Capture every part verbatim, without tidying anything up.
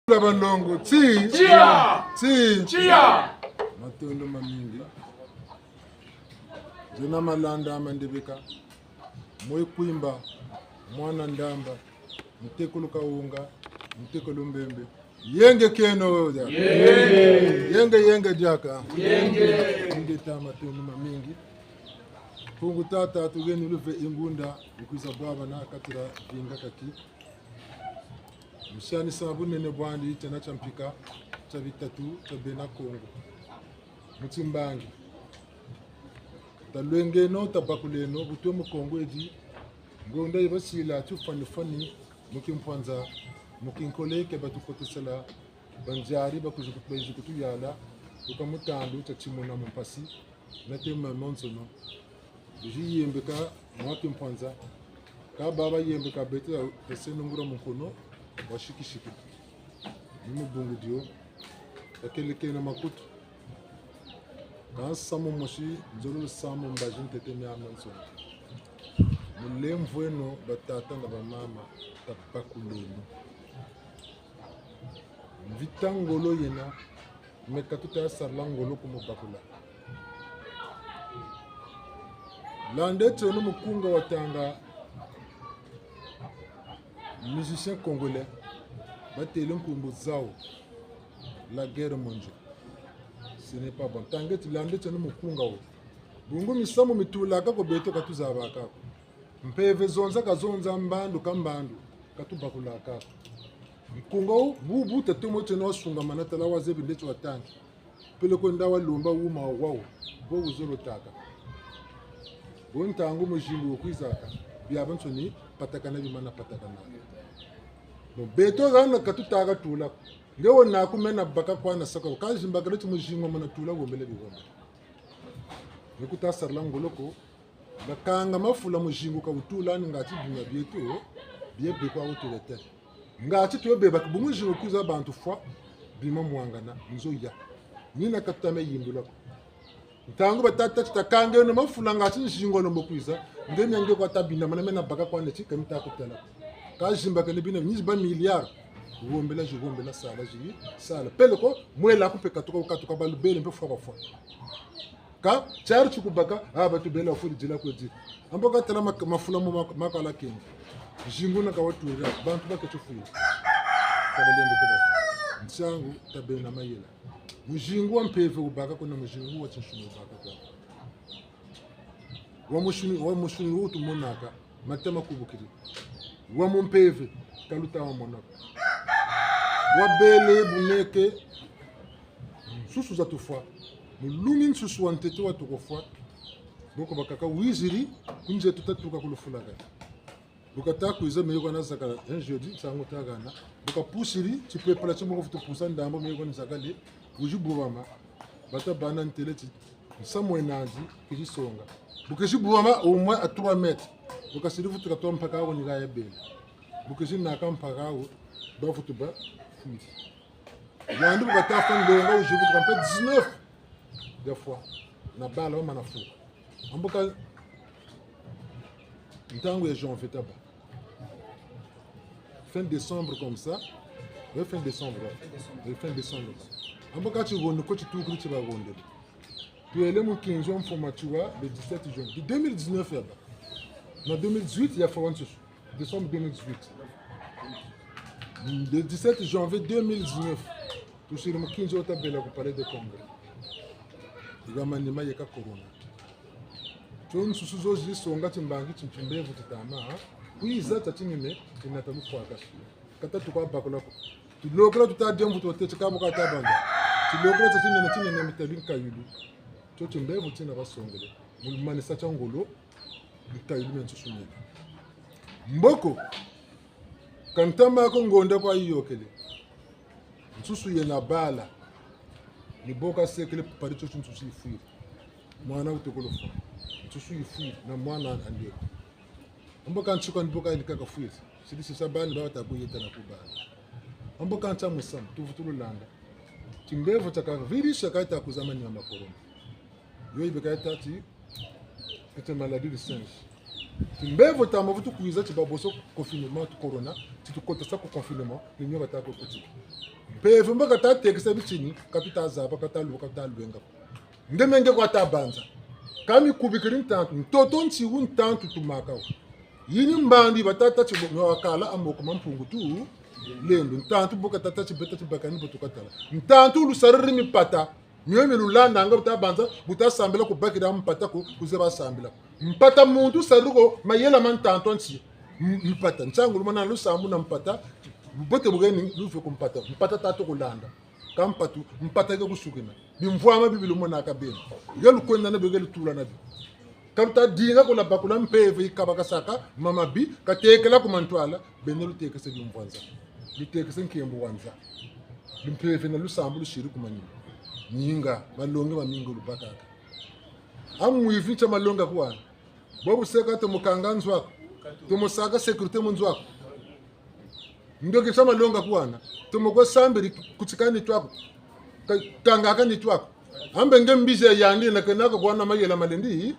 Banlongo, ti. Tia. Ti. Tia. Matondo mamingi. Nzena Malanda Mandebeka. Mwe Kwimba, mwana Ndamba, ntekolo Kawunga, ntekolo Mbembe. Yenge kieno. Yenge. Yenge, yenge diaka. Yenge. Ingeta, matondo mamingi. Mpungu tata, tugeni luve ingunda, ukwiza bwabana katira vinga kaki. Musianisa bunene bwandi, tiena tia mpika, tia bitatu, tia bena Kongo. Mu timbangi. Talwengeno, tabakuleno, bu twe mu Kongo edi, ngonda yi basila tifwanifwani, mu kimpwanza, mu kinkole ke batukotesela, bandiari bakwizi kutu-, bakwizi kutuyala, tuka mu tandu tia timuna mu mpasi, na tema monsono. Bizi yembeka mwa kimpwanza. Ka baba yembeka beto ya, taseno nguria mu nkono, wa sikisiki. Ni mu bungu dio, takelekena makutu. Ka nsamu mosi, nzololo samu mbazi ntete miamiansoni. Mulemvweno batata na bamama, tabakuleno. Mvita ngolo yena, meka tuta sarila ngolo ku mu bakula. Landetieno mukunga watanga musicien congolais, batele nkumbu zawu, la guerre mondiale. Ce n'est pas bon. Tangeti landetieno mukunga wo. Bungu misamu mitulaka ko beto ka tuzabaka ko. Mpeve zonza kazonza, mbandu ka mbandu, ka tubakulaka ko. Mukunga wo, bu, bu tatomo tieno wasungamana, tala wazebi ndeti watangi. Peleko nda walomba wuma wawu, bo wuzolo taka. Bo ntangu muzingu wukwizaka, biabiansoni patakana bimana patakana. Bon, beto hana ka tutaka tula ko. Nge wo naku mena baka kwa nasaka, kazimbakala ti muzingu wamana tula wombele biwombele. Ni kuta sarila ngolo ko, bakanga mafula muzingu ka wutula ni ngati bima bieto, biebe kwa wutula te. Ngati twe beba, bu muzingu kwiza bantu fwa, bima mwangana, nzo ya. Ni na ka tuta me yimbula ko. Ntangu batata ti takangeno mafula ngati nzingu walembo kwiza, nge mia nge kwa tabinda, mana mena baka kwa neti, ka mita kutela. Kazimbakene bina, ni ba milliards, wombela zi, wombela sala zi, sala. Peleko, mwela ku mpe katuka, katuka balubele mpe fwa bafwa. Ka, tiari tikubaka, ah, bantu bela furi dila kwedi. Ambo ka tala mak-, mafula mo mak-, makala kenge. Zingu na ka waturira, bantu bake tifuri. Ka balende ko ba. Nsangu, tabena mayela. Muzingu wa mpeve wubaka ko na muzingu wa tinsuni wubaka ko. Wa musuni, wa musuni wo tumonaka, matama kubukiri. Wa mu mpeve, ka luta wa mona ko. Wabele buneke, nsusu za tufwa. Mulungi nsusu wa ntete wa tukufwa. Boko bakaka wiziri, ku nze tuta tuka ku lufula ka. Bu kata kwiza, me kwa nazakala, un jeudi, nsangu ta hana. Bu kapusiri, tipepela ti moko futu pusa ndambu, me kwa nzakale, wizi bubama. Bata bana ntele ti, nsamu wena nzi, kizi songa. Bu kizi bubama, au moins à trois mètres. Bu kasiri futu katwa mpaka wo ni kaya bele. Bu kizi naka mpaka wo, ba futu ba, fwiri. Yandi bu kata fwa ndonga, wizi bu kampe dix-neuf. Des fois, na bala, wamana fuka. Ambo ka ntangu ya janvier taba. Fin décembre comme ça. Oui, fin décembre, ouais. Oui, fin décembre. Ambo ka tihondo ko titukiri ti bahondele. Twele mu nkinzi wa mfuma tiwa le dix-sept juin. De deux mille dix-neuf yaba. Na deux mille dix-huit, ya fwa wa nsusu. Décembre deux mille dix-huit. Le dix-sept janvier deux mille dix-neuf, tusiri mu nkinzi wo tabela ku Palais de Congrès. Iga manima yeka corona. Tio nsusu zo zisonga timbangi ti timbevo titama, ha? Kwiza tia tinene, tinata lufwaka. Kata tukwa bakula ko. Tilokela tuta dia mvutu wa tete kabo kata banga. Tilokela tia tinene, tinene mitabi nkayulu. Tio timbevo tina basongele. Mu manisa tia ngolo, nkayulu mia nsusu miena. Mboko, ka ntama ko ngonda kwa yiyôkele. Nsusu yena bala. Ni bo kasekele pari tio ti nsusu yifwiri. Mwana wutekolo fwa. Nsusu yifwiri na mwana andi ko. Ambo ka nsuka ni bo kayirika kafwiri. Siri sisa bani baba ta kuyeta na ku bana. Ambo ka nsa musamu, tuvutulu landa. Timbevo tia ka virus ya kayita kwiza manima ma corona. Yo yi beka yita ti, c'est une maladie de singe. Timbevo tama vutu kwiza ti babonso confinement, ti corona, ti tukotesa ku confinement, ni mio bata ko kutiki. Mpeve mbo kata tekesa bitini, ka tuta zaba, ka tuta lu-, ka tuta lwenga. Nge me nge kwa ta banza. Ka mikubikiri ntantu, ntoto nti wu ntantu tumaka wo. Yini mbandi batata ti bo, mio wakala ha moko ma Mpungu Tulendo. Ntantu bo kata ti beta ti bakani bo tukatala. Ntantu lusariri mipata. Mio mi lulandanga bu ta banza, bu ta sambila ku bakiri mpata ko, ku zeba sambila. Mpata muntu sariri ko, mayela ma ntantu nti. M-, mpata, ntiangu lumana lusambu na mpata, bubote bu keni lufwe ku mpata. Mpata ta toko landa. Ka mpatu, mpata ke ku sukina. Bimvwama bibi lumonaka beno. Ye lukwenda na bio, ye lutula na bio. Ka luta dinga ko lwa bakula mpeve yi kabakasaka mamabi, ka tekela ku mantwala, beno lutekese bimvwanza. Lutekese nkembo wa nza. Lumpeve na lusambu lusiri ku manima. Ninga, malongi mamingi lubakaka. A mwivi ntia malongi aku hana. Bo bu seka tomo kanga nzo aku. Tomo saka sécurité mu nzo aku. Ndoki ntia malongi aku hana. Tomo kwe sambiri kutika nitu aku. Ka-, kangaka nitu aku. A mbe nge mbizi ya yandi na kenaka ku hana mayela malendi.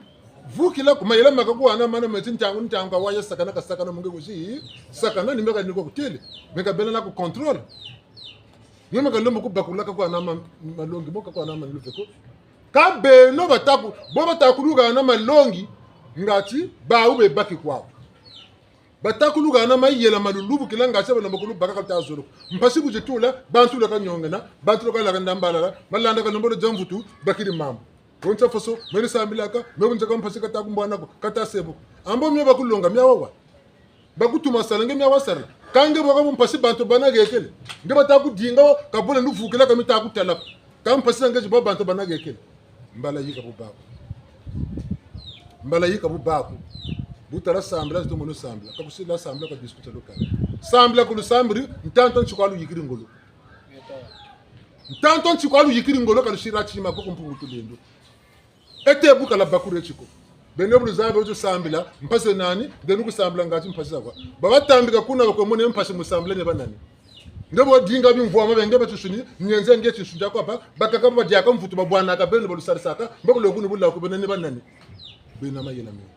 Vukila ku mayela maka ku hana mana meti ntiangu ntiangu ka waya sakana ka sakana mu nge kusi. Sakana ni meka ni ko kutele. Meka bela na ku contrôle. Ni meka lomba ku bakula ka ku hana ma-, malongi mo ka ku hana ma luve ko. Ka beno bata ku, bo bata ku luhana malongi, ngati bawu be baki kwawu. Bata ku luhana mayela ma lulubukila ngati balomba ku lubaka ka luta zolo ko. Mpasi bu zi tula, bantu lwaka nyongena, bantu lwaka laka ndambalala, malanda ka lombolo dia mvutu, bakiri mambu. Bonso foso, meni sambilaka, me bu nzaka mpasi kata ku mbwana ko, kata sebo ko. A mbo mio bakulonga, mia wawa. Bakutuma sala, nge mia wasala. Ka nge bwaka mu mpasi bantu bana gekele. Nge bata ku dinga wo, ka bole luvukila ka mita ku tala ko. Ka mpasi na nge zi bwa bantu bana gekele. Mbala yika bu baku. Mbala yika bu baku. Bu tala sambila, zito mono sambila. Ka kusila sambila, ka diskuta lokala. Sambila ku lusambiri, ntantu nti kwa luyikiri ngolo. Ntantu nti kwa luyikiri ngolo, ka lusira tima ko ku Mpungu Tulendo. Ete bu kala bakure tiko. Beno bu luzabe wutu sambila, mpasi nani, ndenu ku sambila ngati mpasi za kwa. Ba batambika kuna bakwe mone mpasi mu sambila ni banani. Nge bo dinga bimvwama bia nge ba tisuni, nyenze nge tisuni dia kwa ba, bakaka ba diaka mvutu babwanaka beno ba lusarisaka, mbo ku lokuni bula ku beno ni banani. Beno na mayela meni.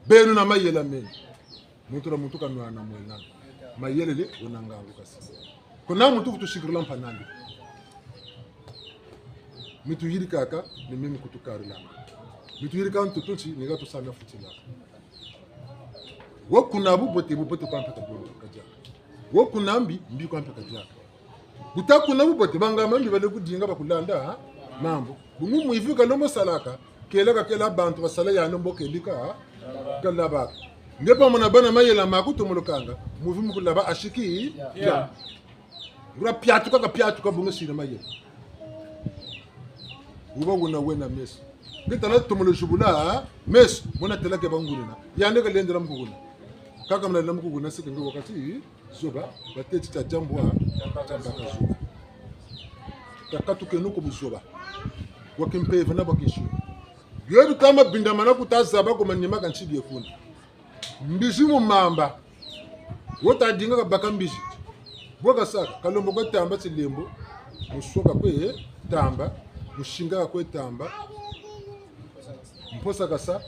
Beno na mayela meni. Muntu na muntu kanwana mwena. Mayela le, wena ngangu kasi. Kuna muntu kutusikirila mpanandi. Mi tuyirikaka, ni mimi kutukarilanga. Mi tuyirika ntutu nti, ni ha tusamia futilaka. Wo kuna bubote, bubote kwa mpe ka bolo, ka diaka. Wo kuna mbi, mbi kwa mpe ka diaka. Bu ta kuna bubote, banga mambi bale ku dinga bakulanda, ha? Mambu. Bungu mwivi kalombo salaka, kela kakela bantu basala yandi mbo kelika, ha? Kalaba. Nge pa mona bana mayela maku tomolokanga, mwivi mu kulaba asiki, ya. Ngura piatuka ka piatuka bungu sina mayela. Wuba wuna wena meso. Nge tala tomolo zibula, ha? Meso, mona tela ke bangulina. Yandi kalendela mu kukuna. Kaka muna lenda mu kukuna seke nge wakati, zoba, bateti ta diambu wa, diambu ka zoba. Takatukeno ku buzoba. Bwa kimpeve na bwa kinsuni. Bio bita ma bindamana ku ta zaba ko manima ka nti bie kuna. Mbizi mu mamba. Wo ta dinga kabaka mbizi. Bwe kasaka, kalombo kwe tamba tilembo. Musoka kwe tamba. Musinga kwe tamba. Mposa kasa,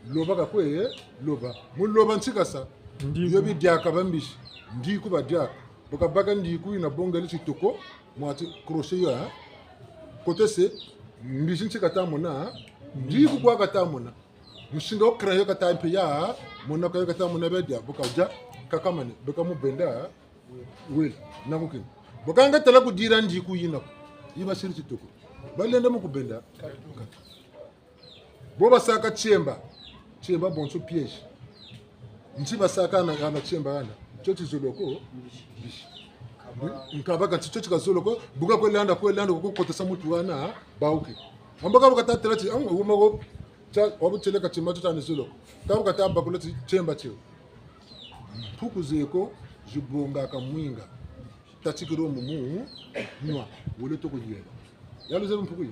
loba kakwe loba. Mu loba nti kasa. Ndiku. Bio bidiaka bambizi. Ndiku badiaka. Bu kabaka ndiku yina bongele titoko, mwa ti crochet yo, hein. Kotese, mbizi nti kata mona, hein. Ndiku kwa kata mona. Musinga wo crayon kata mpe ya, mona ka yo kata mona bia dia, bu kadia, kakamane, bu kamubenda, wele, na kukina. Bu kanga tala kudira ndiku yina ko. Yi basiri titoko. Balenda mu kubenda. Bo basaka tiemba. Tiemba bonso piège. Nti basaka na, na tiemba hana. Tio tizolo ko. Mbizi. Nkaba ka nti tio tikazolo ko. Bu kakwe landa, kwe landa, kukotesa mutu hana, bawuke. Amba ka bu kata tala ti, am, wuma ko, tia, wabu tieleka tiemba tio tani zolo ko. Ka bu kata bakula ti, tiemba tio. Mpuku zeko, zibongaka mwinga. Tatikiro mu munwa, wele toko yela. Ya luzebi mpuku yo?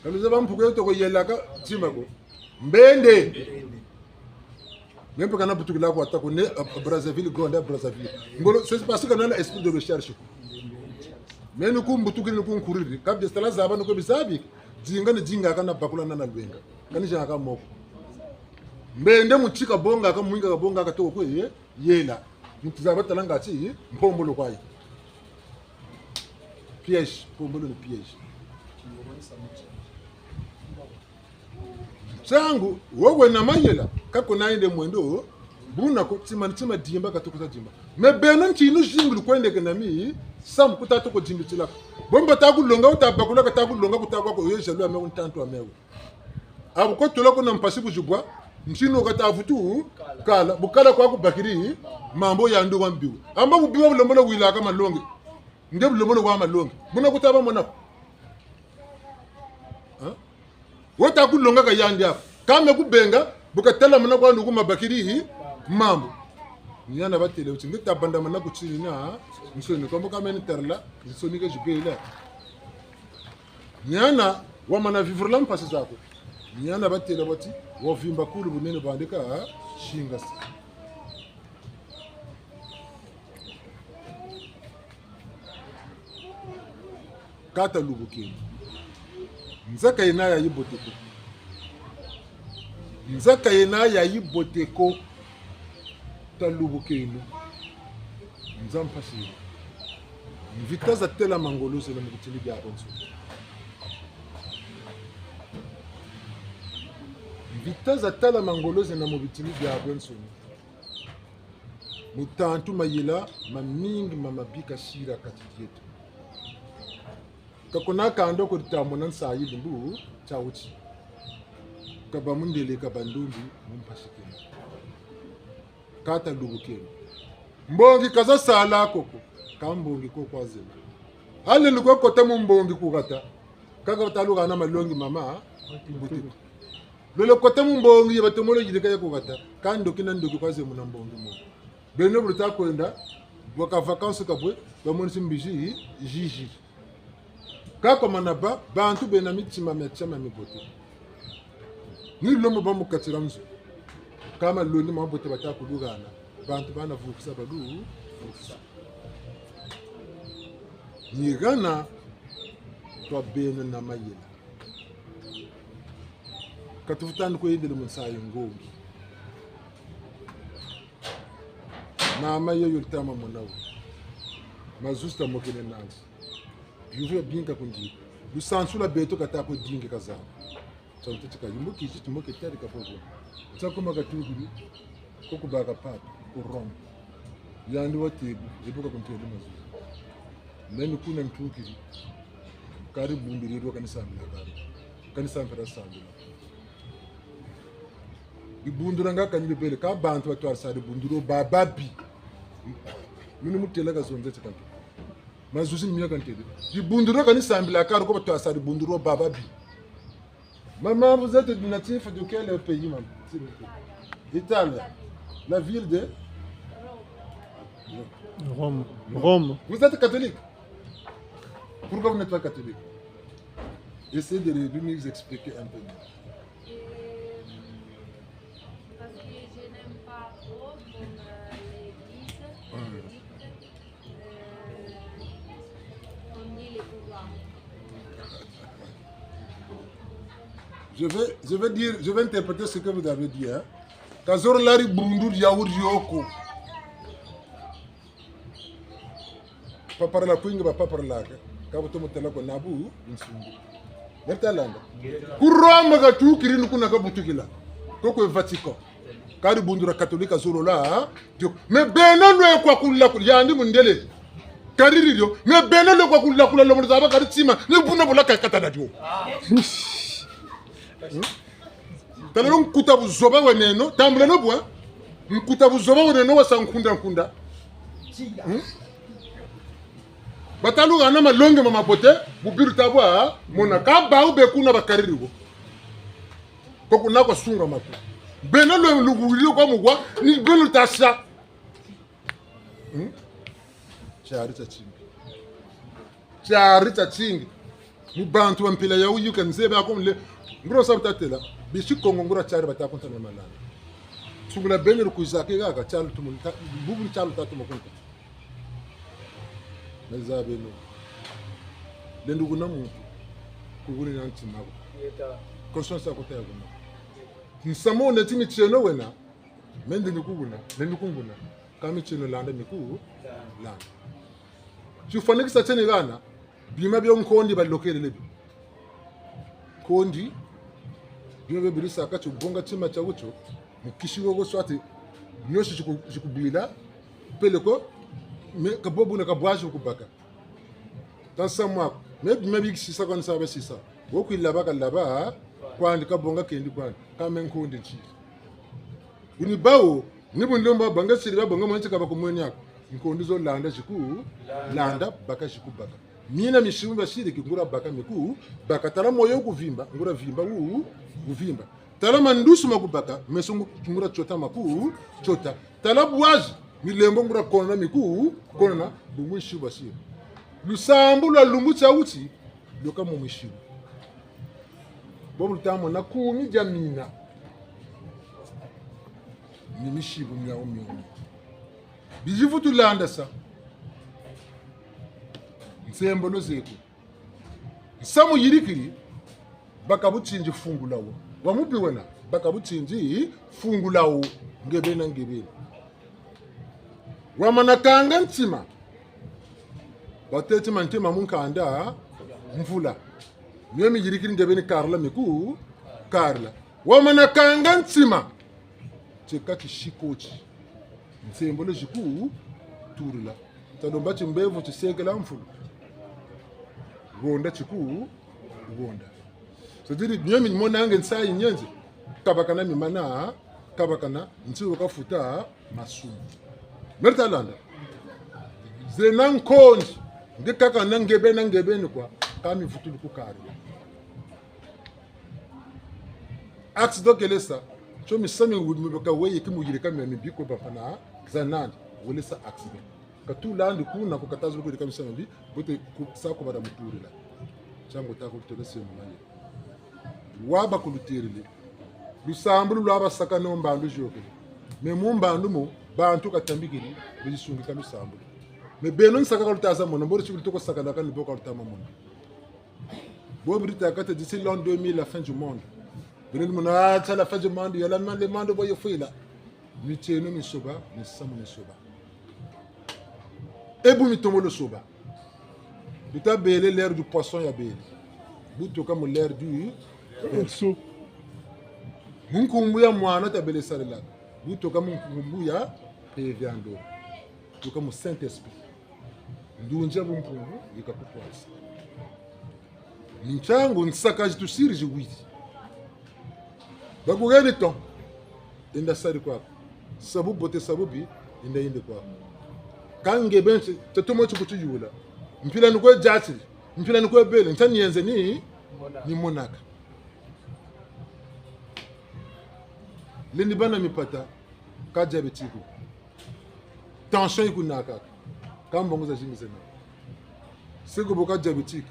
Ka luzebi mpuku yo toko yelaka tima ko. Mbende. Meno mpe kana butukila ko ata ko ne, à, à Brazzaville, Gonda, Brazzaville. Ngolo, c'est parce que nana esprit de recherche. Meno ku mbutukiri ni ku nkuriri, ka bia sala zaba ni ko bizabi, dinga ni dinga kana bakula na na lwenga. Kani zaka moko. Mbende mu ti kabonga ka mwinga kabonga ka toko kwe, ye, yela. Mutu zaba talanga ti, mpombolo kwa yi. Piège, mpombolo ni piège. Nsangu, wo wena mayela, ka ko na yende mwendo, buna ko, tima ni tima dimba, ka toko ta dimba. Mais beno ntinu zingu lu kwendeke na mi, samu ku ta toko dimbitila ko. Bo mbo ta kulonga, wo ta bakula, ka ta kulonga, ku ta kwa ko, yo jaloux ame, ntantu ame wo. A bu ko tula ko na mpasi buzibwa, ntinu ka ta vutu, kala, bu kala kwa ku bakiri, mambu yandi wa mbi wo. Amba bubi wa bulembolo wilaka malongi. Nge bulembolo wa malongi. Buna ku ta ba mona ko. Hein? Wo ta kulonga ka yandi ako. Ka me kubenga, bu ka tala mona kwa nduku mabakiri, mambu. Ni yana batêle wuti, nge ta bandamana ku tini na, nsoni, kwa mbo ka meni tarila, nsoni ke zibela. Ni yana, wamana vivurula mpasi zaku. Ni yana batêle bati, wavimba kulu bunene bwandi ka, singasa. Ka ta lubukeno. Nza ka yena ya yibote ko. Nza ka yena ya yibote ko. Ta lubukeno. Nza mpasi yena. Mvita za telama ngolo zena mu bitini biabiansoni. Mvita za telama ngolo zena mu bitini biabiansoni. Mutantu mayela mamingi ma mabi kasira kati dieto. Ka kuna kanda ko ditamona nsayi lumbu tia wuti. Ka ba mundele, ka ba ndumbi, mu mpasi kena. Ka ta lubukeno. Mbongi ka za sala koko, ka mbongi ko kwa zena. Allez, lukwe kota mu mbongi ku hata. Kaka ta luhana malongi mama, mbuti ko. Lolo kota mu mbongi ya batomolo yirika ya ku hata. Ka ndoki na ndoki kwa ze muna mbongi mo. Beno bu luta kwenda, bwa ka vacances kabwe, bamonisi mbizi, zizi. Ka kwa mana ba, bantu bena mitima mia tiama mibote. Ni lombo ba mu kati dia nzo. Ka malongi mabote bata kuluhana. Bantu bana vukisa balu, vukisa. Ni hana, twa beno na mayela. Ka tuvutani kwe yendele mu nsayi ngongi. Mama yo yo lutama mona wo. Mazuzi ta mokene nandi. Yuvu ya binka kundi. Lusansu lwa beto ka ta kwe dinge ka zaba. Tia ntuti ka yimbo kisi timoke tari ka popo. Tia kuma ka tukiri. Ko ku baka papa, ku Rome. Yandi wa tebu, ebu ka kuntele mazuzi. Nani kuna ntukiri. Kari bundiri ro kani sambila kari. Kani sambila sambila. Dibundu dia nga kani bebele, ka bantu batwarisa dibundu dio ba babi. Minu mutela ka zonze ti kantu. Mazuzi mia kantele. Dibundu dio kani sambila kari ko batwarisa dibundu dio ba babi. Maman, vous êtes natif de quel pays, maman, s'il vous plaît ? Italie. La ville de ? Rome. Rome. Vous êtes catholique ? Pourquoi vous n'êtes pas catholique ? Essayez de, de nous expliquer un peu mieux. Euh, parce que je n'aime pas trop comme, euh, l'église, hum, catholique, euh, on dit le pouvoir. Je vais, je vais dire, je vais interpréter ce que vous avez dit, hein. Ka zolo la dibundu diawu dio ko. Paparala kwingi ba paparalaka, ka bu tomo tala ko nabu, nsungu. Bertalanda. Ku Roma ka tukiri ni kuna ka butukila. Ko kwe Vatican. Kari bundu dia Katolika zolo la, dio. Mais beno lwe kwa kulakula, yandi mundele. Kari dio. Mais beno lwe kwa kulakula, lomo zaba kari tima, ni buna bula ka kata na dio. Hmm? Tala lo nkuta buzoba weneno, tambula no bwa. Nkuta buzoba weneno wasa nkunda nkunda. Hmm? Bata luhana malongi ma mabote, bubi luta bwa mona, ka bawu be kuna bakariri bo. Ko kuna kwa sunga matu. Beno lwe luwiri kwa mugwa, ni beno luta sa. Hmm? Tiari tiatingi. Tiari tiatingi. Mu bantu ba mpila ya wuyuka nzebe ako mle. Nguria sa bu tatela. Bisi Kongo nguria tiari bata konta na malanda. Sungula beno lukwiza ke haha tiari tumu ta, bubu tiari tatu makonta. Meza beno. Lendi kuna muntu, kukuni na ntima ko. Conscience yaku ta ya kuna. Nsamu wuna ti mitieno wena, me ndendi kukuna, ndendi kunguna. Ka mitieno landa miku, landa. Tifwanikisa tieni hana, bima bio nkondi balokelele bi. Nkondi, bima bio birisaka ti wubonga tima tiawu tio, mukisi wo ko swati, niosi tiku-, tikubila, peleko, me, ka bo buna ka bwazi wukubaka. Tala nsamu waku, me bima bikisisa kwandi sa basisa. Wo kwilaba kalaba, kwandi kabonga kendi kwandi, ka me nkondi ntiri. Buni bawu, ni bu ndomba banga siri babonga mwenzi ka bakumweni ako. Nkondi zo landa ziku, landa baka ziku baka. Mina misimu basiri ki nguria baka miku, baka tala moyo kuvimba, nguria vimba wu, kuvimba. Tala mandusu maku baka, meso ngu-, nguria tiota maku, tiota. Tala bwazi, milembo nguria konana miku, konana, bungu nsiu basiri. Lusambulu lwa lumbu tia wuti, lweka mu misimu. Bobu luta mona kumi dia mina. Ni misibu miawu miomi. Bizi vutu landasa. Nsembolo zeku. Nsamu yirikiri, baka butindi fungula wo. Wa mubi wena, baka butindi fungula wo. Nge beni, nge beni. Wamana kanga ntima. Bateti ma ntima mu nkanda mvula. Mio miyirikiri nge beni karila miku, karila. Wamana kanga ntima. Tieka tisiko ti. Nsembolo ziku turila. Talomba timbevo tisekela mfulu. Honda tiku, honda. C'est-à-dire, mio mi monange nsayi nyenze, kabakana mi mana, kabakana, nti wo kafuta masumu. Meri ta landa. Zena nkondi, nge kaka na nge beni, nge beni kwa, ka mi vutulu ku kari. Accident kele sa, tio misamu mi beka weye ki muyirika mia mibi ko bampangi za nandi, wele sa accident. Ka tulandi kuna ko katazo ko yirika misamu mibi, bote ku-, sa ko bada muturila. Tiangu ta ko tole se mu maye. Wa ba kuluterele. Lusambulu lwa basaka no mbandu ziokele. Mais mu mbandu mo, bantu katambikiri, bizi sungika lusambulu. Mais beno nsaka ka lutaza mona, mbori tikulu toko saka na kani bo ka lutama mona. Bo beri ta kate d'ici l'an deux mille, la fin du monde. Beno mona, ah, c'est la fin du monde, ya la, le monde bo yefwila. Mitieno misoba, misamu misoba. E bu mitombolo soba. Bu tabele l'ère du poisson ya bele. Bu tuka mu l'ère du verseau. Mu nkumbu ya mwana tabele sarila. Bu tuka mu nkumbu ya mpeve ya ndombe. Tuka mu Saint-Esprit. Ndunzi ya bumpungu yika kutwasa. Ntiangu nsaka zi tusiri ziwiri. Bakuheni to, enda sari kwaku. Sa bubote, sa bubi, enda yende kwaku. Ka nge beni, tatomo ti kutuyula. Mpila ni kwe diatiri, mpila ni kwe bele, ntia nienze ni, ni monaka. Lendi bâ na mipata, ka diabétique. Tension yikunakaka. Ka mbongo zazingi zena. Seko bu ka diabétique.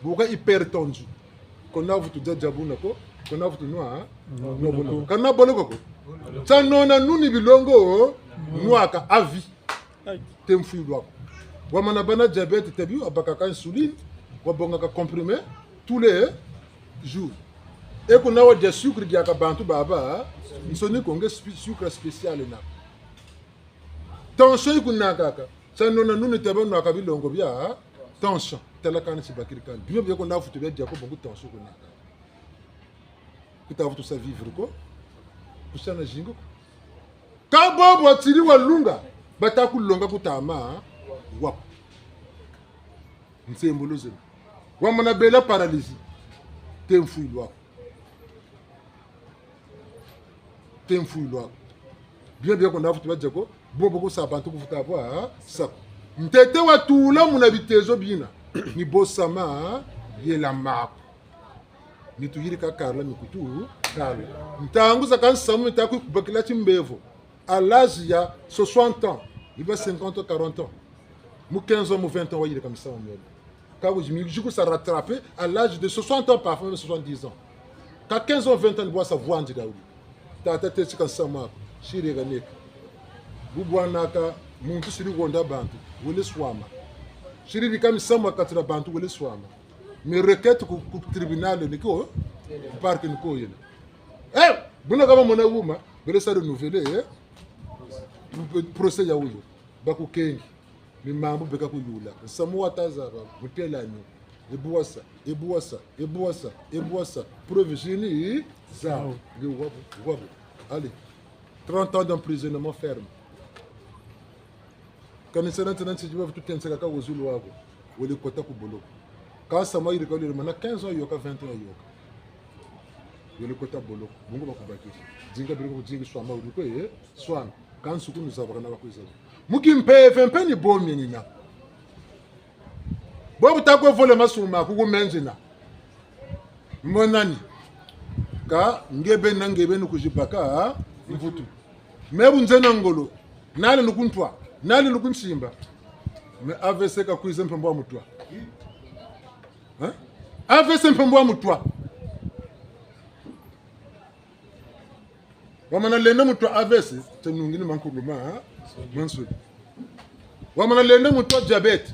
Bu ka hypertendu. Ko na vutu dia dia buna ko. Ko na vutu nwa, hein? Nwa buna ko. Ka na boloko ko. Tia nona nuni bilongo nwaka à vie. Te mfwilu aku. Wamana bâ na diabète, tabi wabakaka insuline, wabongaka comprimé tous les jours. E kuna wadia sucre diaka bantu babansoni ko, nge spi-, sucre spécial na. Tension yikunakaka. Tia nona nuni taba nwaka bilongo bia tension. Tala kani tibakiri kani. Bima bia ko na vutu bia dia ko bongo tension yikunakaka. Ku ta vutu sa vivre ko. Ku sa na zingu ko. Ka bobo watiri walunga, bata kulonga ku tama wa ko. Nsembolo zena. Wamana bela paralysie. Te mfwilu aku. Te mfwilu aku. Bima bia ko na vutu badia ko, bobo ku sa bantu ku vutu bwa sa ko. Ntete watula muna bitezo bina. Ni bo sama, yela maku. Ni tuyirika karila mikutu, karila. Ntangu zakaka nsamu mi ta kwe kubakila timbevo. À l'âge ya soixante ans, ni bâ cinquante ans, quarante ans. Mu quinze ans, mu vingt ans, wayirika misamu miole. Ka wizi mi ku sa rattraper à l'âge de soixante ans, parfois même soixante-dix ans. Ka quinze ans, vingt ans, ni bwa sa vwandi dauli. Tata teti ka nsamu aku, siri ka neka. Bu bwanaka, muntu siri honda bantu, wele swama. Siri bika misamu ya kati na bantu wele swama. Mais requête ku, ku tribunal ni ko, ku parquet ni ko yena. Eh, buna kama mona wuma, bele sa renouveler, eh? Procès ya wuyo. Bakukengi. Ni mambu beka kuyula. Nsamu wata zaba, mutela ni. E bwasa, e bwasa, e bwasa, e bwasa. Preuve zini, za. Nge wabu, wabu. Allez. Trente ans d'emprisonnement ferme. Kani sana tena nsi jiba tutenseka ka wuzulu wako. Wele kota ku boloko. Ka sama yiri ka wele mana quinze ans yoka, vingt ans yoka. Wele kota boloko. Bungu bakubakiri. Dinga biri ko dingi swama wele ko, eh? Swama. Kansi kunu zaba kana bakwiza. Mu kimpeve mpe ni bo mienina. Bo bu ta kwe vole masumu maku ku menzi na. Mbo nani? Ka nge beni na nge beni kuzibaka mvutu. Me bu nzena ngolo. Nani lukuntwa? Nani lukunsimba? Me A V C ka kwiza mpe mbwa mutwa. Hein? A V C mpe mbwa mutwa. Wamana lenda mutwa A V C, te nungini mankulu ma, ha? Mansoni. Wamana lenda mutwa diabète,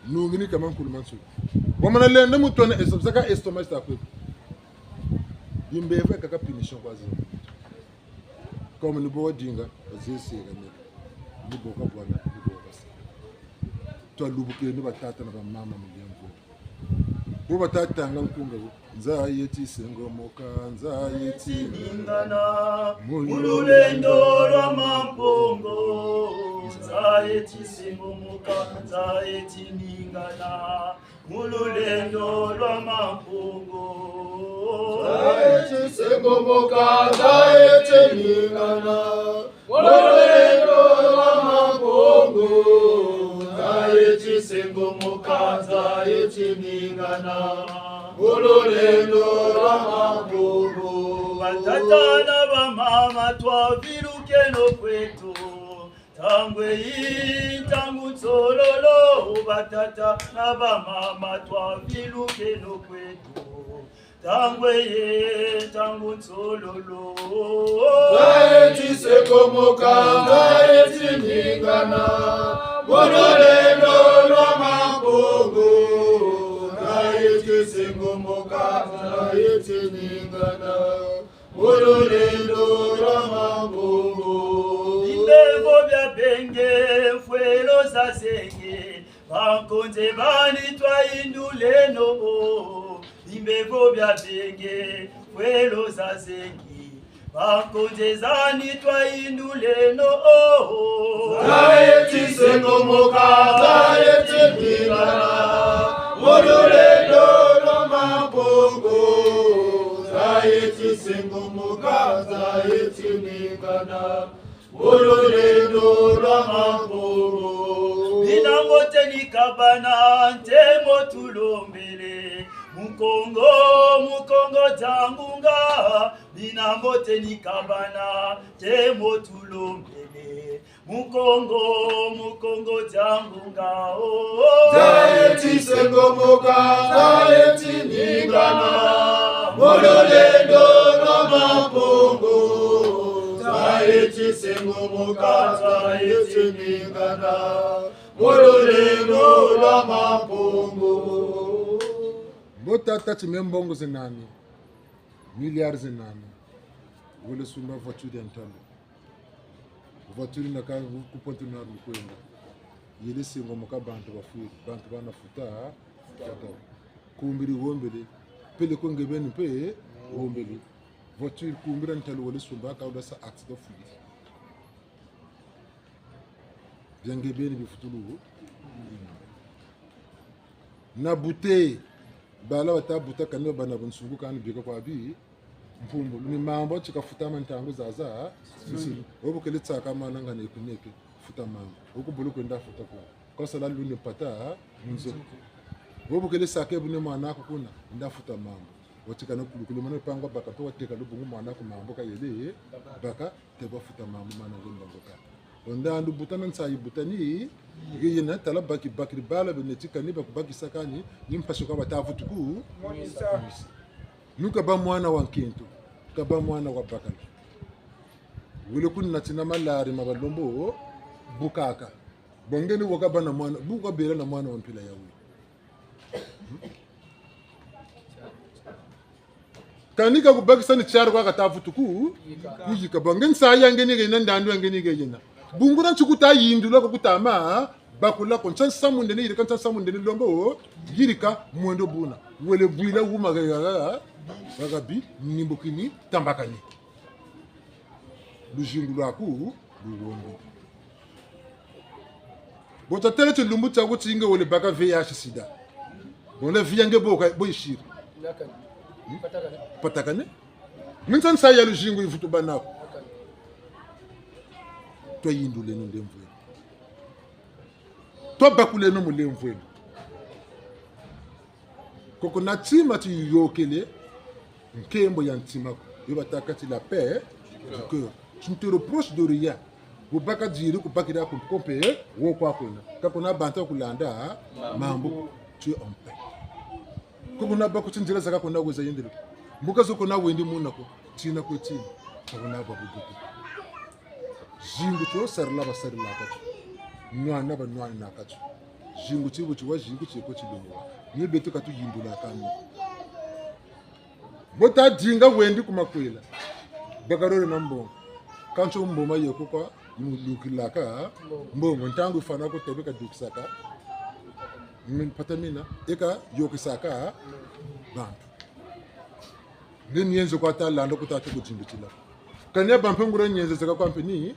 nungini ka mankulu mansoni. Wamana lenda mutwa na esto-, saka estomac ta kwe. Yimbevo kaka punition kwa zina. Comme ni bo wadinga, wazeseka mele. Ni bo kabwana, ni bo kabasa. Twalubukeni batata na bamama mu lemvo. Bo bata tanga nkunga bo. Nza yeti sengomoka, nza yeti ningana. Mu lulendo lwa Mampungu. Nza yeti sengomoka, nza yeti ningana. Mu lulendo lwa Mampungu. Nza yeti sengomoka, nza yeti ningana. Mu lulendo lwa Mampungu, nza yeti sengomoka, nza yeti ningana. Mu lulendo lwa Mampungu. Batata na bamama, twavilukeno kweto. Ntangu yi, ntangu nsololo, batata na bamama, twavilukeno kweto. Ntangu yi, ntangu nsololo. Nza yeti sengomoka, nza yeti ningana. Mu lulendo lwa Mampungu. Nza yeti sengomoka, nza yeti ningana. Mu lulendo lwa Mampungu. Bimbevo bia benge, mfwelo za zenge. Bankonze bani twayinduleno. Bimbevo bia benge, mfwelo za zengi. Bankonze zani twayinduleno. Nza yeti sengomoka, nza yeti ningana. Mu lulendo lwa Mampungu. Nza yeti sengomoka, nza yeti ningana. Mu lulendo lwa Mampungu. Bina mbote ni kabana, ntemo tulombele. Mukongo, Mukongo dia ngunga. Bina mbote ni kabana, ntemo tulombele. Mukongo, Mukongo dia ngunga, oh. Nza yeti sengomoka, nza yeti ningana. Mu lulendo lwa Mampungu. Nza yeti sengomoka, nza yeti ningana. Mu lulendo lwa Mampungu. Mbo tata ti me mbongo ze nani? Milliards ze nani? Wele sumba voiture ya ntalu. Voiture na ka ku Pointe-Noire mu kwenda. Yele sengomoka bantu bafwiri, bantu bana futa, futa. Kumbiri wombele, peleko nge beni mpe wombele. Voiture kumbira ntalu wele sumba ka wula sa accident fwiri. Bia nge beni bifutulu. Na bute, bala bata buta kani bana bunsungu kani bika kwa bi, mpumbu, ni mambu ti kafutama ntangu zaza, sisi. Wo bu kele tsaka mana ngana kuneke, futa mambu. Wo ku bulu kwenda futa kwa. Kwa sala luni mpata, mu nzo. Wo bu kele saka bu ni mwana'aku kuna, nda futa mambu. Watikana kulukulu mana pangwa baka mpe wateka lubungu mwana'aku mambu kayele, baka, te bafuta mambu mana nge mbongo ka. Onda ndu buta na nsayi buta ni, nge yena tala baki bakiri bala bene ti kani bakubakisa kani, ni mpasi kwa bata vutuku. Monisa. Nu kaba mwana wa nkento, kaba mwana wa bakala. Wele kuna tina malari ma balombo, bukaka. Bo nge ni bu kabâ na mwana, bu kabela na mwana wa mpila ya wu. Kani ka kubakisa ni tiari kwa kata vutu ku, kuyika. Bo nge nsayi ya nge ni ke yena, ndandu ya nge ni ke yena. Bungu dia nti kuta yindula ko, kuta ma bakula ko, ntia nsamu nde ni yirika, ntia nsamu nde ni lomba wo yirika, mwendo buna. Wele bwila wuma ha, ha, ha, ha, ha, bi, ni mbo kini tambakani. Luzingu lwaku luwonde. Bo tatêle ti lumbu tiaku ti nge wele baka V I H sida. Bo la vie ya nge bo ka, bo yisiri. Hmm? Patakane. Minsa nsayi ya luzingu yivutu bâ naku. Twayinduleno mulemvo eno. Twabakuleno mulemvo eno. Koko na tima ti yokele nkembo ya ntima ko. Yo batâka ti la paix du cœur. Tu ne te reproches de rien. Wubaka diri, kubakira ku nkompe, wo kwa kwena. Ka kuna bantu ba kulanda mambu. Tu es en paix. Ko kuna baku ti nzila zaka kuna weza yendele. Mbuka zo kuna wendi muna ko. Tina kwe tina. Ka kuna babubutu. Zingu tio sarila basarilaka tio. Nwana banwaninaka tio. Zingu ti bu tiwa, zingu tieko tilongwa. Ni beto ka tuyindulaka mio. Bo ta dinga wendi ku makwela. Bakalole na mbongo. Kansi mboma yeko kwa mulukilaka mbongo. Ntangu yifwana ko tebe kadukisaka. Mpata mina, eka yokisaka bantu. Nge nienze kwa ta landa ku ta te kudimbitila. Kani ya bampe nguria nienze zeka kwa mpe ni,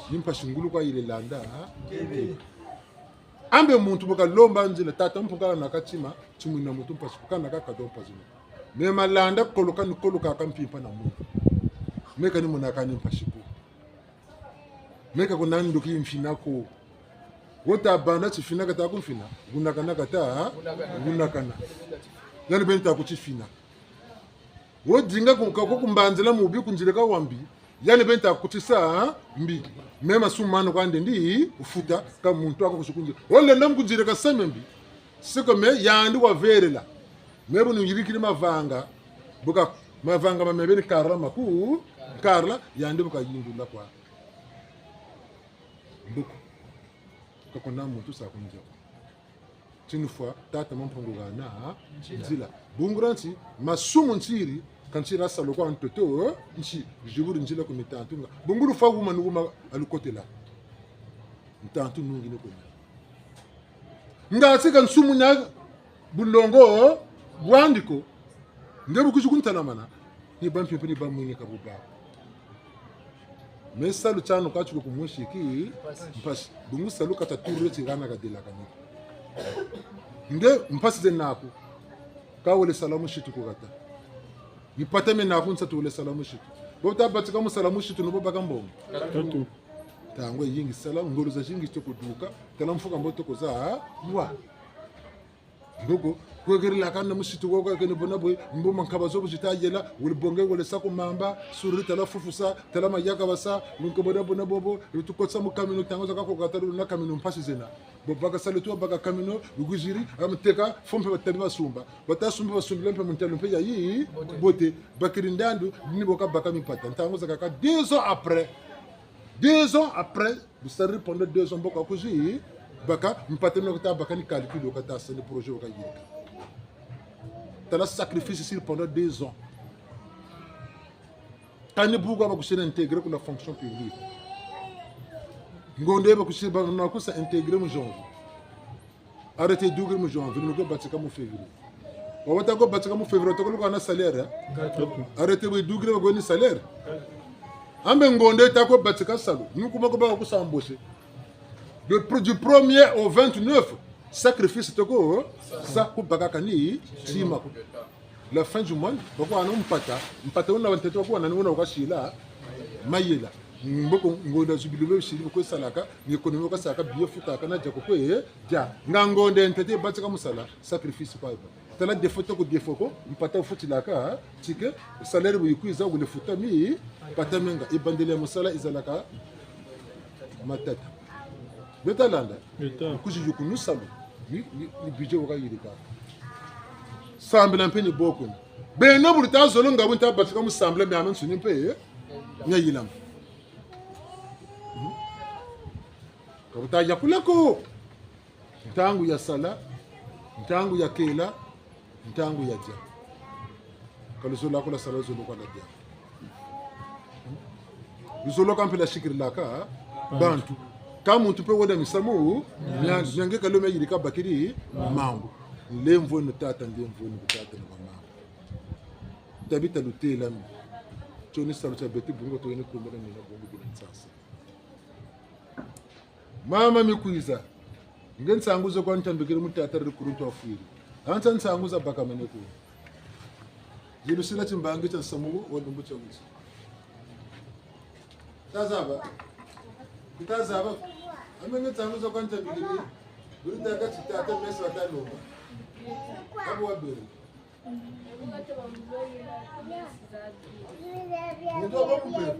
ni mpasi ngulu kwa yile landa, ha? Ambe muntu bu kalomba nzila, tata Mpungu kana na katima, timwina muntu mpasi, kana ka kado mpasi. Me malanda koloka ni koloka ka mpimpa na muntu. Me kani muna kani mpasi ko. Me ka kuna ndoki mfina ko. Wo ta banda tifina kata ku mfina. Gunakana kata, ha? Gunakana. Yandi beni ta ku tifina. Wo dinga ku, ka ku kumbanzila mubi ku nzila ka wa mbi. Yandi beni ta ku tisa, ha? Mbi. Me masumu mano kwa ndendi, wufuta, ka muntu wako kusi ku nzila. Wo lenda mu ku nzila ka seme mbi. Siko me, yandi wavelela. Me bu nuyirikiri mavanga. Bu ka, mavanga ma me beni karla maku, karla, yandi bu kayindula kwa. Mbuku. Ka kuna muntu sa ku nzila. Ti ni fwa, tata Mampungu hana nzila. Bungu dia nti, masumu ntiri, ka ntiri a sala kwa ntoto, nti, ziburi nzila ku mitantu nga. Bungu lufwa wuma ni wuma a lukotela. Ntantu nungi ni kuna. Nga ti ka nsumu nia bulongo bwandi ko. Nge bu kwizi kuntalamana, ni ba mpimpa ni ba mwini ka bu ba. Me salu tiano ka tiko ku mwisi ki mpasi. Bungu salu ka ta turule ti hana ka delakani. Nge mpasi ze naku, ka wele sala musitu ku hata. Ni mpata me naku nsatu wele sala musitu. Bo ta batika mu sala musitu ni bo baka mbongo. Tatu. Ntangu yingi sala, ngolo zazingi toko duka, tala mfuka mbo toko za, wa. Mboko, kwekerilakana musitu wo ka kene bona bwe, mbo mankaba zo bu zita yela, wele bonga, wele sa ku mamba, sururi tala fufusa, tala mayaka basa, nunke bona bona bobo, tukotsa mu kamino, ntangu zakaka ku hata na kamino mpasi zena. Bo baka salu tu baka kamino, luguziri, amuteka, fo mpe batabi basumba. Bata sumba basumbila mpe mu ntelo mpe yayi, bote, bakiri ndandu, ni bo ka baka mimpata. Ntangu zakaka, deux ans après, deux ans après, bu sariri pendant deux ans, mbo ka kwizi baka, mpata mina ku ta baka ni calcul, wo ka ta sa ni projet wo ka yirika. Tala sacrifice siri pendant deux ans. Kani bu ka ba kusiri intégrer ku la fonction publique. Ngonde ba kusiri ba na kusa intégrer mu janvier. Arrêté dukiri mu janvier, ni ko batika mu février. Wa wata ko batika mu février, toko luka na salaire, eh? Arrêté bu dukiri ba ko ni salaire. Ambe ngonde ta ko batika salu, ni kuma ko ba kusa embaucher. Le pr-, du premier au vingt-neuf, sacrifice toko sa ku baka kani tima ko. La fin du mois, ba ko hana mpata, mpata wuna wa ntete ba ko hana ni wuna wa kasila mayela. Mboko ngonda zubili be sili ba ko salaka, ni économie ba ko salaka, billet futaka na dia ko kwe, eh, dia. Nga ngonda ntete batika mu sala, sacrifice kwa iba. Tala défaut toko défaut ko, mpata wufutilaka, ticket, salaire bu yikwiza, wele futa mi, mpata menga, ebandeli ya musala ezalaka matata. Beta landa? Beta. Kuzi yuku nu salu. Ni, ni, ni budget wo ka yirika. Sambila mpe ni bo ko ni. Beno bu luta zolo nga bu nta batika mu sambila miamiansoni mpe, eh? Nia yilama. Mhm. Ka bu ta yakula ko. Ntangu ya sala, ntangu ya kela, ntangu ya dia. Ka luzolo ko lwa sala, luzolo ko lwa dia. Luzolo ka mpe lwa sikirilaka bantu. Ka muntu mpe wena misamu miandi, miandi ka lo mia yirika bakiri mambu. Nlemvweno tata, nlemvweno tata na bamama. Tabita lutêla mi. Tio ni salu tia beto bungu, tuweni kumbana mina bungu bina nsasa. Mama mi kwiza. Nge nsangu zo kwa ntambikiri mu tata ri kuru ntu wafwiri. Ansa nsangu za bakamene ku. Zilusila timbangi tia nsamu wo, wo lumbu tia wuti. Tazaba. Tazaba. Ame nge nsangu zo kwa ntambikiri. Buri taka ti tata mesi wa ta lomba. Abu wabere. Muntu wa bakubere.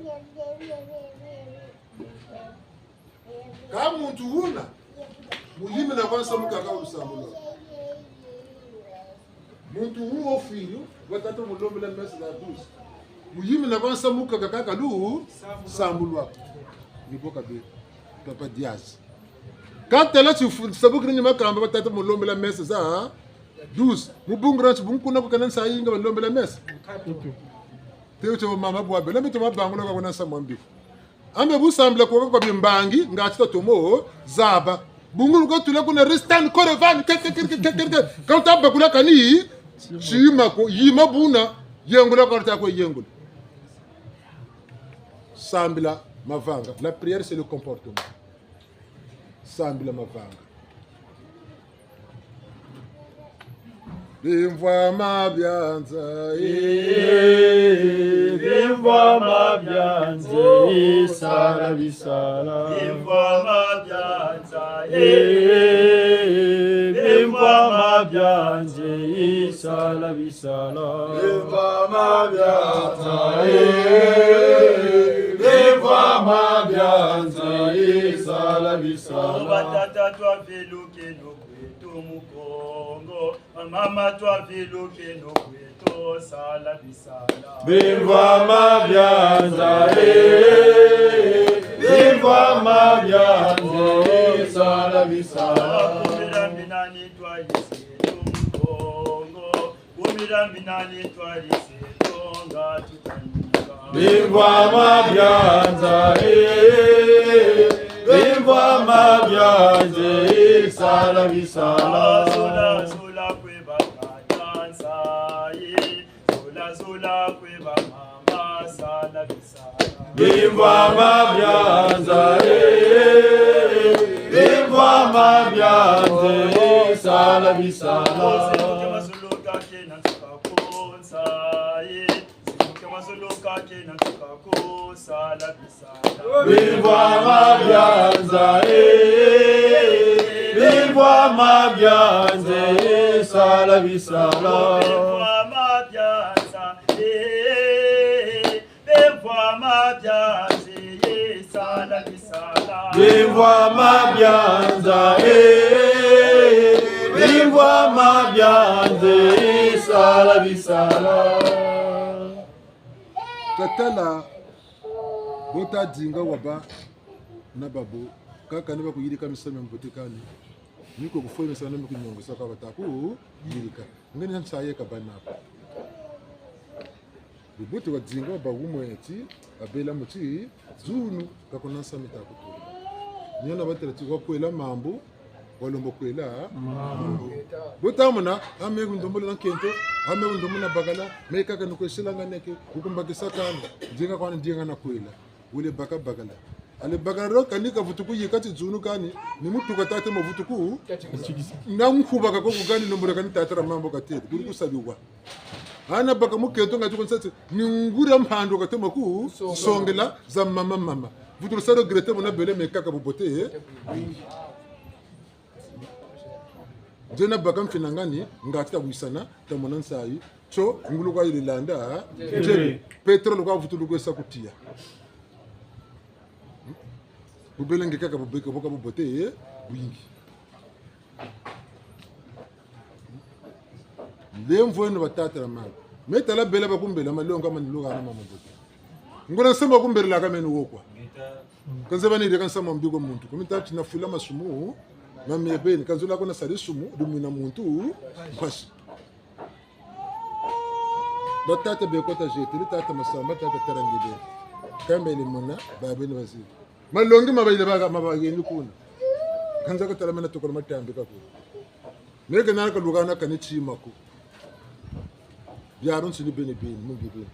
Ka muntu wuna, mu yimina kwa nsamu kaka lusambulwa. Muntu wu wafwiri, wa tata mu lombela mesa za douze. Mu yimina kwa nsamu kaka kaka lusambulwa. Ni bo kabe, Papa Diaz. Ka tala ti fu-, sabukiri ni makamba, wa tata mu lombela mesa za douze. Mu bungu dia nti bungu kuna ku kena nsayi nga balombela mesa. Teo tio mama bwa bela, mito mabangula kwa kuna nsamu wa mbi ko. Ambe bu sambila kwa kwa bimbangi, ngati tatomo zaba. Bungu luka tula kuna restan korevan, ke, ke, ke. Ka uta bakula kani, sima ko, yima buna, yengula kwa ta ko yengula. Sambila mavanga. La prière, c'est le comportement. Sambila mavanga. Bimvwama bia nza, eh, bimvwama bia nza, eh, sala bisala. Bimvwama bia nza, eh, bimvwama bia nza, eh, sala bisala. Bimvwama bia nza, eh, bimvwama bia nza, eh, sala bisala. Batata twavilukeno kweto mu Kongo, bamama twavilukeno kweto, sala bisala. Bimvwama bia nza, eh, bimvwama bia nza, eh, sala bisala. Kumira minani twalise mu Kongo, kumira minani twalise tonga tutanyika. Bimvwama bia nza, eh, bimvwama bia nza, eh, sala bisala. Zola, zola kwe batata nza, eh, zola, zola kwe bamama, sala bisala. Bimvwama bia nza, eh, bimvwama bia nza, eh, sala bisala. Zimuke mazulu kake na nsuka konza, eh. Zimuke mazulu kake na nsuka ko, sala bisala. Bimvwama bia nza, eh, bimvwama bia nza, eh, sala bisala. Bimvwama bia nza, eh, bimvwama bia nza, eh, sala bisala. Bimvwama bia nza, eh, bimvwama bia nza, eh, sala bisala. Tatala, bo ta dinga wabâ na babo, kaka ni bakuyirika misamu mia mbote kani, ni ko kufwemesa na mi kunyongosa kwa bata kuyirika. Nge ni nsayi kabâ na bo. Bubote wa dinga wabâ wumwe ti, wabela mu tidzunu, ka kuna nsamu ta kutula. Niona batêla ti wakwela mambu, walomba kwela mambu. Bu ta mona, ame ku ndombo na nkento, ame ku ndombo na bakala, me kaka ni kwe silanga neke, ku kumbakisa kani, dinga kwani dinga na kwela. Wele baka bakala. Ale bakala ro kani kavutu kuyika tidzunu kani, ni mutuka tata mavutu ku. Na nkuba kako kani lombo kani tata ra mambu katêle, kuri kusabiwa. Hana baka mu nkento ngati ko nsati, ni nguria mpandu katema ku, songela za mama mama. Vutu sa regretter mona bele me kaka bubote, eh? Nzena baka mfinangani, ngati ta wisana, ta mona nsayi, tio, ngulu kwa yiri landa, tio, pétrole kwa vutu lukwe sa ku tiya. Bubele nge kaka bubeke, boka bubote, eh, bwingi. Nlemvweno batata na mama. Me tala bela bakumbela, malonga mani luka na mama bote. Ngona nsamu bakumbelela ka meno wo kwa. Ka nzaba ni reka nsamu mbi kwa muntu. Kumi tâ ti nafwila masumu, ma mie beni. Ka nzololo ko nasari sumu, di mwina muntu mpasi. Batata be kota zetele, tata Masamba, tata Tarangide. Kamba ele mona, babeni bazi. Malongi ma bayile baga, ma bagendi kuna. Ka nza ko tala mena tokolo matambika kuna. Meke nana ka lukana kani tima ko. Biabiansoni beni beni, mu nge beni.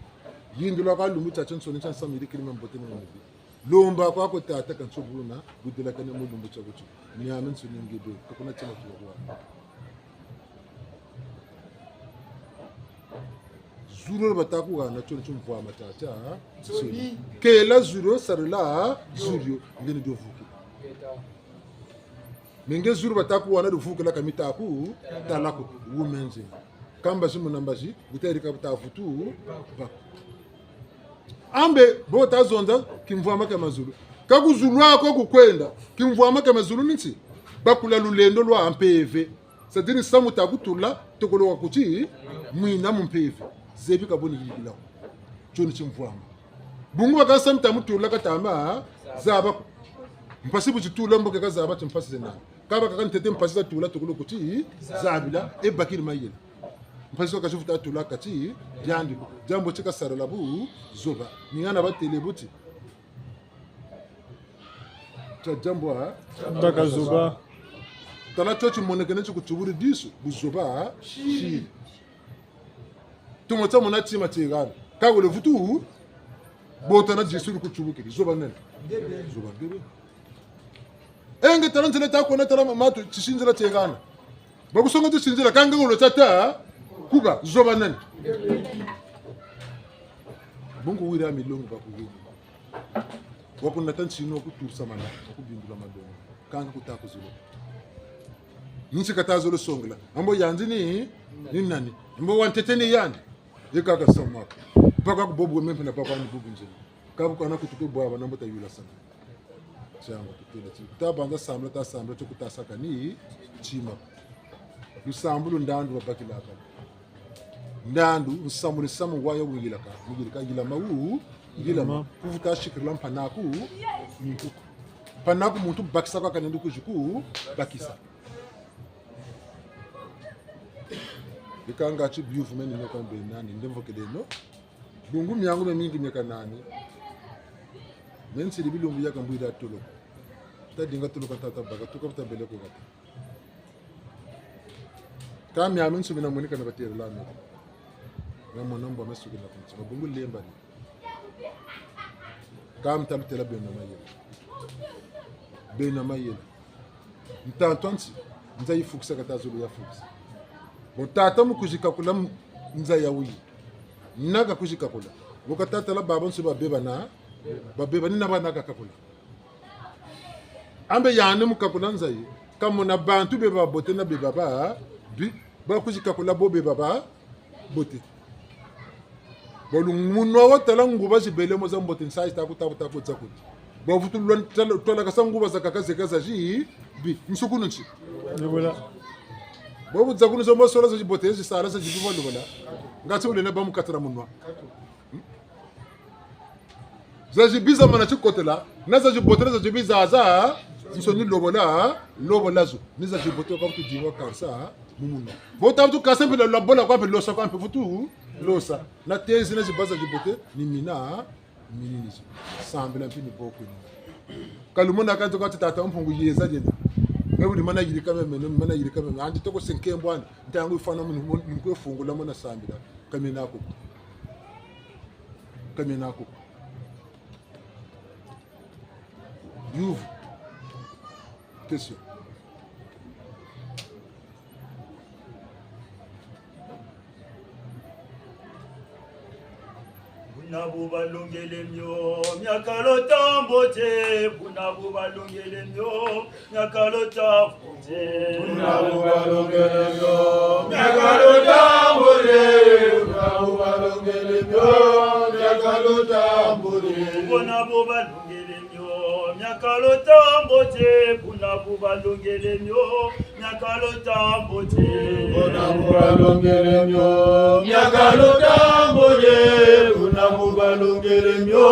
Yindula ka lumbu tiatiansoni tia nsamu yirikiri mia mbote ni mia mibi. Lomba kwaku tata ka nsobuna, budelakane mu lumbu tiaku tio. Miamiansoni nge beni, ka kuna tima tia kwa. Zulu bata kuhana tio ni timvwama tata. Nsoni. Kela zulu, sarila zulu, ngeni dio vukila. Me nge zulu bata kuhana dio vukila ka mita ku tala ko, wumenze. Ka mbazi muna mbazi, buta yirika buta vutu, ba. Ambe, bo ta zonza, kimvwama kia mazulu. Ka ku zulu ko ku kwenda, kimvwama kia mazulu ni nti, bakula lulendo lwa mpeve. C'est-à-dire nsamu ta kutula, tokolo wa kuti, mwina mu mpeve. Zebi ka boni yirikila ko. Tio ni timvwama. Bungu baka nsamu ta mutula ka tama zaba ko. Mpasi bu zitula mbo ke kazaba ti mpasi zena. Ka bakaka ntete mpasi zatula tokolo kuti zabila, e bakiri mayela. Mpasi zo ka zivutu tula kati diandi ko. Diambu ti kasarila buzoba. Ni ngana batêle buti. Tia diambu, ha? Baka zoba. Tala tio timonekene ti kutuburi disu, buzoba, ha? Siri. Tumo tia mona tima tiegana. Ka wele vutu, botana disu di kutubukiri. Zoba nene. Zoba nene. E nge tala nzila ta kwenda tala ma-, matu, tisinzila tiegana. Bakusonga tisinzila, ka nge wele tata, kuba, zoba nene. Bungu wira milongi bakuwini. Wakunata ntinu, wakuturisa mana, wakubindula malongi. Ka nge kuta kuzolo. Nsi kata zolo songela. Ambo yandi ni, ni nani? Ambo wantete ni yandi. Yeka ka samu ko. Baka ku bobo mpe na baka ni bobo nzeni. Ka bu kana kutuke bwaba na mbo ta yula sana. Tiangu tutêle ti. Ta banza sambila, ta sambila, tio kuta saka ni tima. Lusambulu ndandu babakilaka. Ndandu, nsamu ni nsamu waya wuyilaka. Wuyilaka, yilama wu, yilama. Yilama. Kuvuta sikirila mpanaku, muntu. Mpanaku muntu bakisa kwa kanendu kuziku, bakisa. Bika nga ti biyuvu meni meka mbe nani, ndemvokeleno. Bungu miangu mia mingi mieka nani. Me nsiri bilumbu yaka mbwira toloka. Ta dinga toloka tata baka, tuka buta bele ko kata. Ka miamiansoni mina monika na batêle la meko. Na mona mbo mesuki na kunti. Mabungu lemba ni. Ka mtalutêla beno mayela. Beno mayela. Ntantu nti, nza yifukisa kata zulu yafukisa. Bon, tata mu kuzikakula m-, nza ya wuyi. Naka kuzikakula. Bo ka tata la baba nsi babeba na, babeba ni na ba naka kakula. Ambe yandi mu kakula nza yi, kamona bantu beba babote na beba babi, bakuzikakula bo beba babote. Bo lu munwa watala nguba zibele mo za mbote nsayi taku, taku, taku, taku. Bavutu lwa ntala, twalakasa nguba zakaka zeka zazibi, nsukunu nti. Lubula. Bo bu zakunu zo mbo sola zazibote, zisala zazibi lubula. Ngati ulena ba mu katala munwa. Zazibi zamana tikotela, na zazibotela zazibi zazansoni lobola, lobola zo. Ni zazibote kwa vutu dinga karisa, mu munwa. Bo ta vutu karisa mpe lwa bola kwa mpe losa kwa mpe vutu, losa. Na tezi na ziba zazibote, ni mina, minini zo. Sambila mpe ni bo kwe ni. Ka lumona kanto kati tata Mpungu yeza diena. Me wuri mana yirika meno, mana yirika meno. Andi toko se nkembo andi. Ntangu yifwana mu, mu, mu kwe fungula mona sambila. Ka mena ko. Ka mena ko. Yuvu. Question. Buna bu balongele mio, miakalo tambote. Buna bu balongele mio, miakalo tambote. Buna bu balongele mio, miakalo tambote. Buna bu balongele mio, miakalo tambote. Buna bu balongele mio, miakalo tambote. Buna bu balongele mio, Miakalo tambudi. Buna bu balongele mio, miakalo tambudi. Buna bu balongele mio,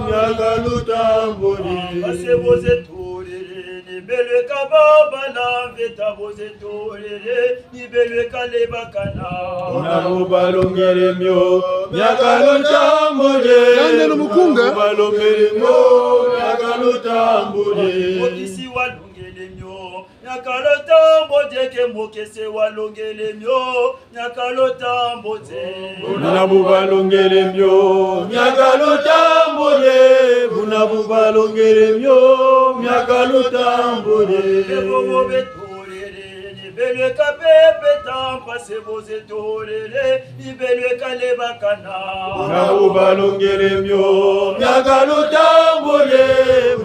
miakalo tambudi. Base boze tolele, ni belwe ka babala mveta boze tolele, ni belwe ka lebakana. Buna bu balongele mio, miakalo tambudi. Yande no mukunga. Buna bu balongele mio, miakalo tambudi. Mokisi walongele mio, miakalo tambudi, ke mokese walongele mio, miakalo tambudi. Buna bu balongele mio, miakalo tambudi. Buna bu balongele mio, miakalo tambudi. Ebo bo betolele, ni belwe ka bebeta mpasi boze tolele, ni belwe ka lebakana. Buna bu balongele mio, miakalo tambudi.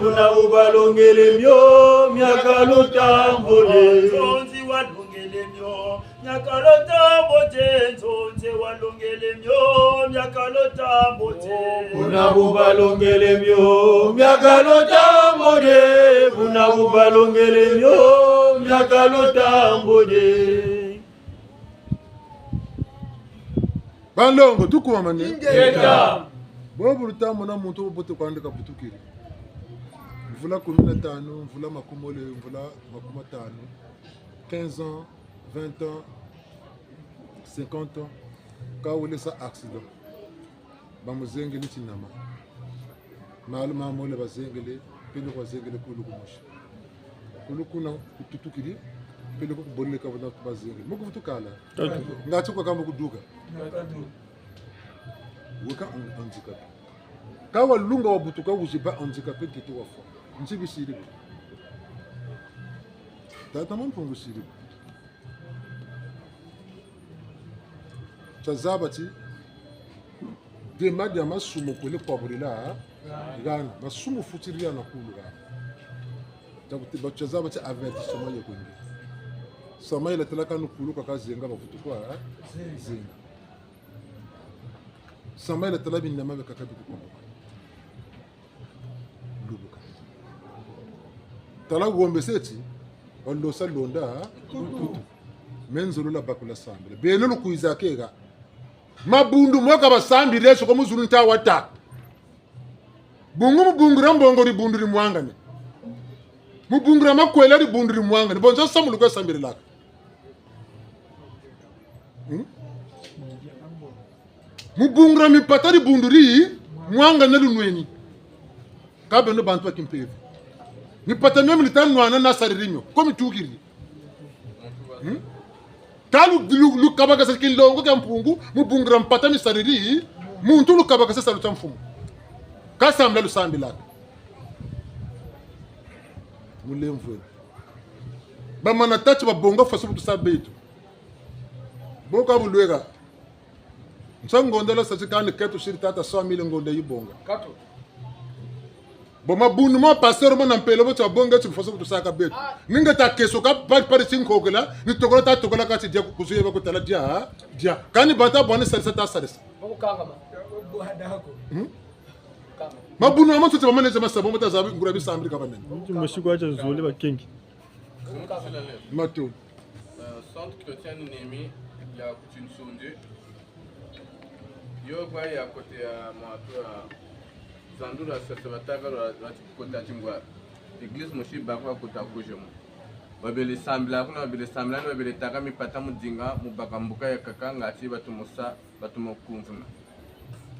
Buna bu balongele mio, miakalo tambudi. Nzonzi walongele mio, miakalo tambudi. Nzonzi walongele mio, miakalo tambudi. Buna bu balongele mio, miakalo tambudi. Buna bu balongele mio, miakalo tambudi. Banlongo, tukuwamane. Ingeta. Bobu lutamona muntu wobote kwandi kabutukiri. Mvula kumi na tanu, mvula makumole, mvula makumi matanu, quinze ans, vingt ans, cinquante ans, ka wele sa accident. Bamuzengele tinama. Malu mamole bazengele, peleko bazengele kulu ku mosi. Kulu kuna kututukiri, peleko kubolele ka bana bazengele. Mu kuvutukala. Tatu. Ngati kwa kamba kuduka. Tatu. Weka han-, handicapé. Ka walunga wabutuka wuziba handicapé ntete wafwa. Nsi bisiri. Tata Mampungu siri. Tazaba ti, dema dia masumu kwele kwabulila hana, masumu futiri hana kulu hana. Takuti ba tazaba ti avertissement ye kwenge. Sama yela tala kanu kulu kaka zenga bavutu kwa, zenga. Sama yela tala binama bia kaka biku kwa. Lubuka. Tala ngombe seti, walosa londa, kutu. Me nzololo bakula sambila. Beno lukwiza keka. Mabundu mo ka basambile, soko mu zulu nta wata. Bungu mu bungu dia mbongo dibundu dimwangane. Mu bungu dia makwela dibundu dimwangane. Bonza samu lukwe sambililaka. Hmm? Mu bungu dia mipata dibundu dimwangane lunweni. Ka beno bantu ba kimpeve. Mipata mio mi lita nwana na sariri mio. Ko mitukiri. Hmm? Ka lu, lu, lukabakasa kinlongo kia Mpungu, mu bungu dia mpata mi sariri, muntu lukabakasa salu tia mfumu. Ka sambila lusambilaka. Mulemvwe. Bamana tâ ti babonga faso bu tusa beto. Bo ka bulweka. Nsa ngonda la sa ti kani keto siri tata cent mille ngonda yibonga. Kato. Bo mabundu ma pasteur mo na mpelo bo ti babonga ti faso bu tusaka beto. Ah. Ni nge ta kesoka pa, pari ti nkokela, ni tokola ta tokola kati dia ku, kuzuye ba kutala dia, dia. Kani bata bwani sarisa ta sarisa. Bako kangama. Hmm? Kangama. Mabundu ma nsuti bamane za masa, bo mata zabi ngura bisambiri ka banene. Mtu masiku acha zole bakengi. Mato. Euh, centre chrétien Nemi ya ku Tinsundi. Yo kwa ya côté ya mwatu ya zandu la sese bataka lwa, lwa kota tingwa. Église mosi bakwa kota kuje mo. Babele sambila kuna, babele sambila, babele taka mipata mu dinga, mu baka mbuka ya kaka ngati batu mosa, batu mo kumvuna.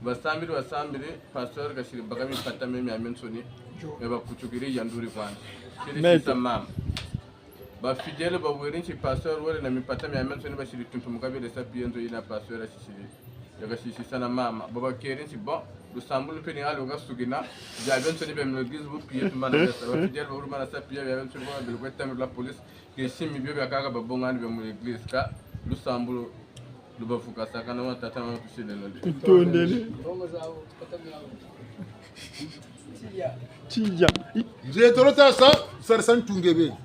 Basambiri, basambiri, pasteur kasiri baka mipata mia miamiansoni, mia bakutukiri yanduri kwandi. Siri sisa mama. Ba fidèle bawiri nti pasteur wele na mipata miamiansoni basiri tuntumuka bele sa pienzo yina pasteur asisiri. Yaka sisisa na mama. Babakeri nti bon, lusambulu mpe ni halo kasukina. Biabiansoni bia mu église bu pie tumana sa. Ba fidèle bawiri mana sa pie biabiansoni babele kwe tambula police. Ke simi bio biakaka babongani bia mu église ka lusambulu lubafukasaka na matata ma kusile lole. Tutondele. Tiya. Nze tolo ta sa, sarisa ntu nge beni.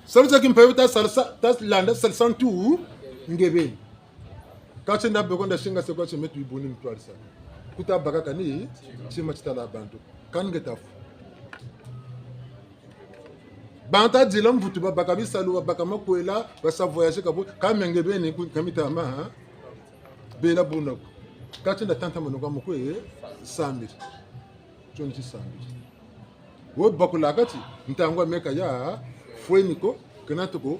Sarisa kimpeve ta sarisa, ta landa sarisa ntu nge beni. Kati nda beko nda singa se kwa se metu ibuni mtwarisa. Kuta baka kani, tima titala bantu. Kani nge ta fu. Bantu dila mvutu, babaka bisalu, babaka makwela, basa voyager kabo, ka menge beni ku, ka mitama, ha? Bela buna ko. Kati nda tanta mono kwa mukwe, sambiri. Tio ni tisambiri. Wo bakula kati, ntangu wa meka ya, fweni ko, kena tuko,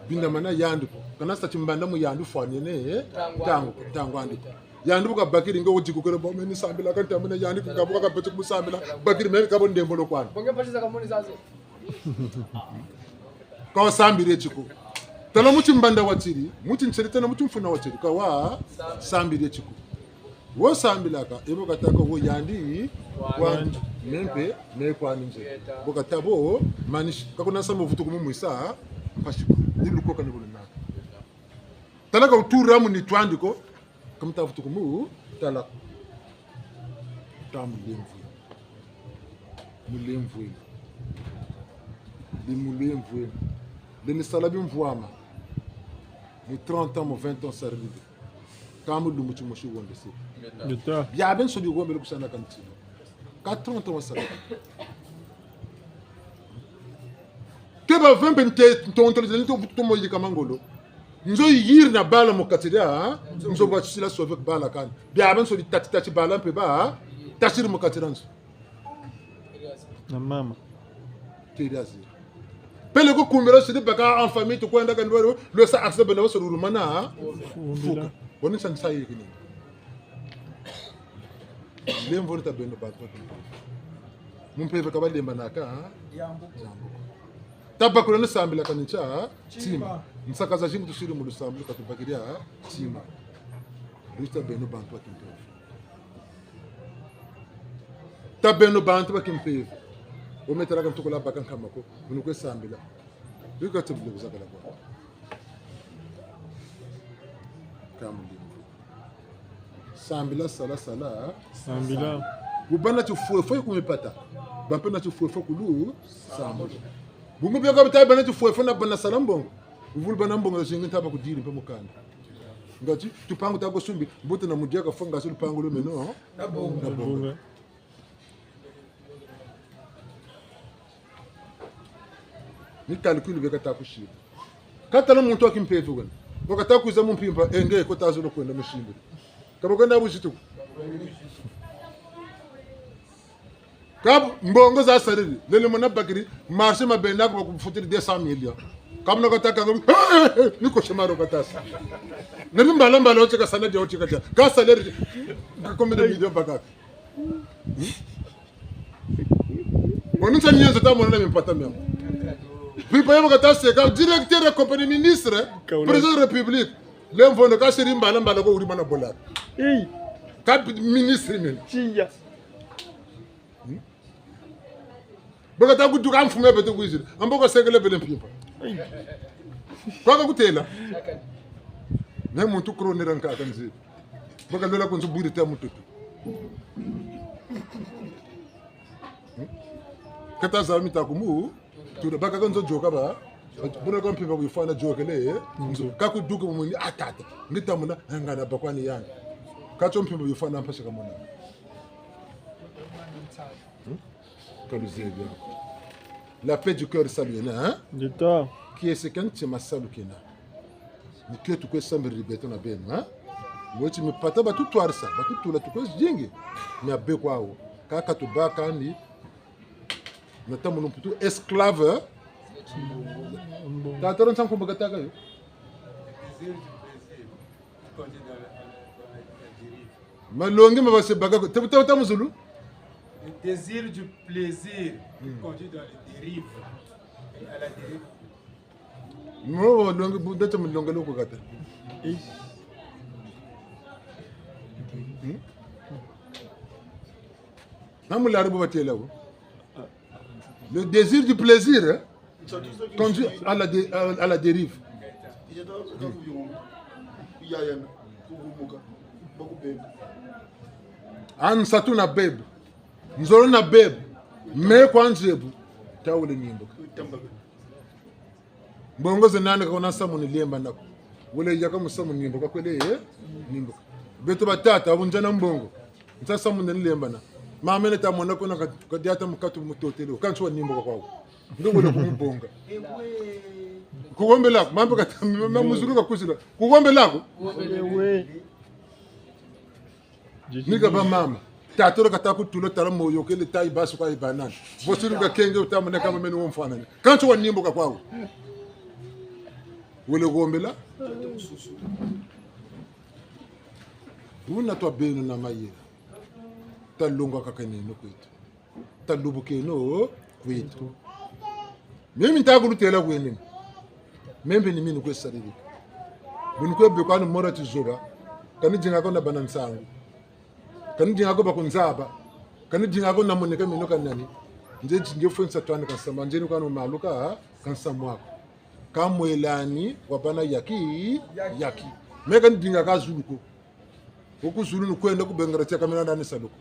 bindamana yandi ko. Kana sa timbanda mu yandi fwanene, eh? Ntangu, ntangu andi ko. Yandi bu kabakiri nge wo dikukele bo meni sambila, kani tamana yandi ko, kabuka kabeti kumusambila, bakiri meni kabo ndembolo kwani. Bonge pasi za kamoni zaze. Ka wasambiri e tiko. Tala mu timbanda watiri, mu tintsele tala mu timfuna watiri, ka wasambiri e tiko. Wo sambilaka, e bo katâka wo yandi, kwandi, me mpe, me kwani nze. Bo kata bo, manisi, ka kuna nsamu vutu kumumwisa, mpasi ko, ni lukoka ni kulunaka. Tala ka wutura mu nitu andi ko, ka muta vutu kumu, tala. Ta mulemvwela. Mulemvwela. Ni mulemvwela. Lendi sala bimvwama. Mu trente ans, mu vingt ans, sarili. Ka mu lumbu timosi wonde se. Ngeta. Biabiansoni bihombele kusana kantini. Ka trente ans wasala. Ke ba vingt mpe nte, ntontolo zeni to, tomo yika mangolo. Nzo yiri na bala mu kati dia, ha? Nzo bwa tisila sauver bala kani. Biabiansoni tati, tati bala mpe ba, tasiri mu kati dia nzo. Na mama. Teri aziri. Pele ko kumbela siri baka en famille tukwenda kani walo, lwesa accident bena waso lulumana, ha? Fuka. Boni sa nsayi kini. Lemvwela ta beno bantu ba kimpeve. Mu mpeve ka balembanaka, ha? Yambu. Yambu. Tabakuleno sambilaka ni ntia, ha? Tima. Tima. Nsaka zazingi tusiri mu lusambulu ka tubakiri, ha? Tima. Luta beno bantu ba kimpeve. Ta beno bantu ba kimpeve. Wo me talaka ntukula baka nkama ko, wunu kwe sambila. Bika tebule kuzakala kwa. Ka mulemvo. Sambila, sala, sala. Sambila. Wubâ na tifwefwe ku mipata. Bâ mpe na tifwefwe ku lusambulu. Bungu bia ka bita bâ na tifwefwe na bana sala mbongo. Wuvulu bâ na mbongo zazingi nta bakudiri mpe mu kanda. Ngati, tupangu ta ko sumbi, mbuta na mudia kafwa ngasi lupangu lo meno. Na bonga. Na bonga. Ni calcul beka ta kusila. Ka tala muntu wa kimpeve wena. Bo kata kwiza mu mpimpa, e nge ko tazolo kwenda mu simbiri. Ka bakwenda buzitu. Ka mbongo za sariri, lele mona bakiri, marché ma benda ko bakufutiri deux cent millions. Ka muna kata ka, ni ko semaro kata sa. Na ni mbala mbala wo tika sana dia wo tika dia. Ka salaire, ka combien de millions baka. Wanu nsa nyenzo ta mona na mimpata miango. Pipa yabo kata seka, directeur ya compagnie, ministre, président de la République. Lemvondo ka siri mbala mbala ko wuri mana bola. Ei. Ka ministre men. Tiya. Bo kata kuduka mfumu ya beto kwizira. Ambo ka sekele bele mpimpa. Ei. Kwa ka kutela. Na muntu kronera nkaka nzi. Bo kalola ku nzo bwiri ta mututu. Kata zaba mita kumu, tuda baka ka nzo yoka ba, buna kwa mpimpa kuyifwana yokele, eh? Nzo, ka kuduka mu mwini atata, ngitamuna, ngana bakwani yani. Ka tio mpimpa kuyifwana mpasi kamona. Hmm? Ka luzebi ako. La paix du cœur salu yena, hein? Ndita. Kiese kia ntima salu kiena. Ni kio tukwe sambiriri beto na beno, hein? Lweti mipata batutwarisa, batutula tukwe zingi. Mia be kwawu. Kaka tubaka ni, na ta munu mputu esclave, hein? Tataro nsankumba kataka yo. Malongi ma base baka ko. Te buta buta mu zulu. Le désir du plaisir qui conduit dans les dérives et à la dérive. Mo longi bu ndete mu longi lo ko kata. Hmm? Na mulari bu batela wo. Le désir du plaisir, hein, conduit à la dé-, à, à la dérive. Ansatu na bebu. Nzolo na bebu. Me kwa nzebu. Tawule nimbuka. Mbongo ze nani ka kuna samu ni lemba nako. Wele yaka mu samu nimbuka kwele, eh? Nimbuka. Beto batata, abu nzana mbongo. Nsa samu ni lemba na. Mama ene ta mona kuna ka, ka diata mukatu mutotele. Kansi wa nimboka kwawu. Ndio wele kumubonga. Kugombela ko, mambe kata, ma muzulu ka kuzila. Kugombela ko. Ni ka ba mama. Tata olo kata kutula tala moyo kele tayi basu kwa ibanani. Bosiri ka kenge wuta mona kama meno wo mfwanani. Kansi wa nimboka kwawu. Wele gombela. Buna twa beno na mayela. Talongwaka kaneno kweto. Talubukeno kweto. Mimi nta kulutela kwenene. Meme ni mini kwe sariri. Buni kwe bekwani mora tizoba. Kani dinga ko na bana nsangu. Kani dinga ko bakunzaba. Kani dinga ko na moneka meno kanani. Nze dinge fwe nsa twana ka nsamu. Nze ni kwani malu ka, ka nsamu ako. Ka mwelani wa bana yaki, yaki. Me kani dinga ka zulu ko. Wo ku zulu ni kwenda ku bengera tia kamena ndani salu ko.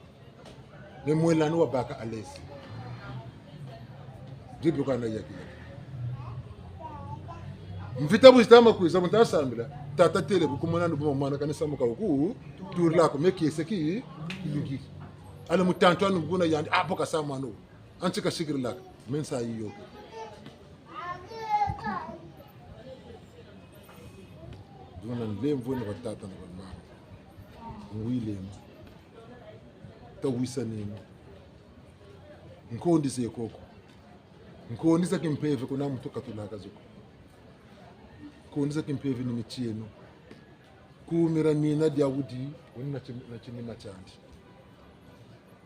Ni mwelani wa baka alezi. Dibi kana yaki. Mvita bu zita ma kwiza, bu nta sambila. Tata têle bu kumona ni bu mwana kani samu ka wuku. Turila ko me kiese ki, kiluki. Ala mutantu anu kuna yandi, apo ka samu anu. Anti ka sikiri laka, me nsa yi yo. Buna nlemvo na batata na bamama. Ngwileno. Tawisaneno. Nkondi ze koko. Nkondi za kimpeve kuna muntu katulaka zo ko. Nkondi za kimpeve ni mitieno. Kumira mina dia wudi, wuni na ti-, na tinima tiandi.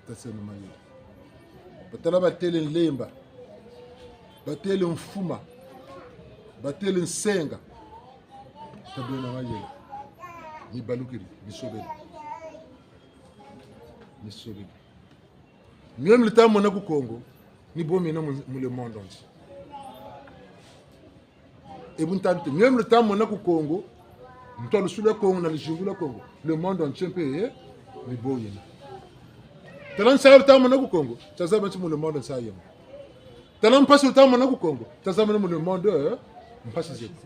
Taseno mayela. Batala batêle nlemba. Batêle mfuma. Batêle nsenga. Tabeno mayela. Mibalukiri, misobele. Misobele. Mio mi luta mona ku Kongo, ni bo mina mu, mu le monde entier. E bu nta lute, mio mi luta mona ku Kongo, ntwalusulu ya Kongo na luzingu lwa Kongo, le monde entier mpe, eh, ni bo yena. Tala nsayi luta mona ku Kongo, tazaba nti mu le monde nsayi yena. Tala mpasi luta mona ku Kongo, tazaba ni mu le monde, eh, mpasi zeto.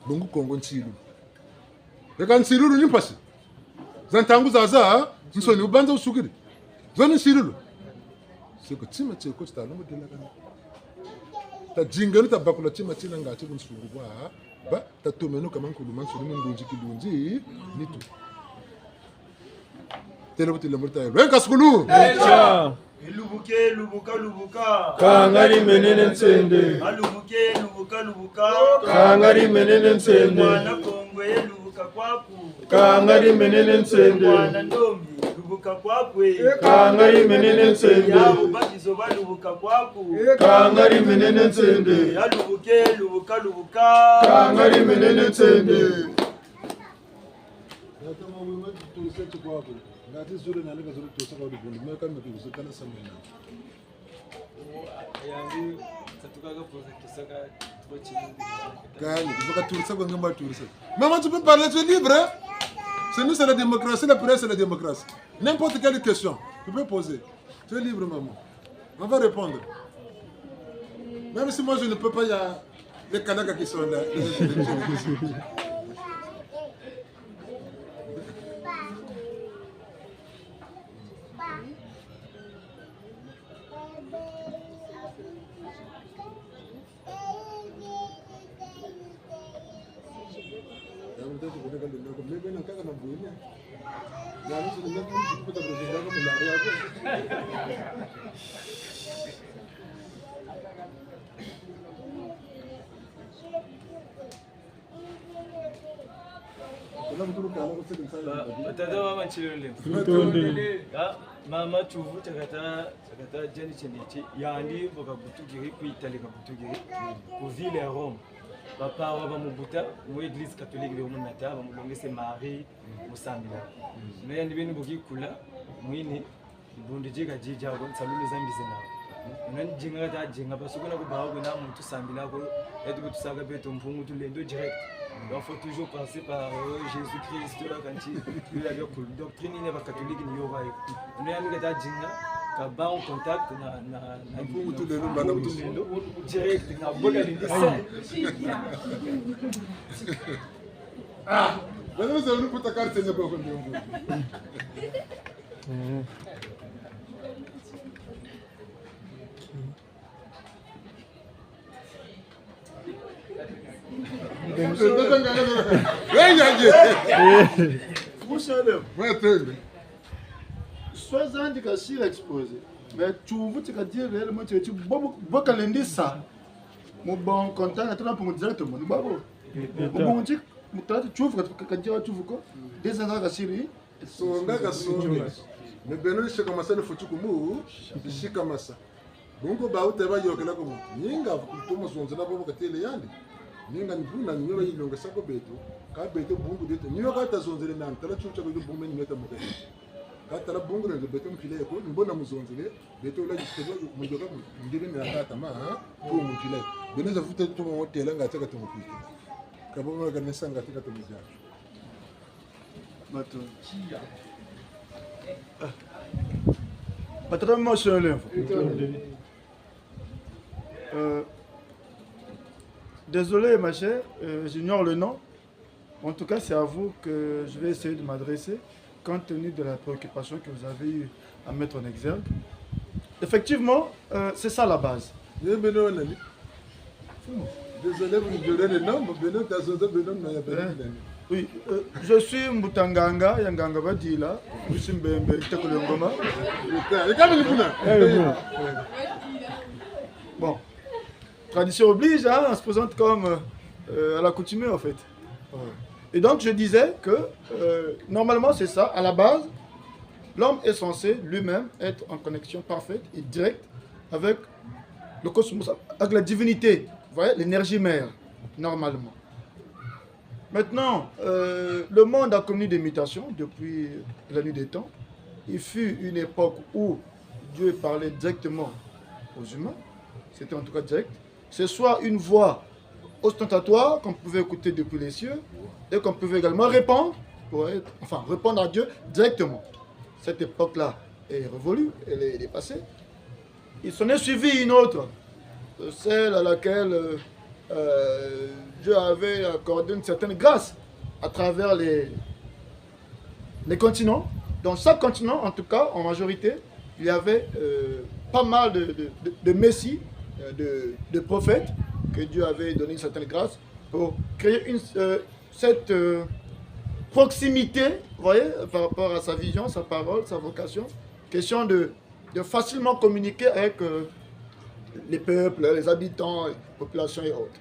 Bungu Kongo nsilulu. Eka nsilulu ni mpasi. Za ntangu zazansoni wubanza wusukiri. Zo ni nsilulu. Seko tima tieko ti talongo delakana. Tadingeno tabakula tima tina ngati bunsungu bwa ba, tatomeno ka mankulu mansoni mu ndunzi kilunzi nitu. Têle bu têle murita. Lwenka sukulu. Echa. Elubuke, lubuka, lubuka. Kangari menene nsende. Alubuke, lubuka, lubuka. Kangari menene nsende. Mwana Kongo, elubuka kwaku. Kangari menene nsende. Mwana Ndombi, lubuka kwaku. Kangari menene nsende. Yawu bakizo balubuka kwaku. Kangari menene nsende. Alubuke, lubuka, lubuka. Kangari menene nsende. Tata mama, mama, tusa ti kwaku. Ngati zulu nani ka zulu tusa kwa dibundu. Meka meki zulu kana samina. Kani, tu peux pas tourner ça comme on va tourner ça. Maman, tu peux parler, tu es libre, hein? C'est nous, c'est la démocratie, la presse, c'est la démocratie. N'importe quelle question, tu peux poser. Tu es libre, maman. On va répondre. Même si moi, je ne peux pas, il y a les Kanaka qui sont là. Ba, batata, mama, nsilulu. Tutondele. Ah, mama Tuvu, tiakata, tiakata, diani tiene ti, yandi, bo kabutukiri, ku Italie kabutukiri, ku ville ya Rome. Papa wa bamubuta, mu église catholique, bamulata, bamulongese Marie, mu sambila. Mais yandi beni bu kakula, mwini, dibundu dia kadi diaku, nsalulu za mbi zena. Wuna ni dinga kata dinga, parce que kuna ku bawu kuna muntu sambila ko, yeto bu tusaka beto Mpungu Tulendo direct. Donc, faut toujours passer par, euh, Jésus-Christ, là, quand il, il y a le culte. Doctrine ya ba catholique ni yo bayo. Wuna yandi kata dinga, ka ba en contact na, na, na Mpungu Tulendo, Mpungu Tulendo, direct, na bola ni sa. Ah! Bana baza ni puta carte ne kwa kwa ndongo. Musalem. Soi zandi kasiri exposé. Mais tiyuvu ti kadiri réellement ti, ti bo, bo kalendisa. Mu bon contact na tala Mpungu directement. Ni babo. Mu bon ti, mu tala tiyuvu ka, ka, kadiri tiyuvu ko. Des ans kasiri. Songa kasonga. Mais beno ni sikamasa ni futi kumu, ni sikamasa. Bungu ba wuta bayôkela ko muntu. Ninga kutuma zonzela bo katêle yandi. Ninga ni buna ni yo bayilongesa ko beto. Kâ beto bungu dieto. Ni yo kata zonzele nani. Tala tiyuvu tia ko bungu ni meta mukati. Kâ tala bungu na beto mpila ye ko. Ni bo na muzonzele. Beto wula yitelo mudioka mu. Ndiri na kata ma, ha? Ko mpila ye. Beno za futa tuma motela nga tia kata mukwiti. Kâ bo mwa kanesa nga tia kata mudia. Bato. Ah. Batata, mama, sur l'info. Euh, désolé, ma chère, euh, j'ignore le nom. En tout cas, c'est à vous que je vais essayer de m'adresser, compte tenu de la préoccupation que vous avez eue à mettre en exergue. Effectivement, euh, c'est ça la base. Ye beno nani? Désolé, vous me donnez le nom, mais beno, ta zonza beno, mais beno nani? Oui, euh, je suis Mbuta Nganga, ya Nganga Badila, je suis Mbembe, Itekolo Ngoma. Putain, et comme il est là. Bon, tradition oblige, hein, on se présente comme, euh, à l'accoutumée, en fait. Ouais. Et donc, je disais que, euh, normalement, c'est ça. À la base, l'homme est censé lui-même être en connexion parfaite et directe avec le cosmos, avec la divinité, vous voyez, l'énergie mère, normalement. Maintenant, euh, le monde a connu des mutations depuis la nuit des temps. Il fut une époque où Dieu parlait directement aux humains. C'était en tout cas direct. C'est soit une voix ostentatoire qu'on pouvait écouter depuis les cieux et qu'on pouvait également répondre, pour être, enfin, répondre à Dieu directement. Cette époque-là est révolue, elle est, elle est passée. Il s'en est suivi une autre, celle à laquelle, euh, euh, Dieu avait accordé une certaine grâce à travers les, les continents. Dans chaque continent, en tout cas, en majorité, il y avait, euh, pas mal de, de, de, de messies, euh, de, de prophètes que Dieu avait donné une certaine grâce pour créer une, euh, cette, euh, proximité, vous voyez, par rapport à sa vision, sa parole, sa vocation. Question de, de facilement communiquer avec, euh, les peuples, les habitants, les populations et autres.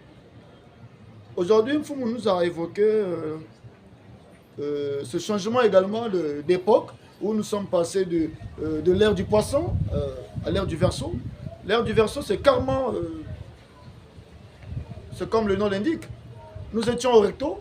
Aujourd'hui, Mfumu nous a évoqué, euh, euh, ce changement également de, d'époque, où nous sommes passés de, euh, de l'ère du poisson, euh, à l'ère du Verseau. L'ère du Verseau, c'est carrément, euh, c'est comme le nom l'indique. Nous étions au recto,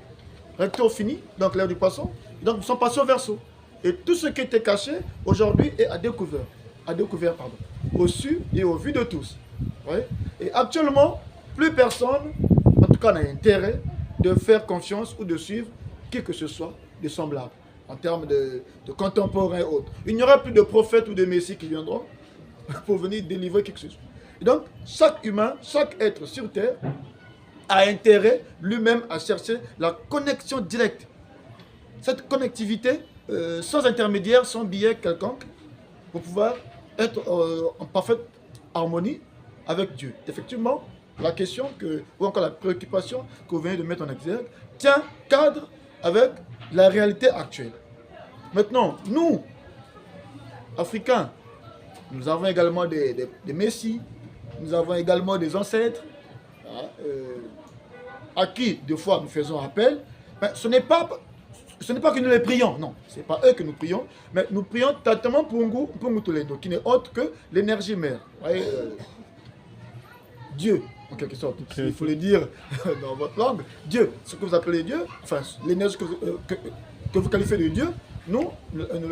recto fini, donc l'ère du poisson. Et donc nous sommes passés au Verseau. Et tout ce qui était caché, aujourd'hui, est à découvert. À découvert, pardon. Au su et au vu de tous. Vous voyez ? Et actuellement, plus personne, en tout cas, n'a intérêt de faire confiance ou de suivre qui que ce soit de semblable, en termes de, de contemporains et autres. Il n'y aura plus de prophètes ou de messies qui viendront pour venir délivrer qui que ce soit. Et donc, chaque humain, chaque être sur terre a intérêt lui-même à chercher la connexion directe. Cette connectivité, euh, sans intermédiaire, sans biais quelconque, pour pouvoir être, euh, en parfaite harmonie avec Dieu. Effectivement, la question que, ou encore la préoccupation que vous venez de mettre en exergue, tient cadre avec la réalité actuelle. Maintenant, nous, Africains, nous avons également des, des, des messies, nous avons également des ancêtres, hein, euh, à qui, des fois, nous faisons appel. Mais ce n'est pas, ce n'est pas que nous les prions, non, c'est pas eux que nous prions, mais nous prions Tata Mpungu, Mpungu Tulendo, qui n'est autre que l'énergie mère. Vous voyez, euh, Dieu, en quelque sorte, s'il faut le dire dans votre langue, Dieu, ce que vous appelez Dieu, enfin, l'énergie que, euh, que, que vous qualifiez de Dieu, nous, nous, nous,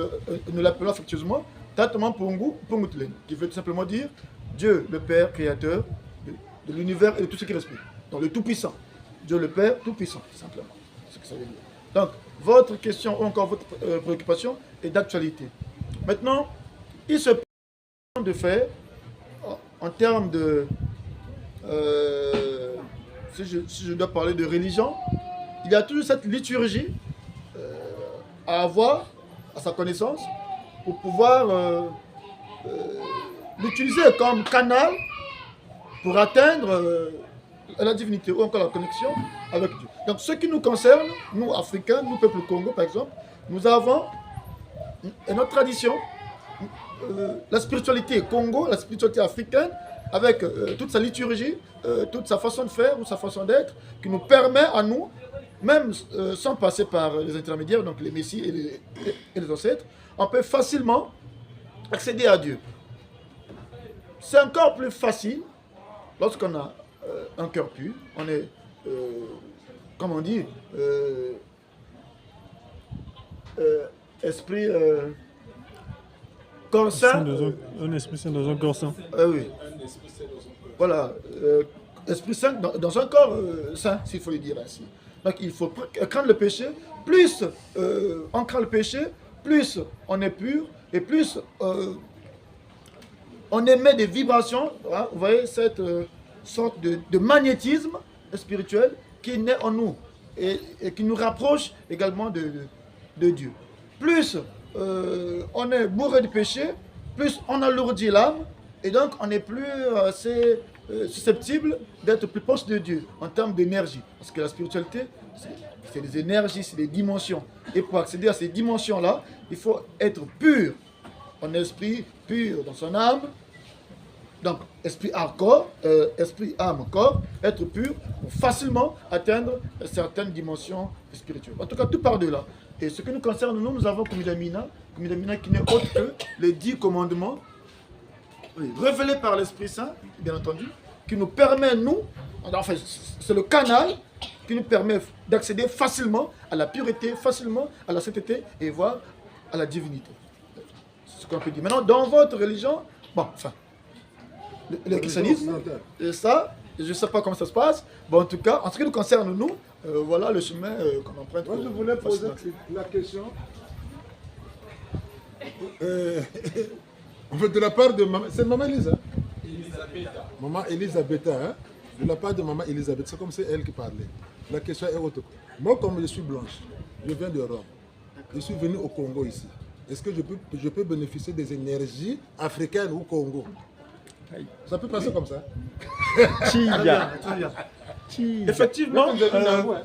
nous l'appelons affectueusement Tata Mpungu, Mpungu Tulendo, qui veut tout simplement dire Dieu, le Père créateur de, de l'univers et de tout ce qui respire. Donc le Tout-Puissant, Dieu le Père Tout-Puissant, tout simplement, c'est ce que ça veut dire. Donc, votre question ou encore votre, euh, préoccupation est d'actualité. Maintenant, il se de faire, en termes de, euh, si je, si je dois parler de religion, il y a toujours cette liturgie, euh, à avoir, à sa connaissance, pour pouvoir euh, euh, l'utiliser comme canal pour atteindre euh, la divinité ou encore la connexion avec Dieu. Donc, ce qui nous concerne, nous, Africains, nous, peuple Kongo, par exemple, nous avons une autre tradition, euh, la spiritualité Kongo, la spiritualité africaine, avec euh, toute sa liturgie, euh, toute sa façon de faire ou sa façon d'être, qui nous permet à nous, même euh, sans passer par les intermédiaires, donc les messies et les, et les ancêtres, on peut facilement accéder à Dieu. C'est encore plus facile lorsqu'on a euh, un cœur pur, on est, euh, comme on dit, euh, euh, esprit, euh, corps sain. Saint dans un, un esprit saint dans un corps sain. Euh, oui. Voilà. Euh, esprit saint dans, dans un corps euh, sain, s'il faut le dire ainsi. Donc il faut pr- craindre le péché. Plus euh, on craint le péché, plus on est pur et plus euh, on émet des vibrations, hein, vous voyez, cette euh, sorte de, de magnétisme spirituel qui naît en nous et, et qui nous rapproche également de, de Dieu. Plus euh, on est bourré de péché, plus on alourdit l'âme et donc on n'est plus euh, assez euh, susceptible d'être plus proche de Dieu en termes d'énergie. Parce que la spiritualité, c'est c'est des énergies, c'est des dimensions. Et pour accéder à ces dimensions-là, il faut être pur en esprit, pur dans son âme. Donc, esprit, âme, corps, euh, esprit, âme, corps, être pur pour facilement atteindre certaines dimensions spirituelles. En tout cas, tout part de là. Et ce qui nous concerne, nous, nous avons Kumidamina, Kumidamina qui n'est autre que les dix commandements, oui, révélés par l'Esprit Saint, bien entendu, qui nous permet, nous, enfin, c'est le canal qui nous permet d'accéder facilement à la pureté, facilement à la sainteté et voire à la divinité. C'est ce qu'on peut dire. Maintenant, dans votre religion, bon, enfin, le, le christianisme, et ça, je ne sais pas comment ça se passe. Bon, en tout cas, en ce qui nous concerne, nous, euh, voilà le chemin euh, qu'on emprunte. Moi, je voulais poser la question. Euh, en fait, de la part de maman, c'est maman Elisa. Maman Elisabeth, hein? De la part de maman Elisabeth, c'est comme c'est elle qui parlait. La question est autre. Moi, comme je suis blanche, je viens de Rome. Je suis venu au Congo ici. Est-ce que je peux, je peux bénéficier des énergies africaines au Congo? Ça peut passer comme ça. Très bien, très bien. Effectivement, euh,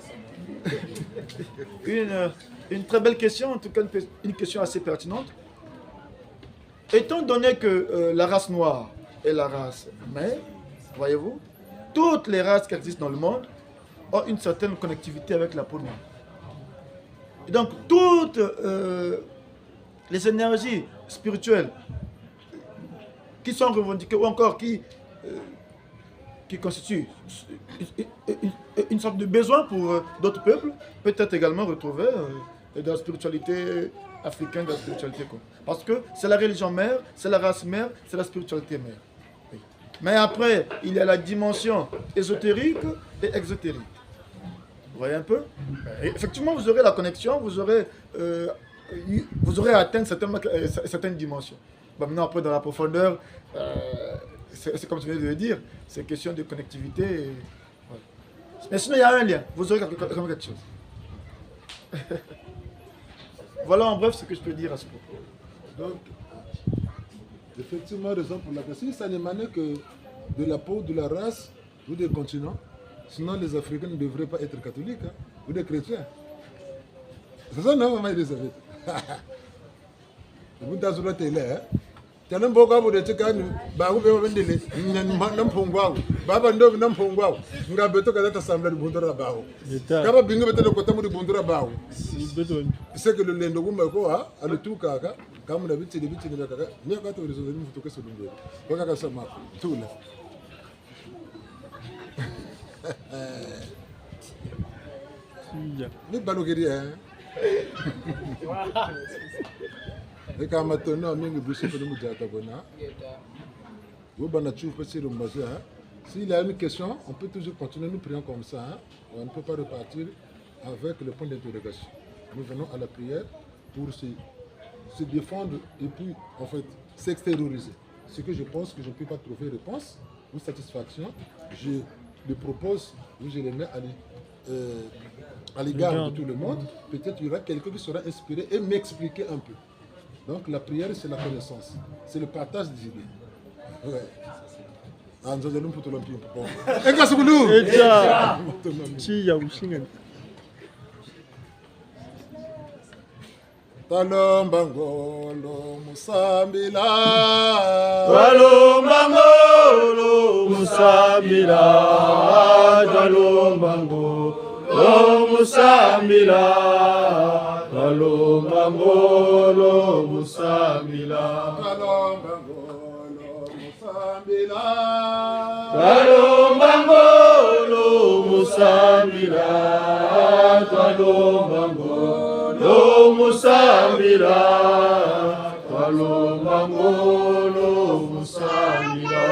une, une très belle question, en tout cas une, une question assez pertinente. Étant donné que euh, la race noire est la race mère, voyez-vous, toutes les races qui existent dans le monde ont une certaine connectivité avec la peau noire. Et donc, toutes euh, les énergies spirituelles qui sont revendiquées ou encore qui, euh, qui constituent une, une sorte de besoin pour euh, d'autres peuples peut être également retrouvée euh, dans la spiritualité africaine, dans la spiritualité. Parce que c'est la religion mère, c'est la race mère, c'est la spiritualité mère. Mais après, il y a la dimension ésotérique et exotérique. Vous voyez un peu? Et effectivement, vous aurez la connexion, vous aurez, euh, vous aurez atteint certaines, euh, certaines dimensions. Bon, maintenant, après, dans la profondeur, euh, c'est comme tu viens de le dire, c'est question de connectivité. Et, voilà. Mais sinon, il y a un lien. Vous aurez quand même quelque chose. Voilà en bref ce que je peux dire à ce propos. Donc, effectivement, raison pour laquelle, si ça n'émanait que de la peau, de la race ou des continents, sinon les Africains ne devraient pas être catholiques hein, ou des chrétiens. C'est ça, non, maman Elisabeth? Vous t'as sur la télé, hein? Tala mboka bu de ti kani, bawu be bendele, na mpungu awu. Baba ndo na mpungu awu. Nga beto kala ta sambila dibundu dia bawu. Ka babingi beto na kota mu dibundu dia bawu. C'est que lulendo kuma ko, ha? Alutuka ka, kamu na bitini, bitini kaka. Nia ka to rezo ni mvutu ke sulumbe. Baka ka sama. Tula. Ni balukiri, hein? Eka matondo mingi biso mpe ni mu diata bona. Wo bana tsupe siri mbazi, hein? S'il y a une question, on peut toujours continuer. Nous prions comme ça, hein? On ne peut pas repartir avec le point d'interrogation. Nous venons à la prière pour se, se défendre et puis, en fait, s'extérioriser. Ce que je pense que je ne peux pas trouver réponse ou satisfaction, je le propose ou je le mets à l', euh, à l'égard de tout le monde, peut-être il y aura quelqu'un qui sera inspiré et m'expliquer un peu. Donc la prière, c'est la connaissance, c'est le partage des idées. Ouais. Ah, nzonzela lumputu lwa mpimpa. Bon. Enga sukulu. Eja. Tiya usingani. Twalomba ngolo mu sambila. Twalomba ngolo mu sambila. Twalomba ngolo mu sambila. Twalomba ngolo mu sambila. Twalomba ngolo mu sambila. Twalomba ngolo mu sambila. Twalomba ngolo mu sambila. Twalomba ngolo mu sambila.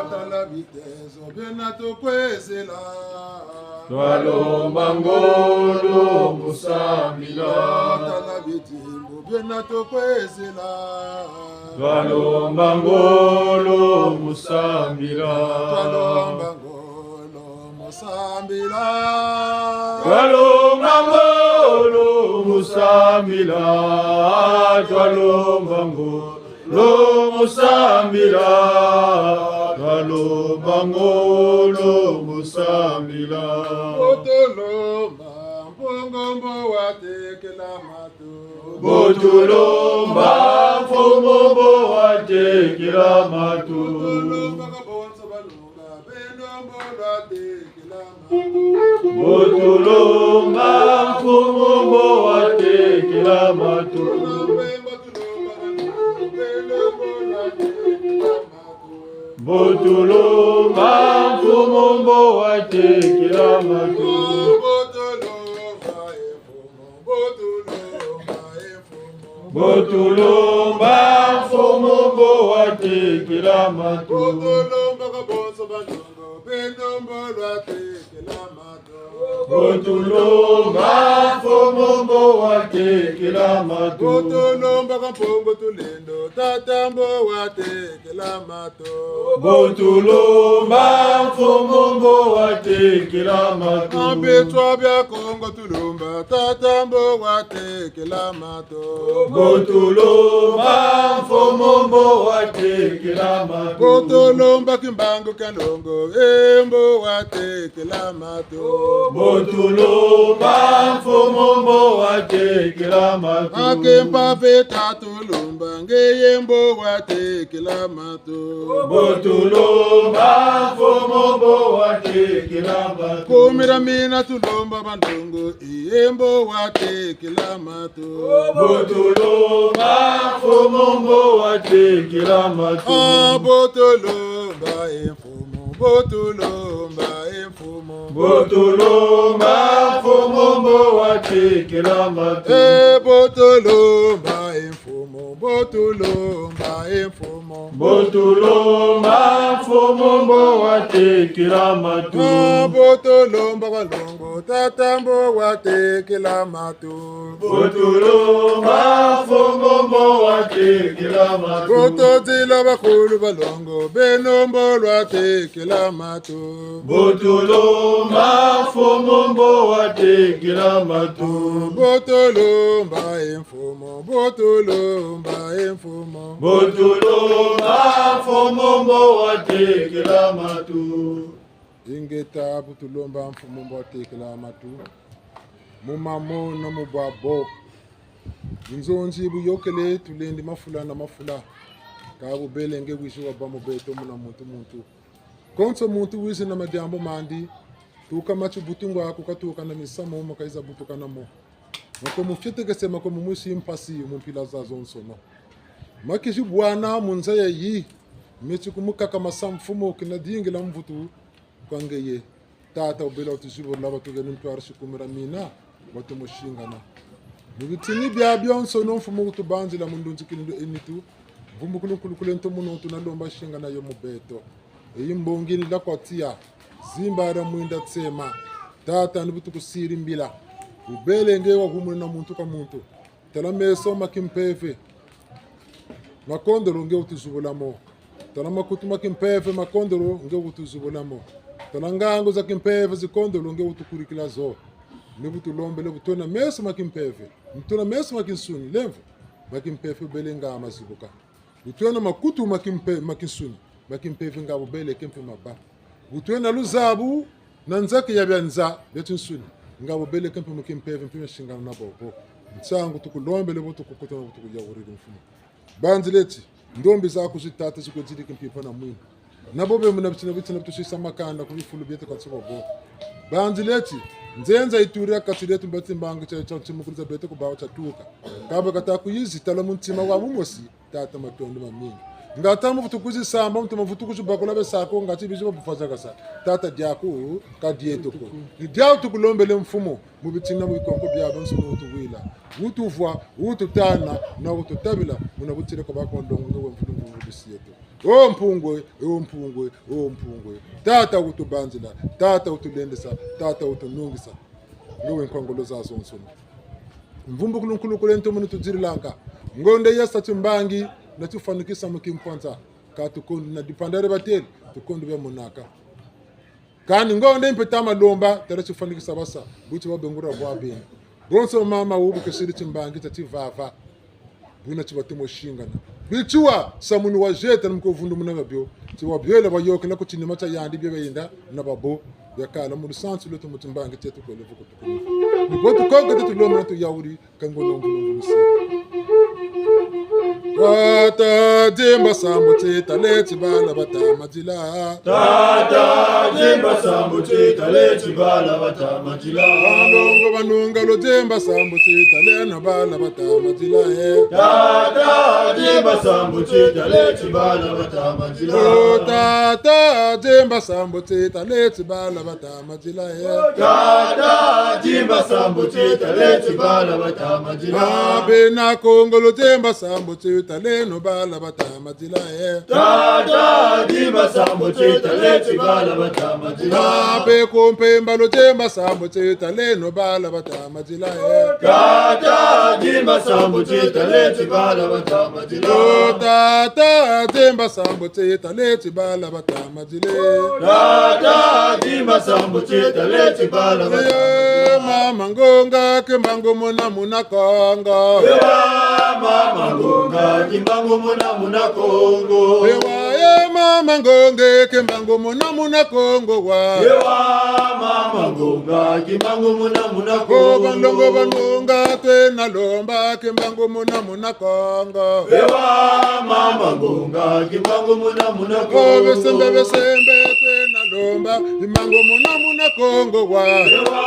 Tala bitezo biena tukwizila. Twalomba ngolo mu sambila. Tala bitimbo biena tukwizila. Twalomba ngolo mu sambila. Twalomba ngolo mu sambila. Twalomba ngolo mu sambila. Twalomba ngolo mu sambila. Twalomba ngolo mu sambila. Bo tulomba Mpungu mbo watekela matu. Bo tulomba Mfumu mbo watekela matu. Bo tulomba ka bonso balonga, beno mbo lwatekela matu. Bo tulomba Mfumu mbo watekela matu. Bo tulomba balonga, beno mbo lwatekela matu. Bo tulomba Mfumu mbo watekela matu. Bo tulomba e Mfumu, bo tulomba e Mfumu. Bo tulomba Mfumu mbo watekela matu. Bo tulomba ka bonso bantongo, beno mbo lwatekela matu. Bo tulomba Mfumu mbo watekela matu. Bo tulomba ka Mpungu Tulendo, tata mbo watekela matu. Bo tulomba Mfumu mbo watekela matu. A bitwa bia Kongo tulomba, tata mbo watekela matu. Bo tulomba Mfumu mbo watekela matu. Bo tulomba Kimbangu kia Nlongo, e mbo watekela matu. Bo tulomba Mfumu mbo watekela matu. A Kimpa Vita tulomba, ngeye mbo watekela matu. Bo tulomba Mfumu mbo watekela matu. Kumira mina tulomba bantongo, e mbo watekela matu. Bo tulomba Mfumu mbo watekela matu. A bo tulomba e Mfumu, bo tulomba e Mfumu. Bo tulomba Mfumu mbo watekela matu. E bo tulomba e Mfumu, bo tulomba e Mfumu. Bo tulomba Mfumu mbo watekela matu. A bo tulomba balongo, tata mbo watekela matu. Bo tulomba Mfumu mbo watekela matu. Bo tuzila bakulu balongo, beno mbo lwatekela matu. Bo tulomba Mfumu mbo watekela matu. Bo tulomba e Mfumu, bo tulomba e Mfumu. Bo tulomba Mfumu mbo watekela matu. Ingeta, bo tulomba Mfumu mbo watekela matu. Mu mamo na mu bwabo. Bunzonzi buyôkele, tulendi mafula na mafula. Ka bubele nge wizi wabâ mu beto muna muntu muntu. Konso muntu wizi na madiambu mandi, tuka ma tibutungu aku katuka na misamu ma kayiza butuka na mo. Mako mufietekese, mako mumwisi mpasi mu mpila zazonsono. Ma kizi bwana mu nza yayi, meti kumukaka masa Mfumu kina dingila mvutu kwa ngeye. Tata, wubela wutuzibula, batugeni ntwarisi kumira mina, batumusingana. Mu bitini biabionsono Mfumu kutubanzila mu ndunzi kinindo enitu, mvumbukulu nkulukulu ento muno tunalomba singana yo mu beto. Eyi mbongi ni la kwa tiya, zimba dia mwinda tsema. Tata, ni bu tukusiri mbila. Wubele nge wahumuna na muntu ka muntu. Tala meso ma kimpeve, makondolo nge wutuzibula mo. Tala makutu ma kimpeve, makondolo nge wutuzibula mo. Tala ngangu za kimpeve, zikondolo nge wutukurikila zo. Ni bu tulombele bu twena meso ma kimpeve, bu twena meso ma kinsuni, lemvo, ma kimpeve bele nga mazibuka. Bu twena makutu ma kimpe-, ma kinsuni, ma kimpeve nga bubeleke mpe mabâ. Bu twena luzabu na nzaki ya bia nza bia tinsuni, nga bubeleke mpe mu kimpeve mpe miasingana na bobo. Nsangu tukulombele bu tukukutana bu tukuyawuriri mfumu. Banzileti, ndombi zaku zi tata zikwe ziri kimpimpa na mwini. Na bobe muna bitini bitini bitusisa makanda ku bifulu bieto kati bobo. Banzileti, nzenza yituri ya kati dieto mbati mbangi tia, tia ntimukuliza beto ku bawu tiatuka. Kaba kata kuyizi tala mu ntima wa bumosi, tata matondo mamingi. Nga ta muvutu kuzisamba, muntu mavutu kuzibakula besako, nga ti bizi babufazakasa. Tata diaku, ka dieto ko. Ni diawu tukulombele mfumu. Mu bitini na mu bikonko biabiansoni wutuwila, wutuvwa, wututana, na wututabila, muna butile kwa bakondongo nge we mvulu mvulu bisi yeto. O Mpungu e, o Mpungu e, o Mpungu e. Tata wutubanzila, tata wutulendesa, tata wutunungisa. Nge we nkwa ngolo zazansoni. Mvumbukulu nkulu kule ntomo ni tudirilanga. Ngonde yasa timbangi, na tifwanikisa mu kimpwanza. Ka tukondi na dipandare batele, tukondi bia monaka. Kani ngonde mpe ta malomba, tala tifwanikisa basa, buti babengura bwa beni. Bonso mama wubu kesiri timbangi tia tivava. Buna ti batomo singana. Bitiwa, samunu wa zeta na mko vundu muna babio. Ti wabiela bayokela ku tinima tia yandi bia bayenda na babo. Biakala mu lusansu lweto mu timbangi tieto kwele vuku tukuni. Ni bo tukonka tieto lomba na tuyawuri. Kango na mvulu mvulu si. Tata, dimba sambu ti tale ti bala bata madila. Tata, dimba sambu ti tale ti bala bata madila. Balongo banunga lo dimba sambu ti tale no bala bata madila, eh. Tata, dimba sambu ti tale ti bala bata madila. Oh, tata, dimba sambu ti tale ti bala bata madila, eh. Tata, dimba sambu ti tale ti bala bata madila. Ah, bena Kongo lo dimba sambu ti tale no bala bata madila, eh. Tata, dimba sambu ti tale ti bala bata madila. Ah, be ku Mpemba lo dimba sambu ti tale no bala bata madila, eh. Tata, dimba sambu ti tale ti bala bata madila. Oh, tata, dimba sambu ti tale ti bala bata madila. Tata, dimba sambu ti tale ti bala bata madila. Eh, mama Ngonga, Kimbangu muna muna Kongo. Ewa, mama Ngonga, Kimbangu muna muna Kongo. Ewa, eh, mama Ngonga, Kimbangu muna muna Kongo wa. Ewa, mama Ngonga, Kimbangu muna muna Kongo. Oh, banlongo banunga, twena lomba, Kimbangu muna muna Kongo. Ewa, mama Ngonga, Kimbangu muna muna Kongo. Oh, besembe, besembe, twena lomba, Kimbangu muna muna Kongo wa. Ewa,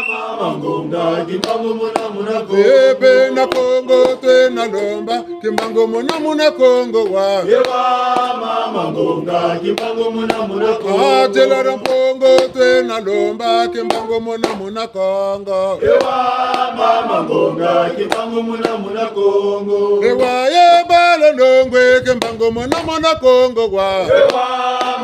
mama Ngonga, Kimbangu muna muna Kongo. Eh, bena Kongo, twena lomba, Kimbangu muna muna Kongo wa. Ewa, mama Ngonga, Kimbangu muna muna Kongo. Ah, Dieulada Mpongo, twena lomba, Kimbangu muna muna Kongo. Ewa, mama Ngonga, Kimbangu muna muna Kongo. Ewa, ye bala Nlongwe, Kimbangu muna muna Kongo wa. Ewa,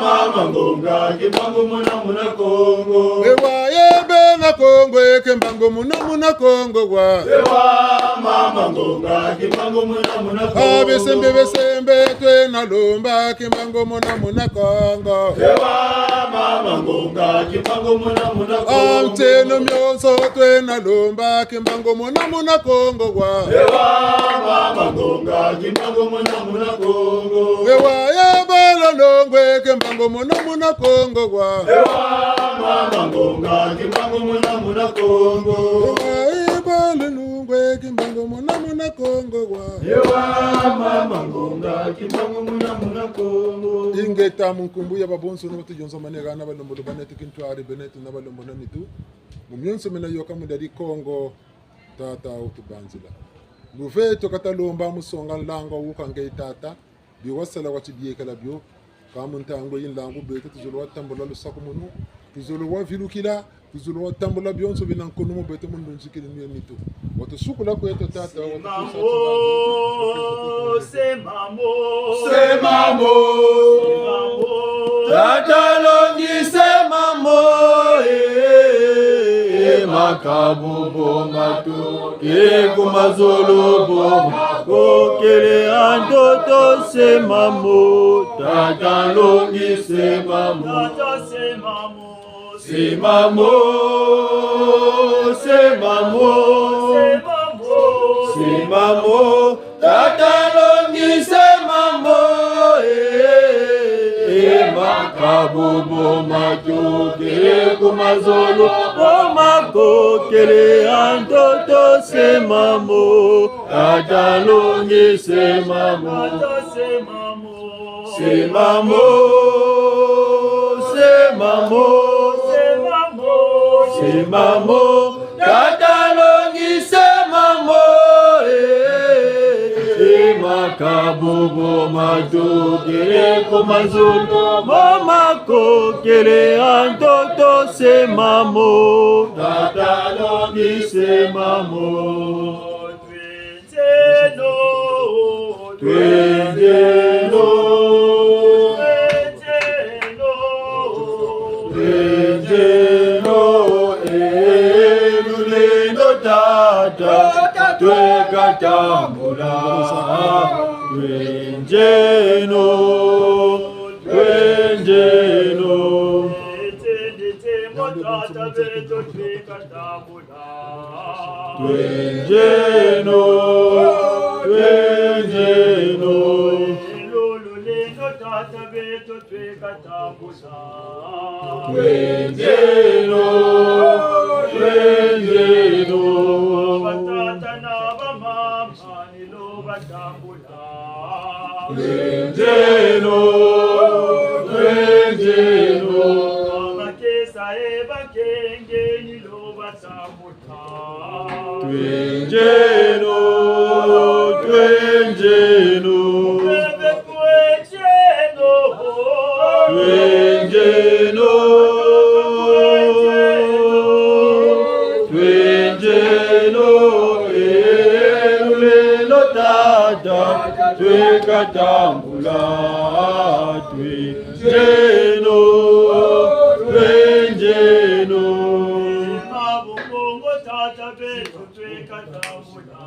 mama Ngonga, Kimbangu muna muna Kongo. Ewa, ye bena Kongo, Kimbangu muna muna Kongo wa. Ewa, mama Ngonga, Kimbangu muna muna Kongo. Ah, besembe, besembe, twena lomba, Kimbangu muna muna Kongo. Ewa, mama Ngonga, Kimbangu muna muna Kongo. Ah, mitieno mionso twena lomba, Kimbangu muna muna Kongo wa. Ewa, mama Ngonga, Kimbangu muna muna Kongo. Ewa, ye bala Nlongwe, Kimbangu muna muna Kongo wa. Ewa, mama Ngonga, Kimbangu muna muna Kongo. Ewa, ye bala Nlongwe, Kimbangu muna muna Kongo wa. Ewa, mama Ngonga, Kimbangu muna muna Kongo. Ingeta, mu nkumbu ya babonso na batuyonzamane hana, balembolo ba neto kintwari, beneto na balembolo na nitu. Mu mionso mina yôka mu diadi Kongo, tata wutubanzila. Luveto kata lomba mu songa nlangu wuka nge tata. Bio wasala wati biekela bio. Ka mu ntangu yi nlangu beto tuzolo wa tambula lusakumunu. Tuzolo wa vilukila. Tuzolo wa tambula bionso bina nkunu mu beto mu ndunzikilinu ya nitu. Watusukula kweto tata, watukusa. Semamo, semamo. Tata Nlongi semamo, eh, eh, eh, makabu bo matu. Ke ku mazolo bo makokele a ntoto semamo, tata Nlongi semamo. Tata semamo, C'est maman, c'est maman, c'est maman, tata longi c'est maman, eh, eh, makabubu matokele ku mazulu, oh makokele ya ntoto c'est maman, tata longi c'est maman. C'est maman, c'est maman, c'est maman, tata longi c'est maman, eh, eh, makabubu matokele ku mazulu, oh makokele ya ntoto c'est maman, tata longi c'est maman. Twendeno, twendeno, twendeno, eh, lulendo tata, tweka tambula. Twendeno, twendeno. Tata beto tweka tambula. Twendeno, twendeno. Lulendo tata beto tweka tambula. Twendeno, twendeno. Batata na bamama ni lo batambula. Twendeno, twendeno. Bakesa e bakenge ni lo batambula. Twendeno, twendeno. Bebe kweteno. Twendeno, twendeno, eh, lulendo tata, tweka tambula, twendeno, twendeno. Mabongo tata beto tweka tambula.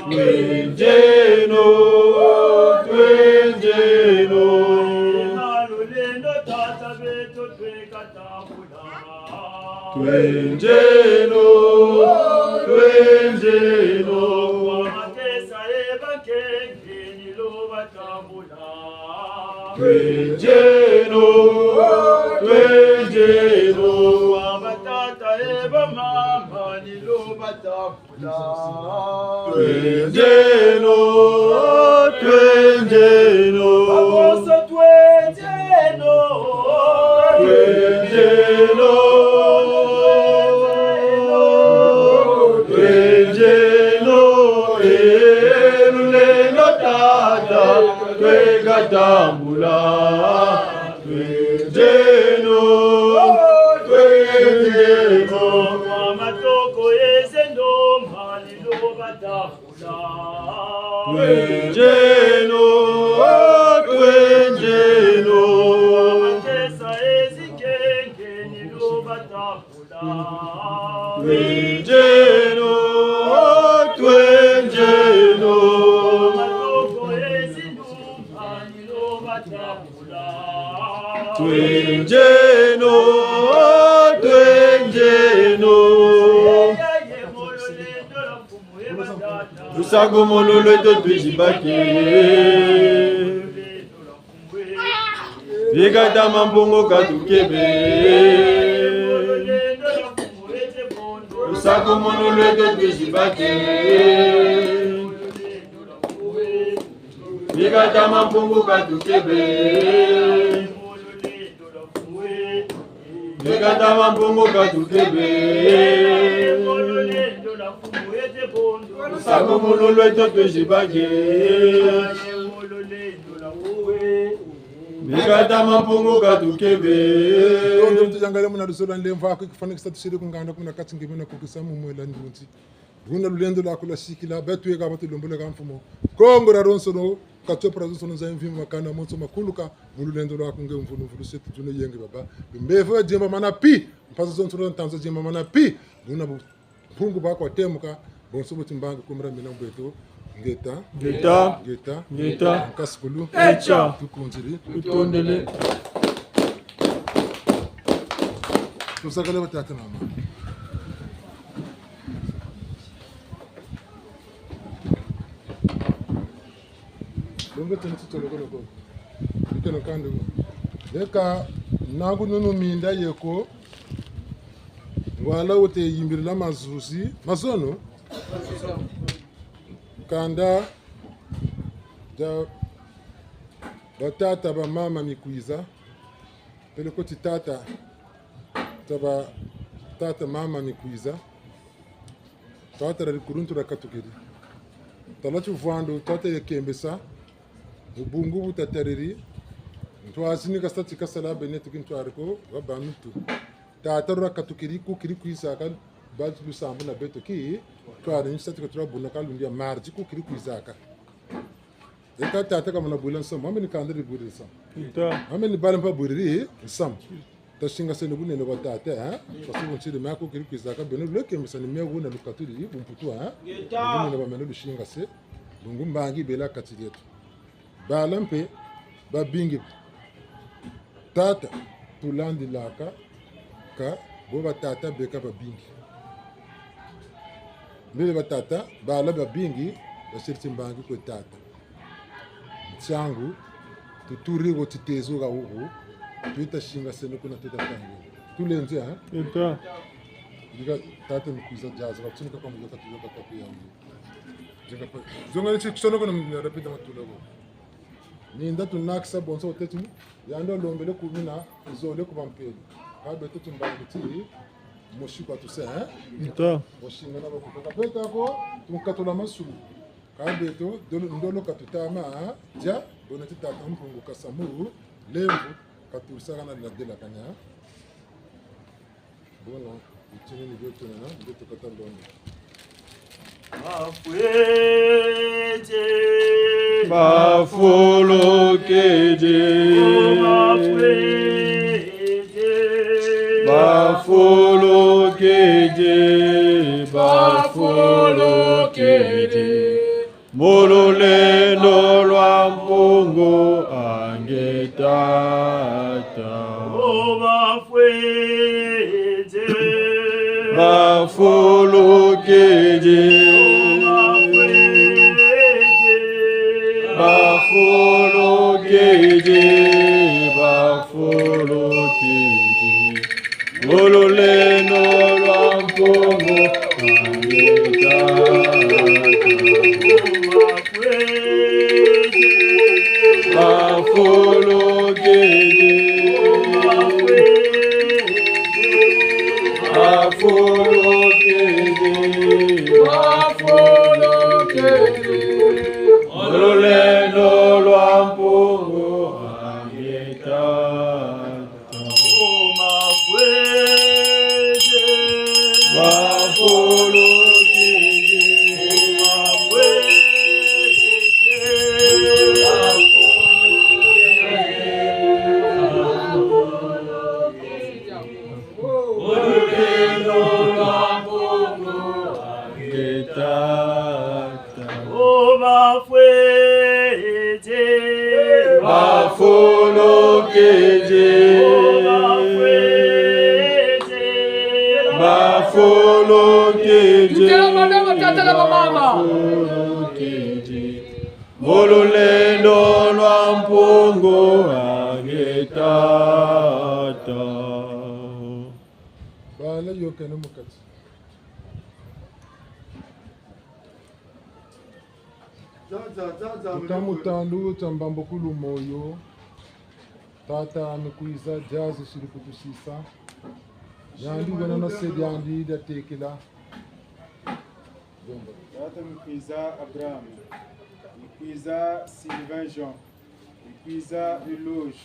Twendeno, twendeno. Lulendo tata beto tweka tambula. Twendeno, twendeno. Bakesa e bakenge ni lo batambula. Twendeno, twendeno. Batata e bamama ni lo batambula. Twendeno, twendeno. Baboso twendeno. Twendeno, twendeno. Eh, lulendo tata, tweka tambula. Twendeno, twendeno. Matoko ezendo mali lo batambula. Twendeno, twendeno. Makesa ezikenge ni lo batambula. Twendeno, twendeno. Matoko ezindumba ni lo batambula. Twendeno, twendeno. Lusakumunu lweto twizibake. Bika ta Mampungu katukebe. Lusakumunu lweto twizibake. Bika ta Mampungu katukebe. Bika ta Mampungu katukebe. Lusakumunu lweto twizibake. Bika ta Mampungu katukebe. Tondo tuyangalele muna luzolo lwa nlemvo aku kifwanikisa tusiri ku nganda kuna kati ngemena kukisa mu mwela ndunzi. Buna lulendo lwaku lwasikila, beto eka batulombole ka mfumu. Kongo dia lonsono, katiopra zonsono za mvimba makanda monso makuluka, mu lulendo lwaku nge mvulu mvulu setu tuna yenge baba. Bimbevo ya diemba mana pi, mpasi zonsono ntanza diemba mana pi. Buna bu Mpungu baku watemuka, bonso bo timbangi kumira mina mbeto. Ngeta. Ngeta. Ngeta. Ngeta. Nkasukulu. Echa. Tukunziri. Tutondele. Tuzakale batata na bamama. Bongo tena tutolo kono ko. Bikeno kanda. Leka nangu nunu minda yeko. Ngwala wote yimbirila mazuzi. Mazono. Kanda dia batata bamama mikwiza. Peleko ti tata, taba tata mama mikwiza. Tata dia dikuluntu dia katukiri. Tala tivwandu, tata yakembesa. Mu bungu bu tatariri. Ntwazi ni kasa ti kasala bene tuki ntwari ko, wa ba mitu. Tata dia katukiri, ku kiri kwizaka, ba lusambu na beto ki, ntwari ni sa ti ka tula buna ka lundi ya mardi, ku kiri kwizaka. Eka tata kamana bwila nsamu, mame ni kanda dibwiri nsamu. Nta. Mame ni bala mpa bwiri nsamu. Tasingaseno bunene bwa tata, eh? Kasi bu ntiri mako kiri kwizaka beno lwekembesa ni meko na lukatuli, bumputu, eh? Nta. Bunene bwa meno lusingase, bungu mbangi bela kati dieto. Bala mpe, babingi. Tata, tulandilaka, ka, bo batata beka babingi. Mbele batata, bala babingi, basiri timbangi kwe tata. Ntiangu, tuturi wo titezo ka wuku, tuta singaseno kuna tuta tangi. Tulenze, eh? Eta. Ndika tata mikwiza diaza, batunika kwa mujaka tuyoka kwa kuyangu. Ndika pa, zonga ni tikisono kuna mna rapida matula ko. Ninda tunakisa bonso oteti, yandi alombele ku mina, zole ku bampele. Ka beto timbangi ti, mosi kwa tuse, eh? Eta. Osingana bakukaka. Beta ko, tunkatula masulu. Ka beto, ndolo, ndolo katutama, dia, bona ti tata Mpungu kasamu, lemvo, katulisaka na dila delakana. Bona, itini ni beto nana, beto kata ndongo. Bafwete. Bafolokede. Oh, bafwete. Bafolokede, bafolokede. Mu lulendo lwa Mpungu a nge tata. Oh, bafwete. Bafolokede. Oh, bafwete. Bafolokede, bafolokede. Mu lulendo lwa Mpungu a nge tata. Bafolokede. Bafolokede. Bafolokede. Mu lulendo lwa Mpungu a nge tata. Oh, bafwete. Bafolokede. Oh, bafwete. Bafolokede. Tutela bana, batata na bamama. Bafolokede. Mu lulendo lwa Mpungu a nge tata. Bala yokene mu kati. Mu ta mutandu tia mbambukulu moyo, tata Mikwiza Diazu siri kutusisa. Yandi wena na se diandi diatekela. Tata Mikwiza Abraham, Mikwiza Sylvain Jean, Mikwiza Euloge,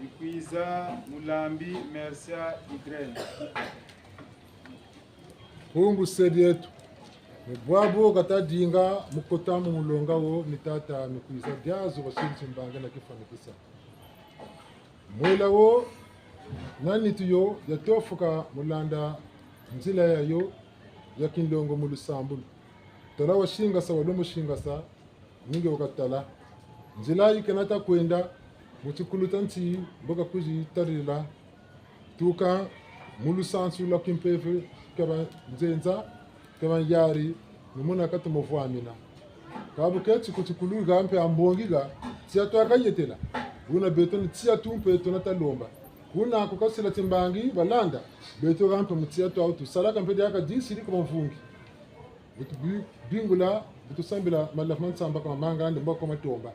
Mikwiza Mulambi Mercia Irène. Mpungu se dieto. Ni bwabu kata dinga mu kota mu mulonga wo ni tata Mikwiza Diazu basiri timbangi na tifwanikisa. Mwela wo na nitu yo yatofuka mu landa nzila yayo ya kinlongo mu lusambulu. Tala wasingasa, walembo singasa, ni nge wakatala. Nzila yi kena ta kwenda, mu tikulu tia nti, mbo kakwizi tarila. Tuka, mu lusansu lwa kimpeve, kaba nzenza, kaba nyari, ni muna katumo vwamina. Ka bu keti kuti kuluga mpe ambongi ga, tiya twaka yetela. Buna beto ni tiya tu mpe tuna talomba. Kuna ku kasila timbangi balanda, beto ga mpe mu tiya twawu tusalaka mpe diaka disiri ku bamvungi. Bu tu bi-, bingula, bu tusambila malavu ma nsamba ka mamanga andi mbo ko matomba.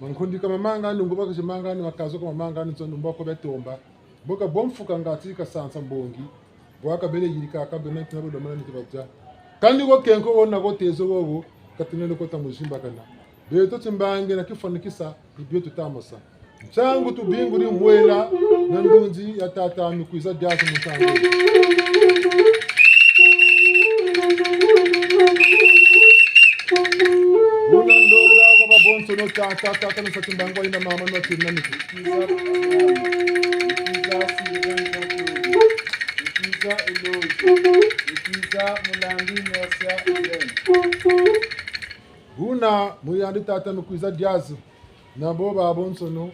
Mankondi ka mamanga andi nguba ka zimanga andi makazo ka mamanga andi nzondo mbo ko batomba. Mbo ka bo mfuka ngati kasansa mbongi. Bwa kabele yirika ka bena ntina belo mana niti babia. Kandi ko kenko wona ko tezo wowo, katinene ko ta muzimbakana. Beto timbangi na kifwanikisa, ni bio tutamasa. Ntangu tubinguri mwela na ndunzi ya tata Mikwiza Diazi mu ntangu. Buna ndonga kwa babonsono tata, tata na sa timbangi wa yina mama na tina mitu. Mikwiza, Mikwiza, Sylvain Jean-Claude. Mikwiza, Eloge. Mikwiza, Mulambi, Mercia, Hélène. Buna mu yandi tata Mikwiza Diazi. Na bo babonsono,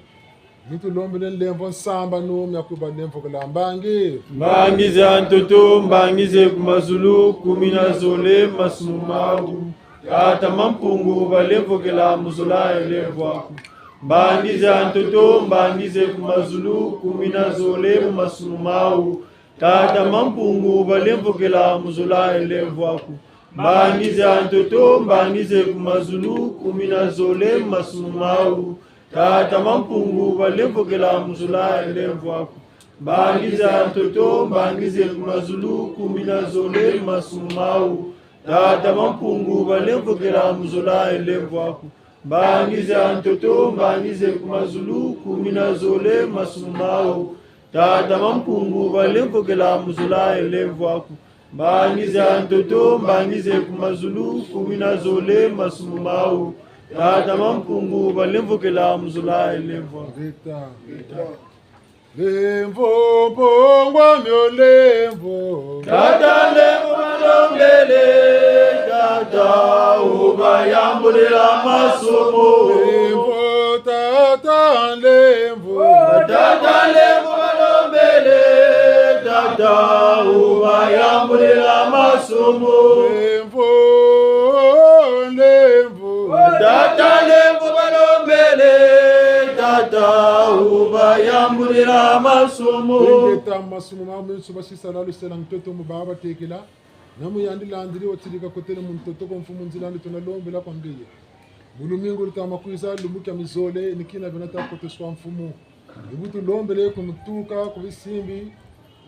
ni tulombele nlemvo nsambanu mia ku balemvokela mbangi. Mbangi za ntoto, mbangi ze ku mazulu, kumi na zole masumu mawu. Tata Mampungu balemvokela mu zola ye nlemvo aku. Mbangi za ntoto, mbangi ze ku mazulu, kumi na zole mu masumu mawu. Tata Mampungu balemvokela mu zola ye nlemvo aku. Mbangi za ntoto, mbangi ze ku mazulu, kumi na zole masumu mawu. Tata Mampungu balemvokela mu zola ye nlemvo aku. Mbangi za ntoto, mbangi ze ku mazulu, kumi na zole masumu mawu. Tata Mampungu balemvokela mu zola ye nlemvo aku. Mbangi za ntoto, mbangi ze ku mazulu, kumi na zole masumu mawu. Tata Mampungu balemvokela mu zola ye nlemvo aku. Mbangi za ntoto, mbangi ze ku mazulu, kumi na zole masumu mawu. Tata Mampungu balemvokela mu zola ye nlemvo aku. Ngeta. Lemvo, mpongwa mio lemvo. Tata lemvo balombele, tata ubayambulila masumu. Lemvo, tata lemvo. Tata lemvo balombele, tata ubayambulila masumu. Lemvo, lemvo. Tata lemvo balombele, tata ubayambulila masumu. Ingeta masumu ma menso basisa na lusela ntoto mu baba batekela. Na mu yandi landiri watirika kotele mu ntoto kwa mfumu nzila ndi tuna lombela kwa ngeye. Mu lumingu lutama kwiza lumbu kia mizole ni kina bena ta koteswa mfumu. Ni bu tulombele ku mutuka, ku bisimbi,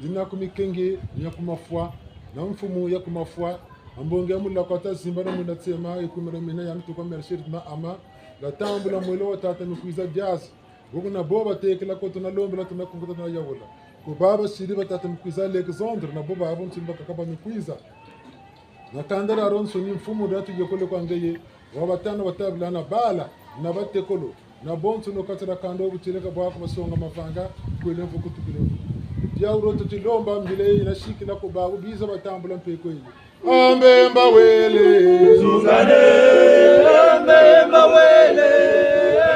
dina ku mikenge, ya ku mafwa, na mfumu ya ku mafwa, ambongi ya mulakwa ta zimba na mwina tsema, ekumira mina ya ntuka merceri na ama, la tambula mwelo wa tata Mikwiza Diazi. Boku na bo batekela ko tuna lombela tuna kunguta tuna yawula. Ko baba siri ba tata Mikwiza Alexandre, na bo babo nsimba kakaba Mikwiza. Na kanda diadiansoni mfumu dia tuyekole kwa ngeye, wa batana batabila na bala, na batekolo, na bonso no kati dia kanda wo butieleka bwaku basonga mavanga, kwele mvuku tukile mvuku. Dia uro tutilomba mbila yina sikila ku babu biza batambula mpe kwele. Ambemba wele. Nzungane, ambemba wele,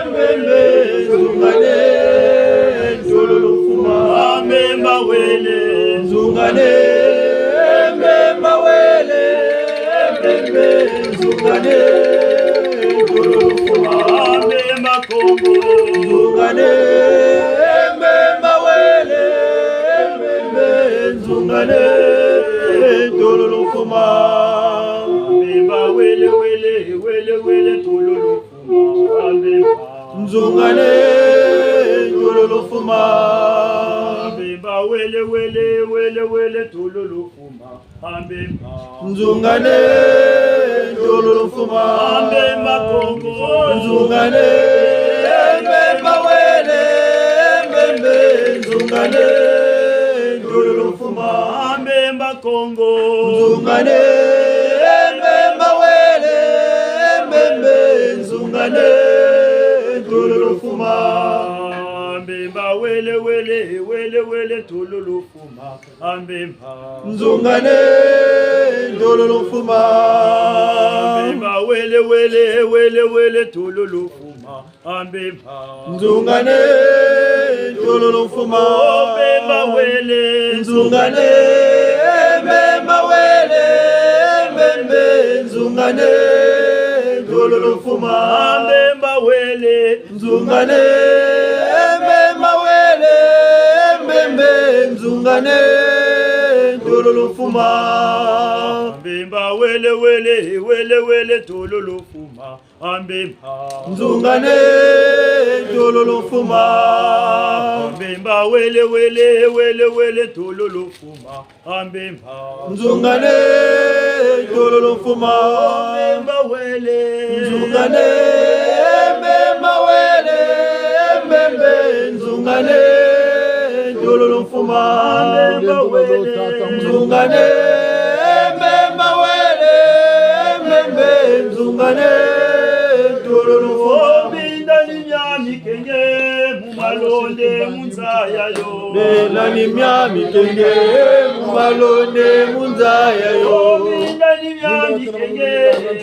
ambembe, nzungane, ntololo mfuma. Ambemba wele. Nzungane, mbemba wele, mbembe, nzungane, ntololo mfuma, mbemba Kongo. Nzungane, mbemba wele, mbembe, nzungane, ntololo mfuma. Mbemba wele, wele, wele, wele, ntololo mfuma, mbemba. Nzungane, ntololo mfuma. Mbemba wele, wele, wele, wele, ntololo mfuma, mbemba. Nzungane, ntololo mfuma. Mbemba Kongo. Nzungane, mbemba wele, mbembe. Nzungane, ntololo mfuma. Mbemba Kongo. Nzungane, mbemba wele, mbembe. Nzungane, ntololo mfuma. Mbemba wele wele, wele wele, tololo mfuma, a mbemba. Nzungane, tololo mfuma. Mbemba wele wele, wele wele, tololo mfuma, a mbemba. Nzungane, tololo mfuma. O mbemba wele. Nzungane, mbemba wele, mbembe, nzungane, tololo mfuma. A mbemba wele. Nzungane, mbemba wele, mbembe, nzungane, tololo mfuma. Mbemba wele wele, wele wele, tololo mfuma, a mbemba. Nzungane, tololo mfuma. Mbemba wele wele, wele wele, tololo mfuma, a mbemba. Nzungane, tololo mfuma. Mbemba wele. Nzungane, mbemba wele, mbembe, nzungane, tololo mfuma. Mbemba wele. Nzungane, mbemba wele, mbembe, nzungane, tololo mfuma. Minda ni mia mikenge, mu malonde, mu nza yayo. Minda ni mia mikenge, mu malonde, mu nza yayo. Minda ni mia mikenge,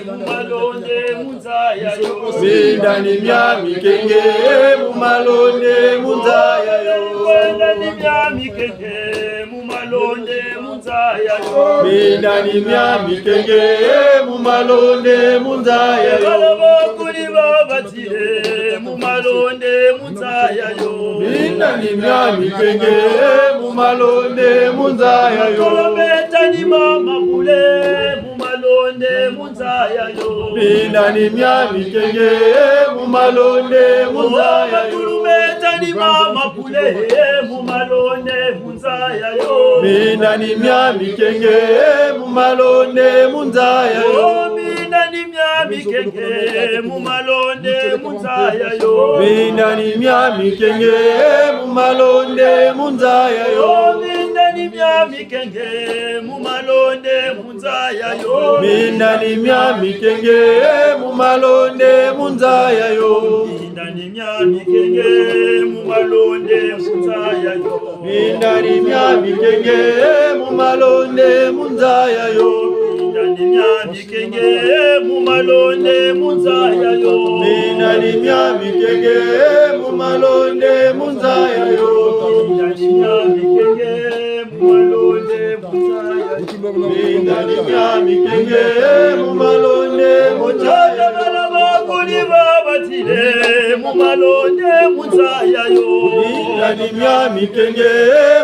mu malonde, mu nza yayo. Minda ni mia mikenge, mu malonde, mu nza yayo. Minda ni mia mikenge, mu malonde, mu nza yayo. Minda ni mia mikenge, mu malonde, mu nza yayo. Bala bakuli babatile, mu malonde, mu nza yayo. Minda ni mia mikenge, mu malonde, mu nza yayo. Kolobeta ni mama bule, mu malonde, mu nza yayo. Minda ni mia mikenge, mu malonde, mu nza yayo. Matulumeta ni mama bule, mu malonde, mu nza yayo. Minda ni mia mikenge, mu malonde, mu nza yayo. Minda ni mia mikenge, mu malonde, mu nza yayo. Minda ni mia mikenge, mu malonde, mu nza yayo. Minda ni mia mikenge, mu malonde, mu nza yayo. Minda ni mia mikenge, mu malonde, mu nza yayo. Minda ni mia mikenge, mu malonde, mu nza yayo. Minda ni mia mikenge, mu malonde, mu nza yayo. Minda ni mia mikenge, mu malonde, mu nza yayo. Minda ni mia mikenge, mu malonde, mu nza yayo. Minda ni mia mikenge, mu malonde, mu nza yayo. Minda ni mia mikenge, mu malonde, mu nza yayo. Bala bakuli babatile, mu malonde, mu nza yayo. Minda ni mia mikenge,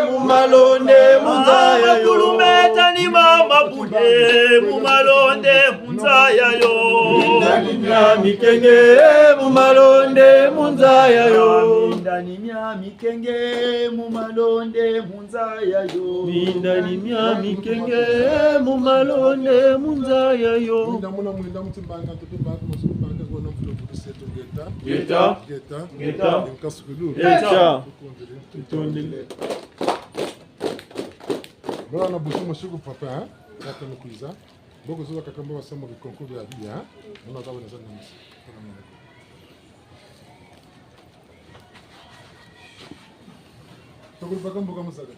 mu malonde, mu nza yayo. Matulumeta ni mama bule, mu malonde, mu nza yayo. Minda ni mia mikenge, mu malonde, mu nza yayo. Minda ni mia mikenge, mu malonde, mu nza yayo. Minda ni mia mikenge, mu malonde, mu nza yayo. Mwinda muna mwinda mu timbanga, tu timbanga, mu timbanga, ngona mfulu mfulu setu ngeta. Ngeta. Ngeta. Ngeta. Nkasukulu. Ngeta. Tutondele. Tutondele. Mwana busu musiku papa, hein? Kata mukwiza. Mboko zola kakamba wa samu bikonko bia bia, hein? Mwana kaba na zanga musi. Tokulu paka mboka musaka.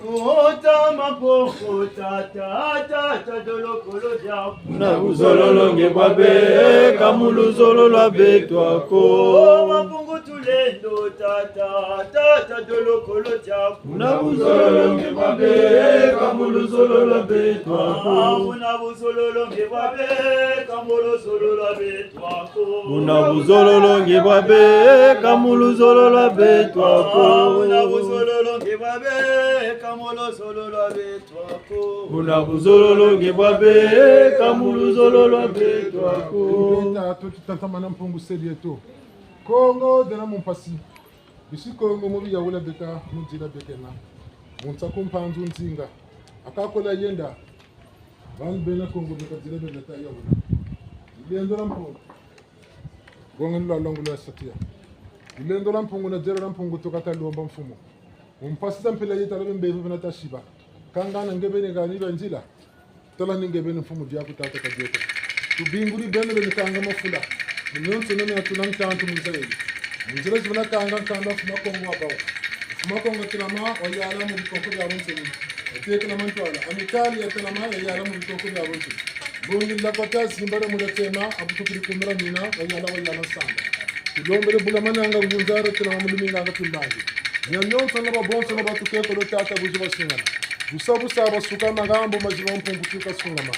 Ota mapoko tata, tata dolokolo dia. Buna buzololo nge bwa beka mu luzolo lwa beto ko. O Mampungu Tulendo tata, tata dolokolo dia. Buna buzololo nge bwa beka mu luzolo lwa beto ko. Ah, buna buzololo nge bwa beka mu luzolo lwa beto ko. Buna buzololo nge bwa beka mu luzolo lwa beto ko. Ah, buna buzololo nge bwa beka mu luzolo lwa beto ko. Buna buzololo nge bwa beka mu luzolo lwa beto ko. Beta, to tutantamana Mpungu se dieto. Kongo diena mu mpasi. Bisi Kongo mu biyawula beka, mu nzila bekena. Mu nsaku Mpanzu Nzinga. Akakola yenda. Bantu bena Kongo beka nzila bena ta yawula. Lulendo lwa Mpungu. Gonga ni lwa longo lwa satia. Lulendo lwa Mpungu na nzila lwa Mpungu tuka ta lomba mfumu. Mu mpasi za mpila yeta la bembevo bena ta siba. Kangana nge beni kani ba nzila. Tala ni nge beni mfumu diaku tata ka dieta. Tubinguli beno beni kanga mafula. Mu mionsono mia tula ntantu mu nza yi. Mu nzila zi bana kanga nkanda, Mfumu a Kongo wa bawu. Mfumu a Kongo telama, wayala mu bikoko bia bunsoni. Watekela mantwala. Amicale ya telama, yayala mu bikoko bia bunsoni. Mbongi la kota zimbala mu la tema, abutukiri kumira mina, wayala, wayala nsamba. Tulombele bula mananga ngunzara telama mu luminga nga tumbangi. Nia mionsono babonsono batukekolo tata buzi basungama. Busa busa basuka magambo maziba Mpungu tuka sungama.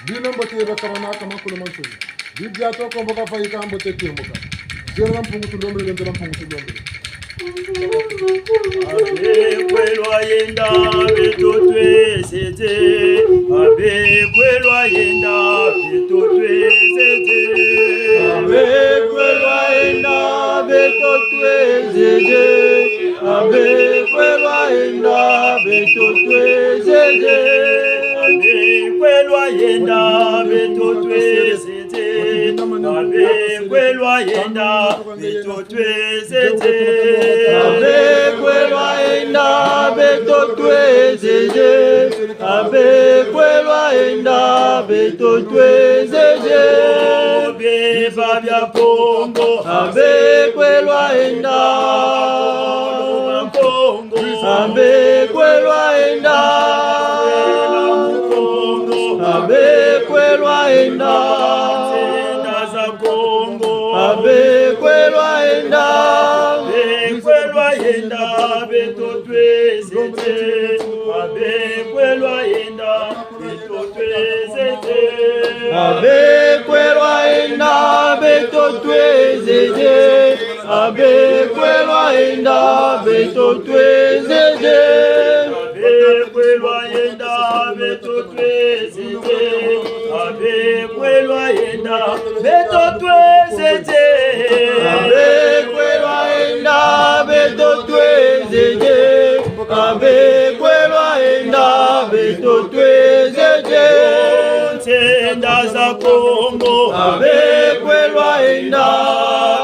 Bina mbote bakabana ka makulu mansoni. Bidia to kombo kavaika mbote temboka. Zera Mpungu tulombele, bendela Mpungu tulombele. Abe kwelwa yenda beto twezeze. Abe kwelwa yenda beto twezeze. Abe kwelwa yenda beto twezeze. Abe kwelwa yenda beto twezeze. Abe kwelwa yenda beto twezeze. Abe kwelwa yenda beto twezeze. Abe kwelwa yenda beto twezeze. Abe kwelwa yenda beto twezeze. Biba bia Kongo. Abe kwelwa yenda. Kongo. Abe kwelwa yenda. Kongo. Abe kwelwa yenda. Nzenda za Kongo. Abe kwelwa yenda. Abe kwelwa yenda beto twezeze. Abe kwelwa yenda beto twezeze. Abe kwelwa yenda beto twezeze. Abe kwelwa yenda beto twezeze. Abe kwelwa yenda beto twezeze. Abe kwelwa yenda beto twezeze. Abe kwelwa yenda beto twezeze. Abe kwelwa yenda beto twezeze. Nzenda za Kongo. Abe kwelwa yenda.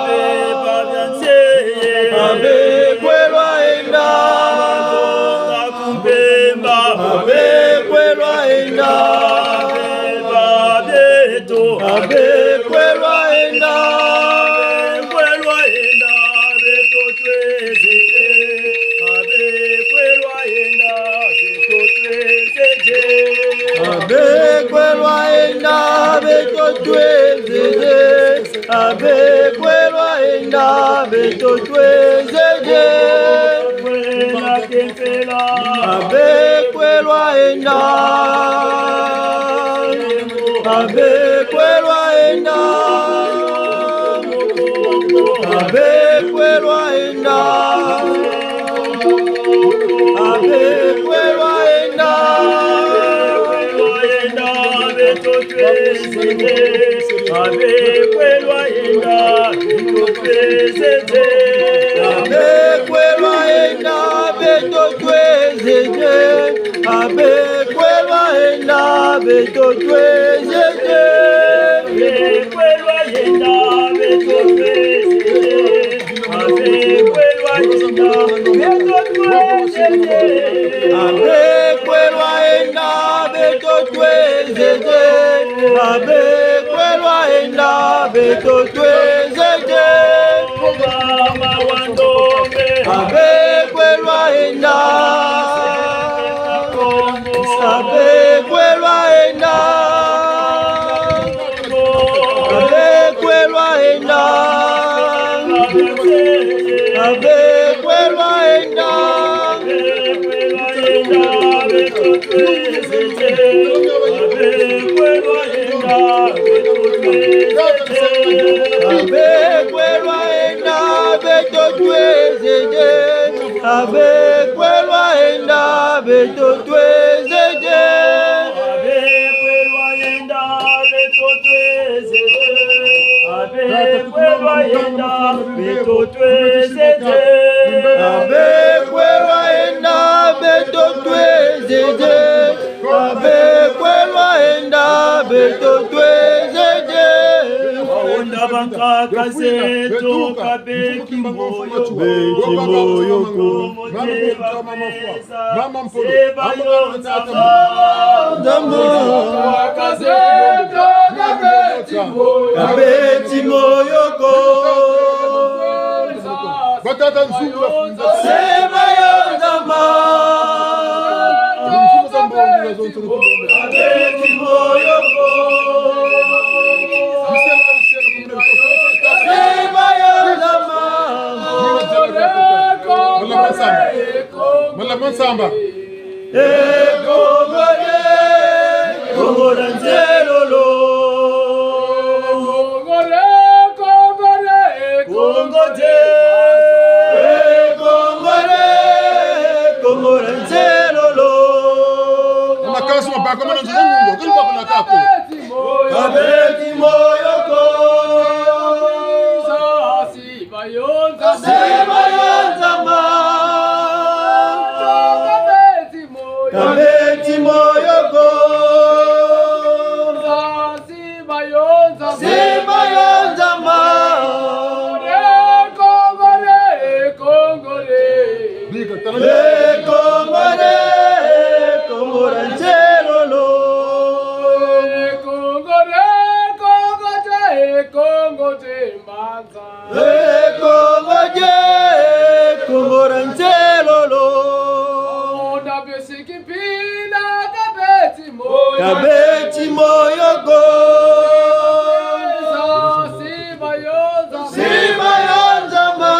Biba bia nsi yi. Abe kwelwa yenda. Mpemba. Abe kwelwa yenda. Biba bieto. Abe kwelwa yenda. Abe kwelwa yenda beto twezeze. Abe kwelwa yenda beto twezeze. Abe kwelwa yenda beto twezeze. Abe kwelwa yenda beto twezeze. Kwela kempela. Abe kwelwa yenda. Abe kwelwa yenda. Abe kwelwa yenda. Abe kwelwa yenda. Kwelwa yenda beto twezeze. Abe kwelwa yenda beto twezeze. Abe kwelwa yenda beto twezeze. Abe kwelwa yenda beto twezeze. Abe kwelwa yenda beto twezeze. Abe kwelwa yenda beto twezeze. Abe kwelwa yenda beto twezeze. Abe kwelwa yenda beto twezeze. Mama wa ndombe. Abe kwelwa yenda. Abe kwelwa yenda. Abe kwelwa yenda. Abe kwelwa yenda. Abe kwelwa yenda beto twezeze. Abe kwelwa yenda beto twezeze. Abe kwelwa yenda beto twezeze. Abe kwelwa yenda beto twezeze. Abe kwelwa yenda beto twezeze. Abe kwelwa yenda beto twezeze. Wawonda Nkaka zeto kabeti moyo ko. Beti moyo ko. Mama Mpolo. Nkaka zeto kabeti moyo ko. Batata Nzungu bafunza. Sema yo nzama. Nzungu za mbongo na zonto. Kabeti moyo ko. Sema yo nzama. Mala Mansamba. Mala Mansamba. E Kongo die, Kongo dia nzelolo. Kongo die, Kongo die, Kongo die. E Kongo die, Kongo dia nzelolo. Makasu mabaka mana nzolo mungo, kili bakuna kako. Kabeti moyo ko. Sima yo nzama. Sima yo nzama. Kabeti moyo. Kabeti moyo ko. Sima yo nzama. Sima yo nzama. E Kongo die, e Kongo die. Bika, tala. E Kongo die, e Kongo dia nzelolo. E Kongo die, e Kongo die, e Kongo die mbanza. E Kongo die, e Kongo dia nzelolo. Ona besiki mpila kabeti moyo. Kabeti moyo ko. Sima yo nzama. Sima yo nzama.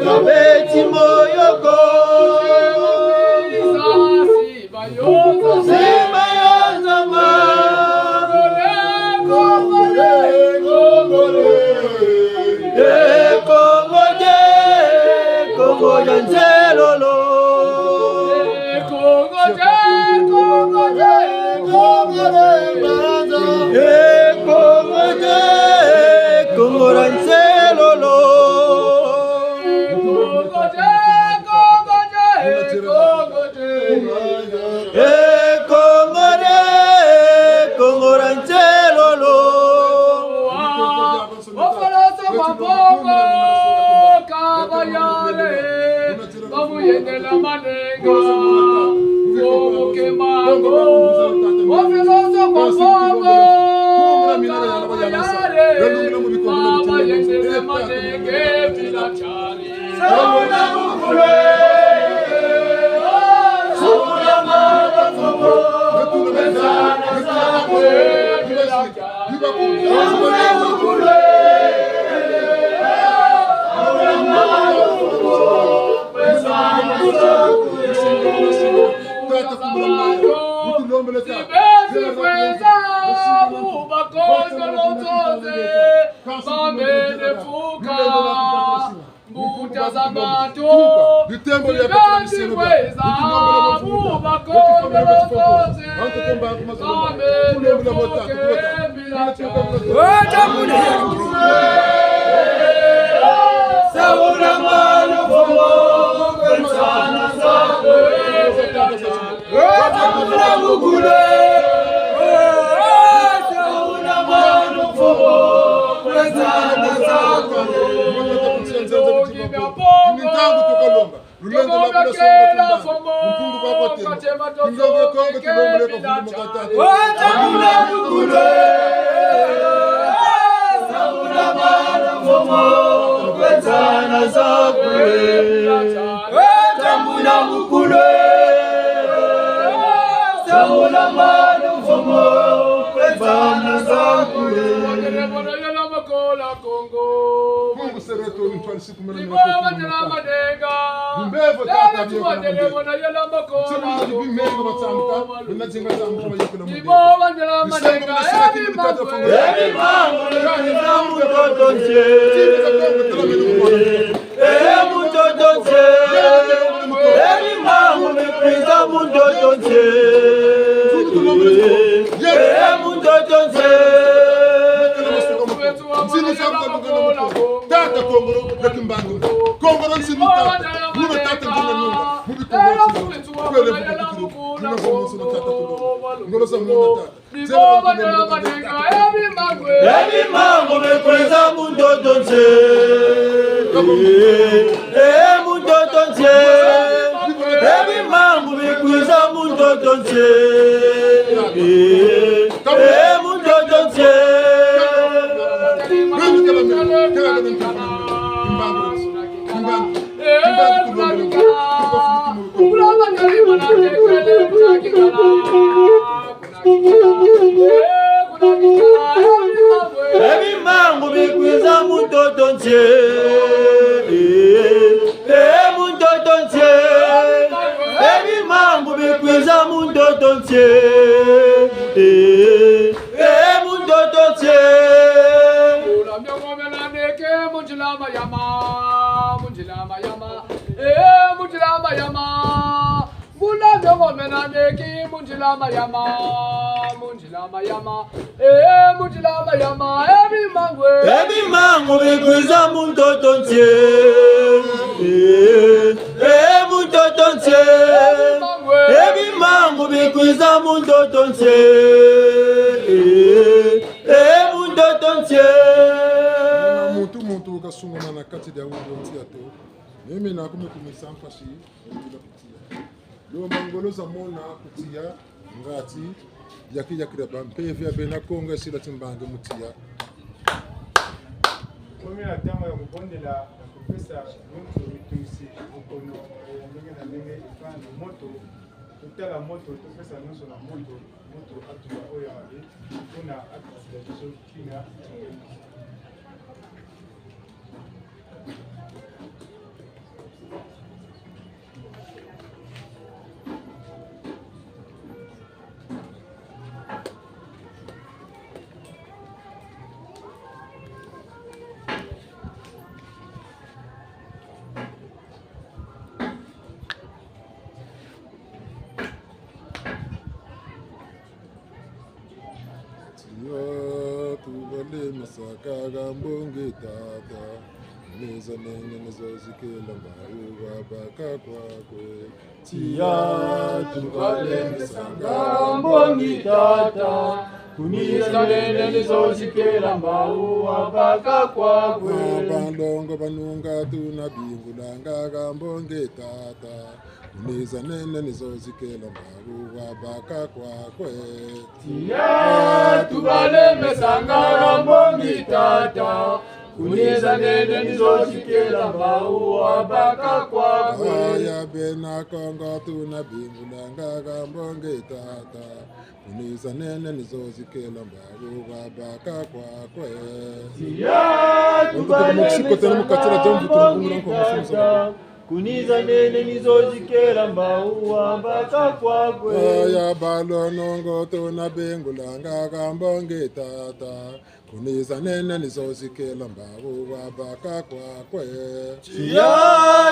Kabeti moyo ko. Sima yo nzama. E Kongo die, Kongo dia nzelolo. E Kongo die, Kongo dia nzelolo. E Kongo die, Kongo dia nzelolo. Mofoloso kwa Kongo, kabayale, bamuyendela manenga, Kongo kemango. Mofoloso kwa Kongo, kabayale, babayendela manenge, bila chari. Saula mukulu e, saula mwana mfumu, pesa na sakwe, bila chari. Saula mukulu e, saula mwana mfumu, pesa na sakwe. Tata kumulamba, utulombele tata. Sibezi kweza mu bakondo lotoze, bamene fuka. Mbuta za bantu, bitembo bia zibandi kweza mu bakondo lotoze, bamene fuka mbila chari. Saula mwana mfumu, kweza na sakwe, bila chari. Saula mukulu e, saula mwana mfumu, kweza na sakwe. Ni ntangu tukalomba. Lulendo lwa kula songa tumba. Nkungu kwa kwa tena. Kinzongo ya Kongo tulombele kwa mfumu katatu. Saula mukulu e, saula mwana mfumu, kweza na sakwe. Saula mukulu e, saula mwana mfumu, kweza na sakwe. Kongo sereto, ni twali sikumana ni watoto. Mbevo tata bieko na mbevo. Sema na bibi mengo batsambuka, bina zinga tsambuka bayekela mbevo. Ebi mangu mikwiza mu ntoto nse. Ebi mangu mikwiza mu ntoto nse. Ebi mangu mikwiza mu ntoto nse. Tata Kongolo ya Kimbangu. Kongolo nsini tata. Muna tata ndina nunga. Mubi Kongolo nsini. Kwele mukukuturu. Muna Kongolo nsini tata Kongolo. Ngolo za mona tata. Ebi mambu bikwiza mu ntoto ntie. Eh, eh, mu ntoto ntie. Ebi mambu bikwiza mu ntoto ntie. Eh, eh, mu ntoto ntie. Ebi mambu bikwiza mu ntoto ntie. Eh, eh, mu ntoto ntie. Ebi mambu bikwiza mu ntoto ntie. Eh, eh, mu ntoto ntie. Mu nzila mayama, mu nzila mayama. Eh, mu nzila mayama. Mbula miongo mena meki mu nzila mayama, mu nzila mayama, eh, mu nzila mayama, ebi mambu. Ebi mambu bikwiza mu ntoto ntie. Eh, eh, mu ntoto ntie. Ebi mambu bikwiza mu ntoto ntie. Eh, eh, mu ntoto ntie. Muntu, muntu kasungamana kati dia wubo ntia to. Mimi nakumikumisa mpasi. Lomba ngolo za mona ku tiya, ngati, yaki yakira ba mpeve ya bena Kongo, sila timbangi mu tiya. Komi na ntango ya kobondela, na kopesa nyonso mitungisi, bokono ya ndenge na ndenge epai na moto, totala moto, topesa nyonso na moto, moto atuba oyo ya mabe, mpo na akisila biso tina. Tiya, tubalemesaka ha mbongi tata. Kuneza nene ni zo zikela mbawu wabaka kwakwe. Tiya, tubalemesaka ha mbongi tata. Kuneza nene ni zo zikela mbawu wabaka kwakwe. Balongo banunga tuna bingulanga ha mbongi tata. Kuneza nene ni zo zikela mbawu wabaka kwakwe. Tiya, tubalemesanga ha mbongi tata. Kuneza nene ni zo zikela mbawu wabaka kwakwe. Aya bena Kongo tuna bingulanga ha mbongi tata. Kuneza nene ni zo zikela mbawu wabaka kwakwe. Tiya, tubalemesanga ha mbongi tata. Kuneza nene ni zo zikela mbawu wabaka kwakwe. Aya balongo tuna bingulanga ha mbongi tata. Kuneza nene ni zo zikela mbawu wabaka kwakwe. Tiya,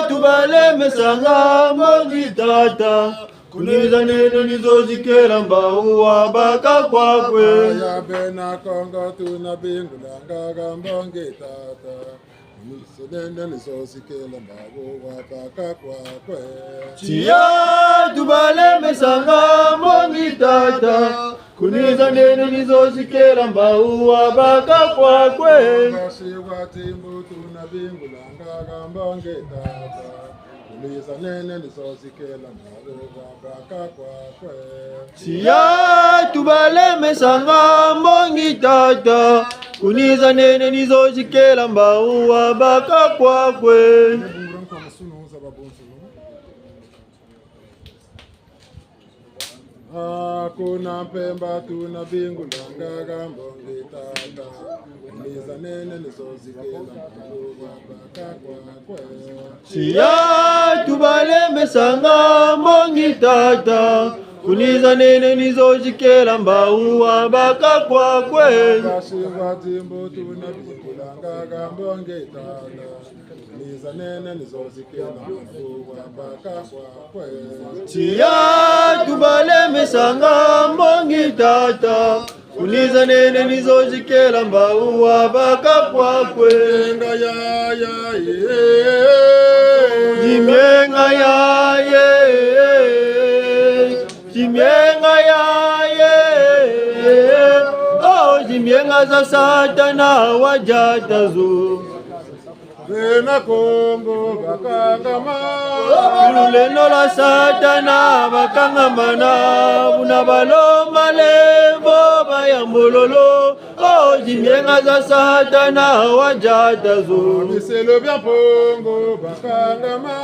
tubalemesanga ha mbongi tata. Kuneza nene ni zo zikela mbawu wabaka kwakwe. Aya bena Kongo tuna bingulanga ha mbongi tata. Kuneza nene ni zo zikela mbawu wabaka kwakwe. Tiya, tubalemesanga ha mbongi tata. Kuneza nene ni zo zikela mbawu wabaka kwakwe. Ngasi wa timbo tuna bingulanga ha mbongi tata. Kuneza nene ni zo zikela mbawu wabaka kwakwe. Tiya, tubalemesanga ha mbongi tata. Kuneza nene ni zo zikela mbawu wabaka kwakwe. Ah, kuna Mpemba tuna bingulanga ha mbongi tata. Kuneza nene ni zo zikela mbawu wabaka kwakwe. Tiya, tubalemesanga ha mbongi tata. Kuneza nene ni zo zikela mbawu wabaka kwakwe. Ngasi wa timbo tuna bingulanga ha mbongi tata. Kuneza nene ni zo zikela mbawu wabaka kwakwe. Tiya, tubalemesanga ha mbongi tata. Kuneza nene ni zo zikela mbawu wabaka kwakwe. Nga ya ya ye. Dimienga ya ye. Dimienga ya ye. Mbienga za Satana wadiata zo. Bena Kongo bakangama. Mu lulendo lwa Satana bakangamana, buna balomba lemvo bayambololo. Oh, zimbienga za Satana wadiata zo. Biselo bia Mpungu bakangama.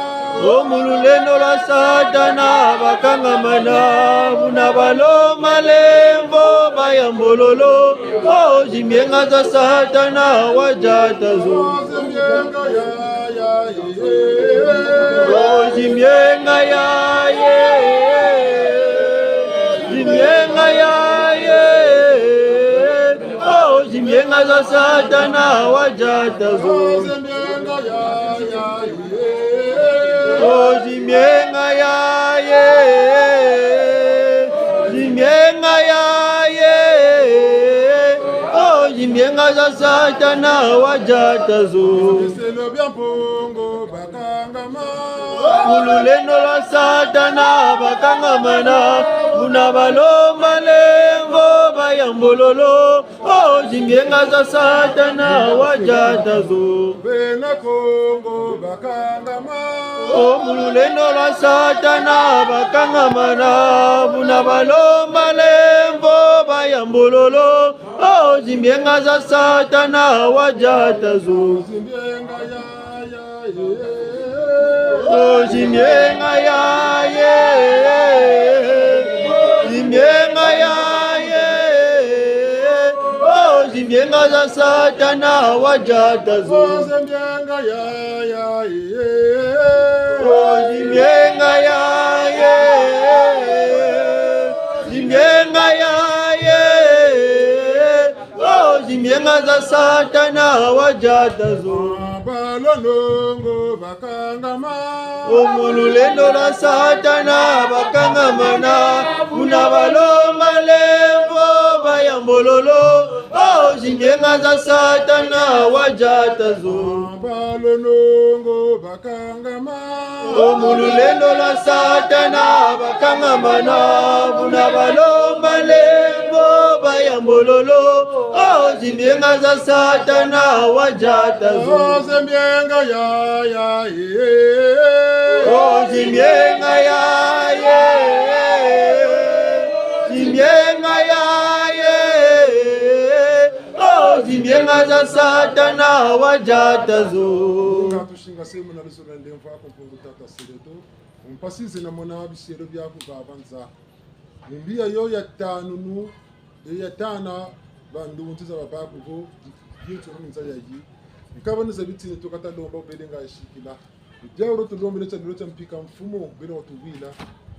Oh, mu lulendo lwa Satana bakangamana, buna balomba lemvo bayambololo. Oh, zimbienga za Satana wadiata zo. Oh, zimbienga ya, ya, ye. Oh, zimbienga ya, ye. Zimbienga ya, ye. Oh, zimbienga za Satana wadiata zo. Oh, zimbienga ya, ya, ye. Oh, zimbienga ya, ye. Zimbienga ya, ye. Oh, zimbienga za Satana wadiata zo. Biselo bia Mpungu bakangama. Mu lulendo lwa Satana bakangamana, buna balomba lemvo bayambololo. Oh, zimbienga za Satana wadiata zo. Bena Kongo bakangama. Oh, mu lulendo lwa Satana bakangamana, buna balomba lemvo bayambololo. Oh, zimbienga za Satana wadiata zo. Zimbienga ya, ya, ye. Oh, zimbienga ya, ye. Zimbienga ya, ye. Oh, zimbienga za Satana wadiata zo. Oh, zimbienga ya, ya, ye. Oh, zimbienga ya, ye. Zimbienga ya, ye. Oh, zimbienga za Satana wadiata zo. Balongo bakangama. Oh, mu lulendo lwa Satana bakangamana, buna balomba lemvo bayambololo. Oh, zimbienga za Satana wadiata zo. Balongo bakangama. Oh, mu lulendo lwa Satana bakangamana, buna balomba lemvo bayambololo. Oh, zimbienga za Satana wadiata zo. Oh, zimbienga ya, ya, ye. Oh, zimbienga ya, ye. Zimbienga ya, ye. Oh, zimbienga za Satana wadiata zo. Katusinga semu na luzolo lwa ndemvo aku Mpungu Tata Seleto. Mpasi zina mona biselo biaku vava nza. Mu mbi yayo ya tanu nu, e ya tana, bandunzi za babaku vo, yintu mu nza yayi. Nkaba ni za bitini tukata lomba ubele nga sikila. Diawu tulombele tia lolo tia mpika mfumu, bele watuwila.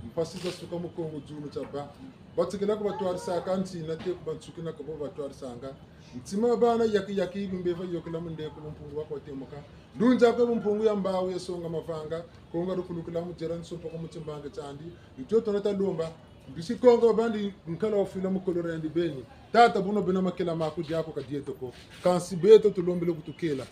Mpasi za suka mu Kongo dzunu tia ba. Batikila ku batwarisaka ntina te ku bantsukina ka bo batwarisanga. Ntima wa bana yaki yaki bimbeva yokela mu ndeko mu Mpungu waku watemuka. Ndunzi aku mu Mpungu ya mbawu ya songa mavanga. Kongo lukulukila mu diela nsompa ku mutimbange tiandi. Ni tio tuna ta lomba. Mbisi Kongo babandi nkala wafwila mu kolora yandi beni. Tata, buno bena makela maku diaku ka dieto ko. Kansi beto tulombele kutukela.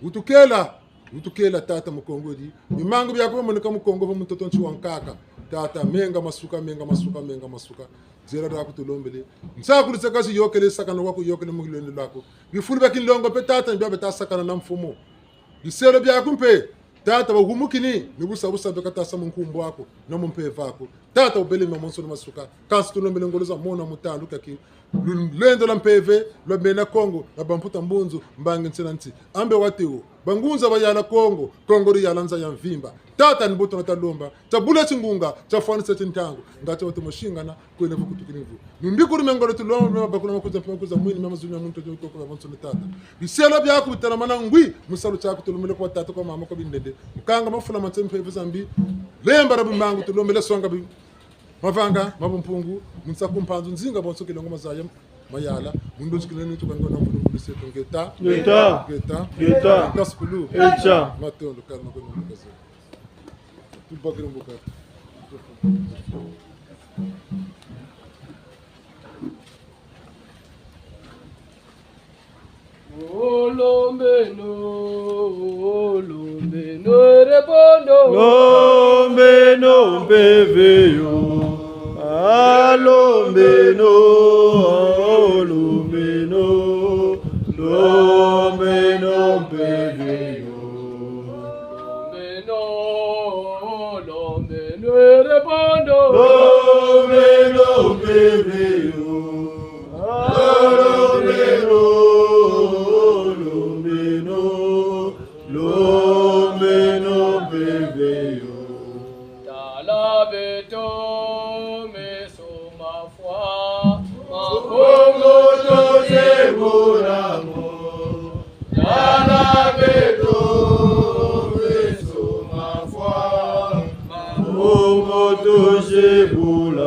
Wutukela, wutukela Tata mu Kongo di. Bimangu biaku biamoneka mu Kongo va mutoto nsi wa nkaka. Tata, menga masuka, menga masuka, menga masuka. Nzila diaku tulombele. Nsakulisaka zi yokele sakana waku yokele mu lulendo lwaku. Bifulu bia kinlongo mpe Tata, ni bia beta sakana na mfumu. Biselo biaku mpe, Tata, bahumukini, ni busa busa mpe kata sa mu nkumbu aku, na mu mpeve aku. Tata, ubele mamonso na masuka, kansi tulombele ngolo za mona mutandu kaki, lulendo lwa mpeve, lwa bena Kongo, na bamputa mbunzu, mbangi nsi na nsi. Ambe watê wo, bangunza bayala Kongo, Kongo diyala nza ya mvimba. Tata, ni bo tuna ta lomba, tia bula tingunga, tia fwanisa tintangu, ngati watu musingana, kwena vo kutukini vo. Mimbi kuri mia ngolo tulomba, mia mabakula makuza, mpe makuza mwini, mia mazulu mia muntu, mia koko, mia bonso ni Tata. Biselo biaku bitelamana ngwi, mu salu tiaku tulombele kwa tata, kwa mama, kwa bindende. Mukanga mafula ma nsi mpeve za mbi, lemba dia bimangu tulombele songa bi-, mavanga, ma bumpungu, mu nsaku mpanzu, nzinga bonso kilongo mazaya, mayala, mu ndozi kilongo nitu kanga na mvulu mvulu setu ngeta. Ngeta. Ngeta. Ngeta. Ngeta sukulu. Echa. Matondo, kalma kwa mvulu kazo. Tubakire mboka. Olombeno, olombeno, rebondo. Lombeno mpeve yo. Alombeno, olombeno. beto meso mafwa, mabongo toze bula mo. Tala beto meso mafwa, mabongo toze bula